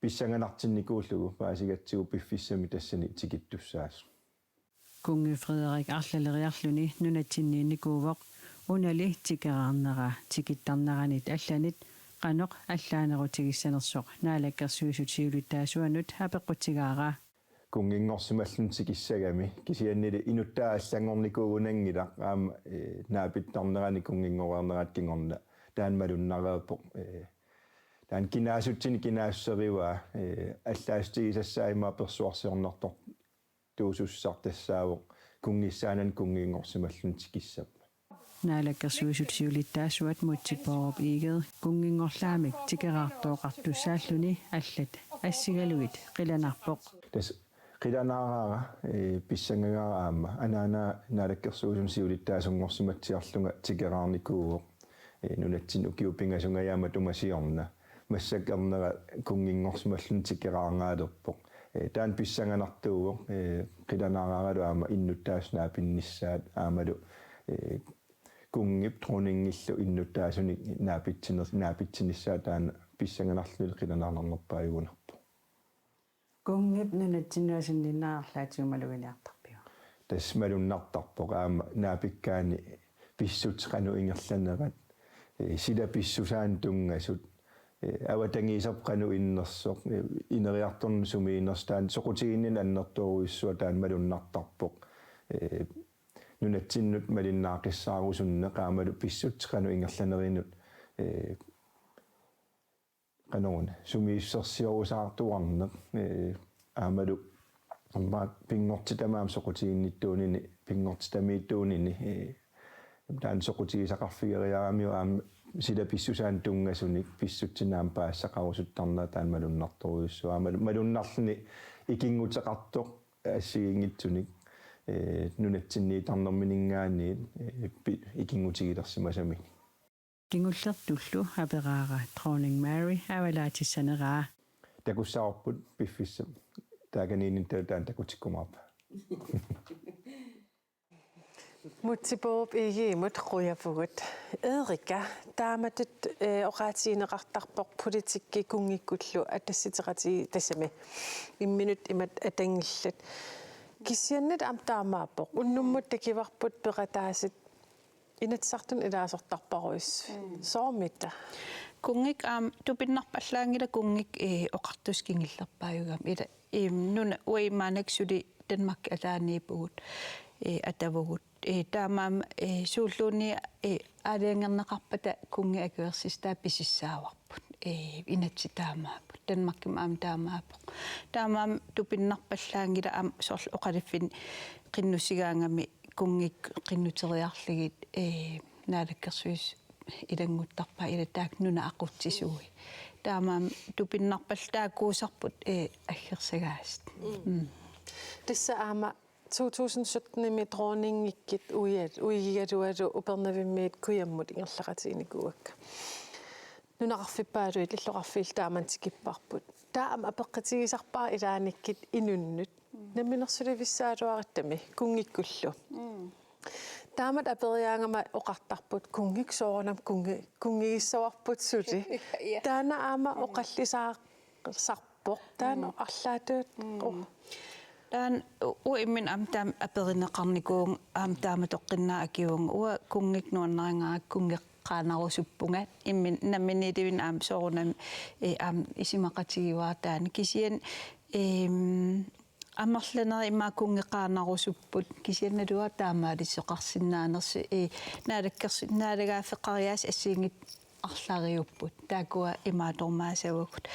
pissanganartinnikuullugu paasigaqartitsigut piffissami tassani tikittussaasoq. Kunngi Frederik arlaleriarluni nunatsinniinnikuuvoq, unali tikeraarnera tikittarneranit allanit qanoq allaanerutigissanersoq Naalakkersuisut siulittaasuanut apeqqutigaara. Kunnginngorsimalluni tikissagami kisiannili inuttaa allanngornikuugunanngilaq aamma, ee, naapittarnerani kunnginngoreernerata kingorna taanna malunnareerpoq, ee, taanna kinaassutsinik kinaassuserivaa, ee, allaatigisassaa immaqa persuarsiornartor- tuusussaq tassaavoq kunngissaanani kunnginngorsimalluni tikissappat. Naalakkersuisut siulittaasuat Múte Bourup Egede kunnginngorlaamik tikeraartooqartussaalluni allat assigalugit qilanaarpoq. Tassa qilanaaraara, ee, pissangagaara aamma. Anaana Naalakkersuisuni siulittaasunngorsimatsiarlunga tikeraarnikuuvoq. Ee, nunatsinni ukiut pingasungajaat matuma siorna. Massakkut ernera kunnginngorsimalluni tikeraarngaalerpoq. Ee, taanna pissanganartuuvoq, ee, qilanaaraaralu aamma innuttaasut naapinnissaat aammalu, ee, kunngip dronningillu innuttaasunik naapitsiner-, naapitsinissaa taanna pissanganarluni qilanaarnarnerpaajugunarpoq. Kunngip nunatsinnuasunninnera arlaatigut maluginiartarpiuk? Tassa malunnartarpoq aamma naapikkaanni pissutsit qanoq ingerlanerat, ee, sila pissusaanut tunngasut, ee, avatangiiserput qanoq innersoq, ee, ineriartorneq sumiinnersoq taanna soqutiginninneq annertoorujussuaq taanna malunnartarpoq. Ee, nunatsinnut malinnaaqqissaarusunneq aammalu pissutsit qanoq ingerlanerinut, ee, qanoruna, sumiissusersiorusaartuarneq, ee, aammalu aamma pinngortitami aamma soqutiginnittuunini, pinngortitamiittuunini, ee, taanna soqutigisaqarfigeriaramiuk aamma sila pissusaanut tunngasunik pissutsinik aamma paasisaqarusuttarnera taanna malunnartorujussuaq. Aammalu malunnarluni ikinnguteqartoq assigiinngitsunik, ee, nunatsinniitarnerminngaanniit, ee, pi-, ikinngutigilersimasamik. Kingullertullu aperaara Dronning Mary avalaatissaneraa. Takussavarput piffissap taakaniinnitta taanna takutikkumaarpa. Múte Bourup Egedemut qujavugut. Erika, taamatut, eh, oqaatigineqartarpoq politikki kunngikkullu atassiteqatigiit tassami imminut imatut atanngillat. Kisianni aamma taamaappoq. Unnummut takivarput peqataasut Inatsisartuni ilaasortarparujussuit. Mm. Soormita? Kunngik aamma tupinnarpallaanngilaq kunngik, eh, oqartussat kingullerpaajugami. Ila, eh, nuna uagut maannakkut suli Danmarkip ataaniippugut, eh, atavugut. Eh, taamaammat, eh, suulluunniit, eh, aalajangerneqarpata kunngip akuersissutaat pisissaavarput. Eh, inatsit taamaappoq. Danmarkimi aamma taamaappoq. Taamaammat tupinnarpallaanngilaq aamma soorlu oqaluffinni qinnussigaangami kunngikut qinnuteriarlugit, ee, naalakkersuisut ilannguttarpaat ila taakku nunat aqutsisui. Taamaammat tupinnarpallu taakkuusarput, ee, aggersagaasut. Mm. Tassa aamma to tusind sytten-imi dronningikkit uiat, uigigalualu Upernavimmiit kujammut ingerlaqatiginikuuakka. Nunaqarfippaaluit illoqarfiillu taamani tikipparput. Taava aamma apeqqutigisarpara ilaannikkut inunnut. Namminersulivissagaluaruttami kunngikkullu. Mm. Taamatut aperiaangama oqartarput kunngikkut soorunami kunngi-, kunngigissavarput suli. Ja. Taanna aamma oqallisaasarpoq. Taanna arlaatigut. Mm. Oh. Taanna u-, uanga imminut aamma taama aperineqarnikuuvunga aamma taamatoqqinnaaq akivunga. Uanga kunngikkut nuannarigaara kunngeqqaannarusuppunga. Imminut namminiilivinni aamma soorunami, ee, aamma isumaqatigivara taanna. Kisianni, eem, amerlanerit immaqa kunngeqqaannarusupput, kisianni naluara taamaalisoqarsinnaanersut, ee, naalakkersu-, naalagaaffeqariaaseq assigiinngitsut arlariupput. Taakkua imaattorumaasavagut.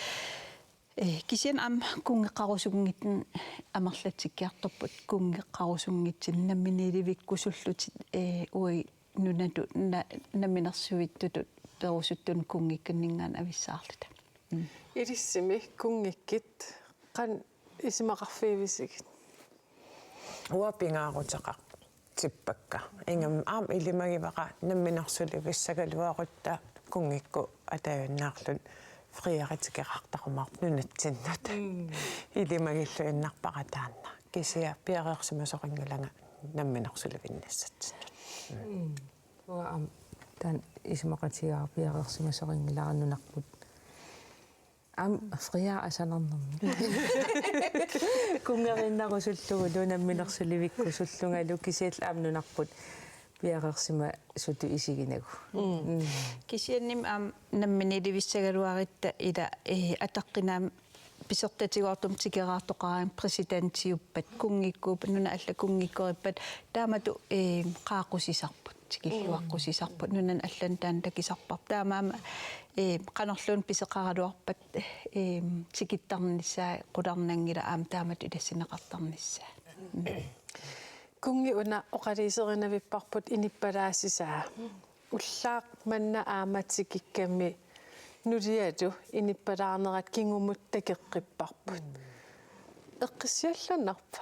Ee, kisianni aamma kunngeqqarusunngitsunik amerlatsikkiartorput, kunngeqqarusunngitsunik namminiilivikkusullutik, ee, uagut nunatut na-, namminersuittutut perusuttunut kunngikkunninngaanniit avissaarluta. Mm. Ilissimi kunngikkut qanoq isumaqarfigivisigit? Uanga pingaaruteqartippakka. Ingammik aamma ilimagivara namminersulivissagaluarutta kunngikkut ataajunnaarlutik friarit tikeraartarumaarput nunatsinnut. Mm. Ilimagilluinnarpara taanna. Kisianni piareersimasoqanngilanga namminersulivinnissatsinnik. Mm. Uanga aamma taanna isumaqatigaara piareersimasoqanngilara nunarput. Aamma friarit asanarnermik. Kunngeriinnarusullugulu namminersulivikkusullungalu kisianni aamma nunarput piareersimasutut isiginagu. Mm. Mm. Kisiannimi aamma namminiilivissagaluarutta ila, ee, ataqqinaammik pisortatigoortumik tikeraartoqaraangat præsidentiuppat, kunngikkuuppat, nunat allat kunngikkorippat, taamatut, ee, qaaqqusisarput, tikilluaqqusisarput, nunanit allanut taanna takusarparput. Taamaammat, ee, qanorluunniit pisoqaraluarpat, ee, tikittarnissaa qularnanngilaq aamma taamatut ilassinneqartarnissaa. Mm. Kunngi una oqaluuserinavipparput inuppalaassisaa. Ullaaq manna aamma tikikkami nulialu inuppalaarnerat kingumut takoqqipparput. Eqqissiallannarpa?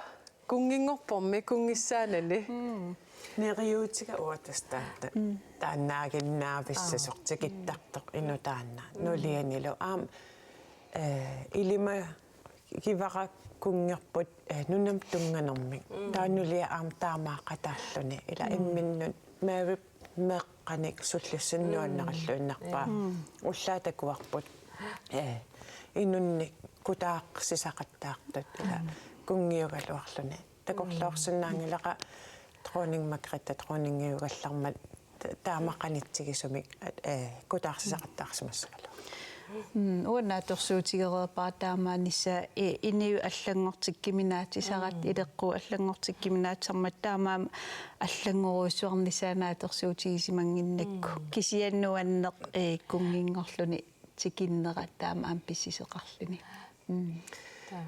Kunnginngorpormi kunngissaanani. Mm. Neriuutiga uatas taanna. Mm. Taannaaginnaavissasuq tikittartoq inuk taanna. Mm. Nulianilu aamma, eh, ilima- givara kunngerput, eh, nunamut tunnganermik. Mm. Taava nuliat aamma taamaaqataalluni. Ila, mm, imminnut Mary meeqqanik sullissinnut nuannarilluinnarpaa. Mm. Ullaaq takuarput. Eh, inunnik kutaarsisaqattaartut. Ila, mm, kunngiugaluarluni. Takorloorsinnaanngilara dronning Margrethe dronningiugallarmat ta-, taama qanitsigisumik, eh, kutaarsisaqattaarsimassagaluarluni. Mm, uanga naatsorsuutigereerpara taamaanissaa, eh, inuit allanngortikkuminaattisarat, mm, ileqquut allanngortikkuminaatsarmat taamaammat allanngorujussuarnissaa naatsorsuutigisimannginnakku. Mm. Kisianni nuanneq, eh, kunnginngorluni tikinnera taama aamma pissuseqarluni. Mm. Taa.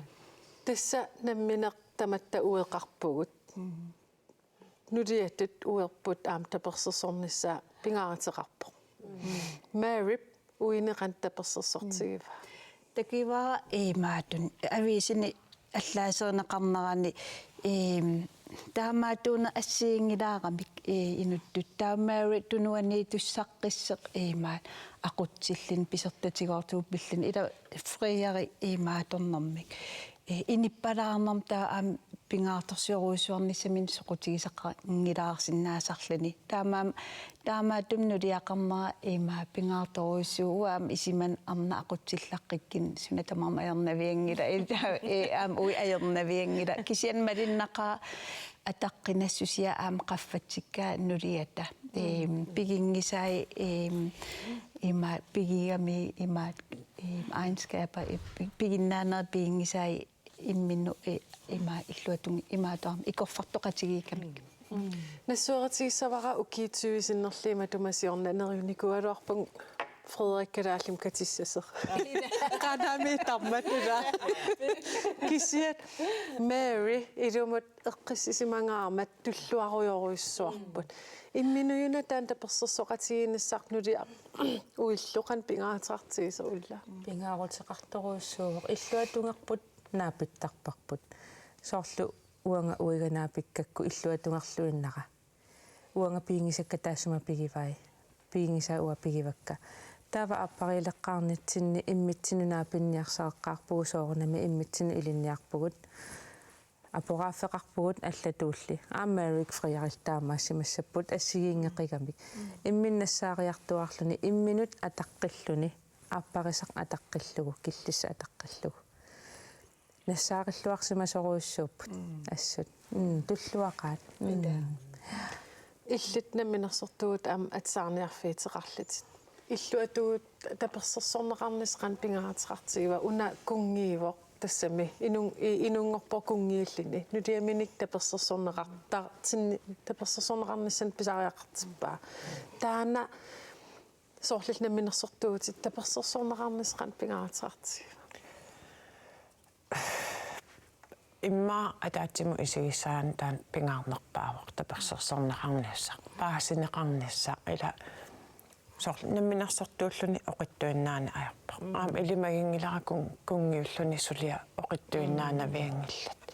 Tassa nammineq tamatta ueqarpugut. Mm. Nuliatut uerput aamma tapersersornissaa pingaaruteqarpoq. Maryp uini qanoq tapersersortigivaa? Takivara imaattunik aviisini allaaserineqarnerani, eem, taamaattuuneq assigiinngilaaramik, ee, inuttut. Taava Mary tunuaniittussaqqissoq imaattoq aqutsilluni pisortatigoortuuppilluni ila friarit imaattornermik. Ee, inuppalaarnermut taava aamma pingaartorsiorujussuarnissaminnik soqutigisaqanngilaarsinnaasarluni. Taamaammat, taamaattumik nuliaqarnera ima pingaartorujussuuvoq, uanga aamma isumanni arnaq aqutsillaqqikkunik suna tamarmi ajornavianngilaq, ila, ee, aamma uanga ajornavianngilaq. Kisianni malunnaqaaq ataqqinassusia aamma qaffatsikkaat nuliata. Ee, piginngisai, ee, ima pigigami ima, ee, egenskaber, ee, pi-, piginnaanerit piginngisai imminnut, eh, ima illuatungi-, imaattoq aamma ikorfartoqatigiikkamik. Mm. Nassueritigissavara ukiut tyve sinnerlugit matuma siorna neriunikuugaluarpunga Frederik kalaallimut katissasoq. Qanami tammatula. Kisianni Mary ilumut eqqissisimagaarmat tulluarujorujussuarput. Imminut una taanna tapersersoqatigiinnissaq nulia uillu qanoq pingaaruteqartigisoq ulla? Pingaaruteqartorujussuuvoq. Illuatungerput naapittarparput. Soorlu uanga uiga naapikkakku illuatungerluinnara. Uanga pigisakka taassuma pigivai. Pigisaa uanga pigivakka. Taava aappariileqqaarnitsinni immitsinnut naapinniarsareqqaarpugut soorunami immitsinnut ilinniarpugut. Aporaaffeqarpugut allatuulli. Aamma Erik Frederik taamaassimassapput assigiinngeqigamik. Imminut nassaariartuaarluni, imminut ataqqilluni, aapparisaq ataqqillugu, killissaq ataqqillugu. Nassaarilluarsimasorujussuupput. Mm. Assut. Mm, tulluaqaat. Mm. Ida. Illit namminersortuuvutit aamma atisaarniarfiuteqarlutit. Illuatungaatsiartut tapersersorneqarnissaq qanoq pingaaruteqartigiva, una kunngivoq tassami inun-, i-, inunngorpoq kunngiulluni. Nuliaminik tapersersorneqartar-, tinni-, tapersersorneqarnissaanut pisariaqartippaa. Taanna soorlu illit namminersortuuvutit tapersersorneqarnissaq qanoq pingaaruteqartigiva? Immaqa ataatsimut isigisagaanni taanna pingaarnerpaavoq tapersersorneqarnissaq, paasineqarnissaq, ila soorlu namminersortuulluni oqittuinnaaneq ajorpoq. Mm. Aamma ilimaginngilara kun-, kunngiulluni suliaq oqittuinnaanavianngillat. Mm.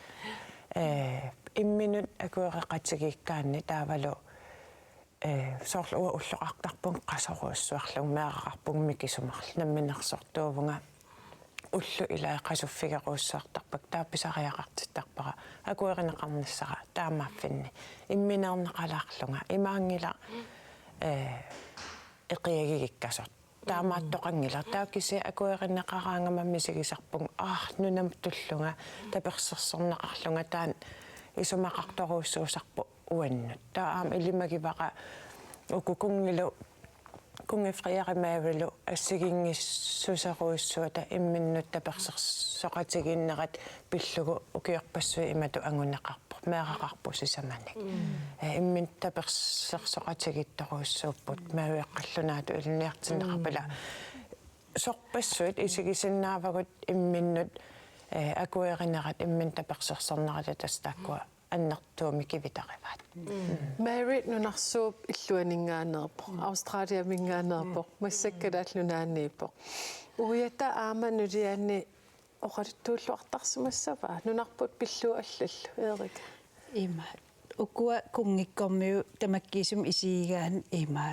Ee, imminut akueriqatigiikkaanni taavalu ee, soorlu uanga ulloqartarpunga qasorujussuarlugu, meeraqarpunga mikisumarlunga, namminersortuuvunga ullut ilaat qasuffigerujussuartarpakka, taava pisariaqartittarpara akuerineqarnissara taamaaffinni immineerneqalaarlunga, imaanngilaq, ee, eqiagigikkasoq. Taamaattoqanngilaq. Taava kisianni akuerineqaraangama misigisarpunga, aa, nunamut tullunga, tapersersorneqarlunga, taanna isumaqartorujussuusarpoq uannut. Taava aamma ilimagivara uku kunngilu, kunngi Frederik Marylu assigiinngissuserujussuata imminnut tapersersoqatigiinnerat pillugu ukiorpassuit imatut anguneqarpoq, meeraqarpoq sisamanik. Mm. Ee, imminut tapersersoqatigiittorujussuupput, Mary qallunaatut ilinniartinneqarpoq ila. Mm. Sorpassuit isigisinnaavagut imminnut, ee, akuerinerat imminut tapersersornerata, tassa taakkua annertuumik kivitarivaat. Mm. Mary nunarsuup illuaninngaanneerpoq, mm, Australiaminngaanneerpoq, mm, massakkut Kalaallit Nunaanniippoq. Uiata aamma nulianni oqaluttuulluartarsimassava, nunarput pillugu allallu, Erik? Ima. Ukua kunngikkormiut tamakkiisumik isigigaanni ima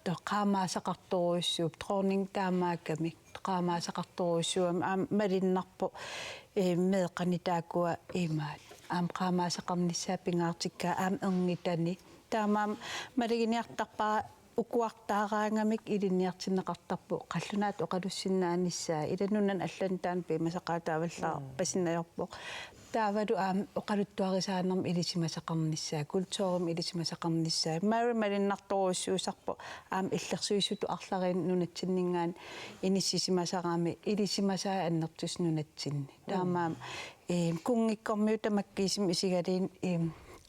to-, qaamaasaqartorujussuupput, dronning taamaakkami qaamaasaqartorujussuugami aamma malunnarpoq, ee, meeqqani taakkua imaat. Aamma qaamaasaqarnissaat pingaartikkaat aamma erngitani. Taamaammat maluginiartarpara ukuartaaraangamik ilinniartinneqartarpoq qallunaatut oqalussinnaanissaa. Ila nunanut allanut taanna piumasaqaataavallaarpasinnaajorpoq. Mm. Taavalu aamma oqaluttuarisaanermut ilisimasaqarnissaa, kulturimut ilisimasaqarnissaa. Mary malunnartorujussuusarpoq aamma illersuisutut arlariinut nunatsinninngaanniit inissisimasarami ilisimasaat annertussaq nunatsinni. Mm. Taamaammat, ee, kunngikkormiut tamakkiisumik isigalugu, ee,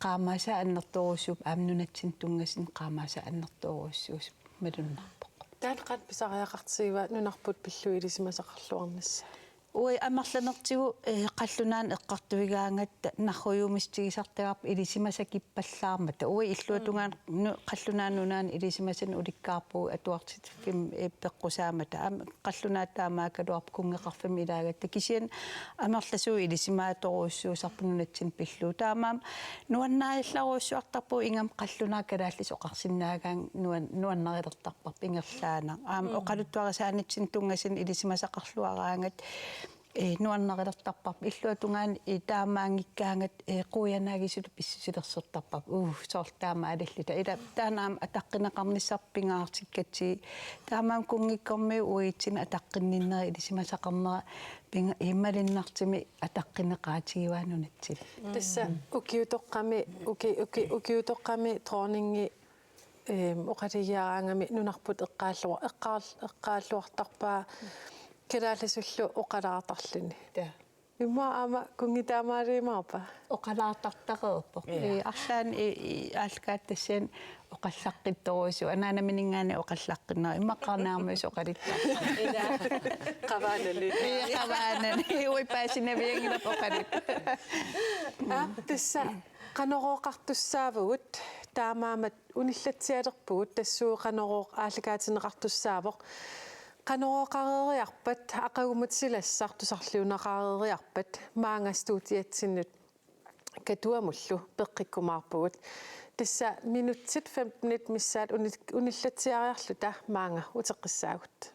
qaamaasaat annertoorujussuupput aamma nunatsinnut tunngasunut qaamaasaat annertoorujussuusoq malunnarpoq. Taanna qanoq pisariaqartigiva nunarput pillugu ilisimasaqarluarnissaa? Uagut amerlanertigut, ee, qallunaanut eqqartuigaangatta narrujuumissutigisartagarput ilisimasakippallaarmata. Uagut illuatungaani, mm, nu-, qallunaanut nunaannut ilisimasanik ulikkaarpugut atuartittarfimmi, ee, peqqusaammata. Aamma qallunaat taamaakkaluarput kunngeqarfimmi ilaagatta. Kisianni amerlasuut ilisimatorujussuusarput nunatsinnut pillugu. Taamaammat nuannarilerujussuartarpugut ingammik qallunaat kalaallisut oqarsinnaagaangat nuan-, nuannarilertarparput ingerlaannaq. Aamma, mm, oqaluttuarisaanitsinnut tunngasunut ilisimasaqarluaraangat, ee, nuannarilertarparput, illuatungaani, ee, taamaanngikkaangat, ee, quianaagisutut pissusilersortarparput. Uu, soorlu taamaalilluta. Ila taanna aamma ataqqineqarnissarput pingaartikkatsigu. Taamaammat kunngikkormiut uagutsinnut ataqqinninnerat ilisimasaqarnera pinga-, ee, malunnartumik ataqqineqaatigivaa nunatsinni. Tassa ukiutoqqami, uki-, uki-, ukiutoqqami dronningi, eem, oqalugiaraangami nunarput eqqaalluar-, eqqaal-, eqqaalluartarpaa kalaallisullu oqalaartarluni. Ja. Immaqa aamma kunngi taamaaliumaarpa? Oqalaartartareerpoq. Ja. Ee, arlaanni, ee, ee, aallakaatitassiani oqallaqqittorujussuuvoq. Anaanaminngaanniit oqallaqqinnera. Immaqa Qaanaarmiusoq oqaluttarpoq. Ila. Qavaanani. Ee, Qavaanani. Ee, uagut paasinavianngilarput oqaluttut. Aa, tassa Qanorooqartussaavugut, taamaammat unillatsialerpugut, tassuuna Qanorooq aallakaatinneqartussaavoq. Qanorooqareeriarpat, aqagumut silassaq tusarliunneqareeriarpat, maanga studiatsinnut Katuamullu peqqikkumaarpugut. Tassa minutsit femtenit missaat uni-, unillatsiariarluta maanga uteqqissaagut.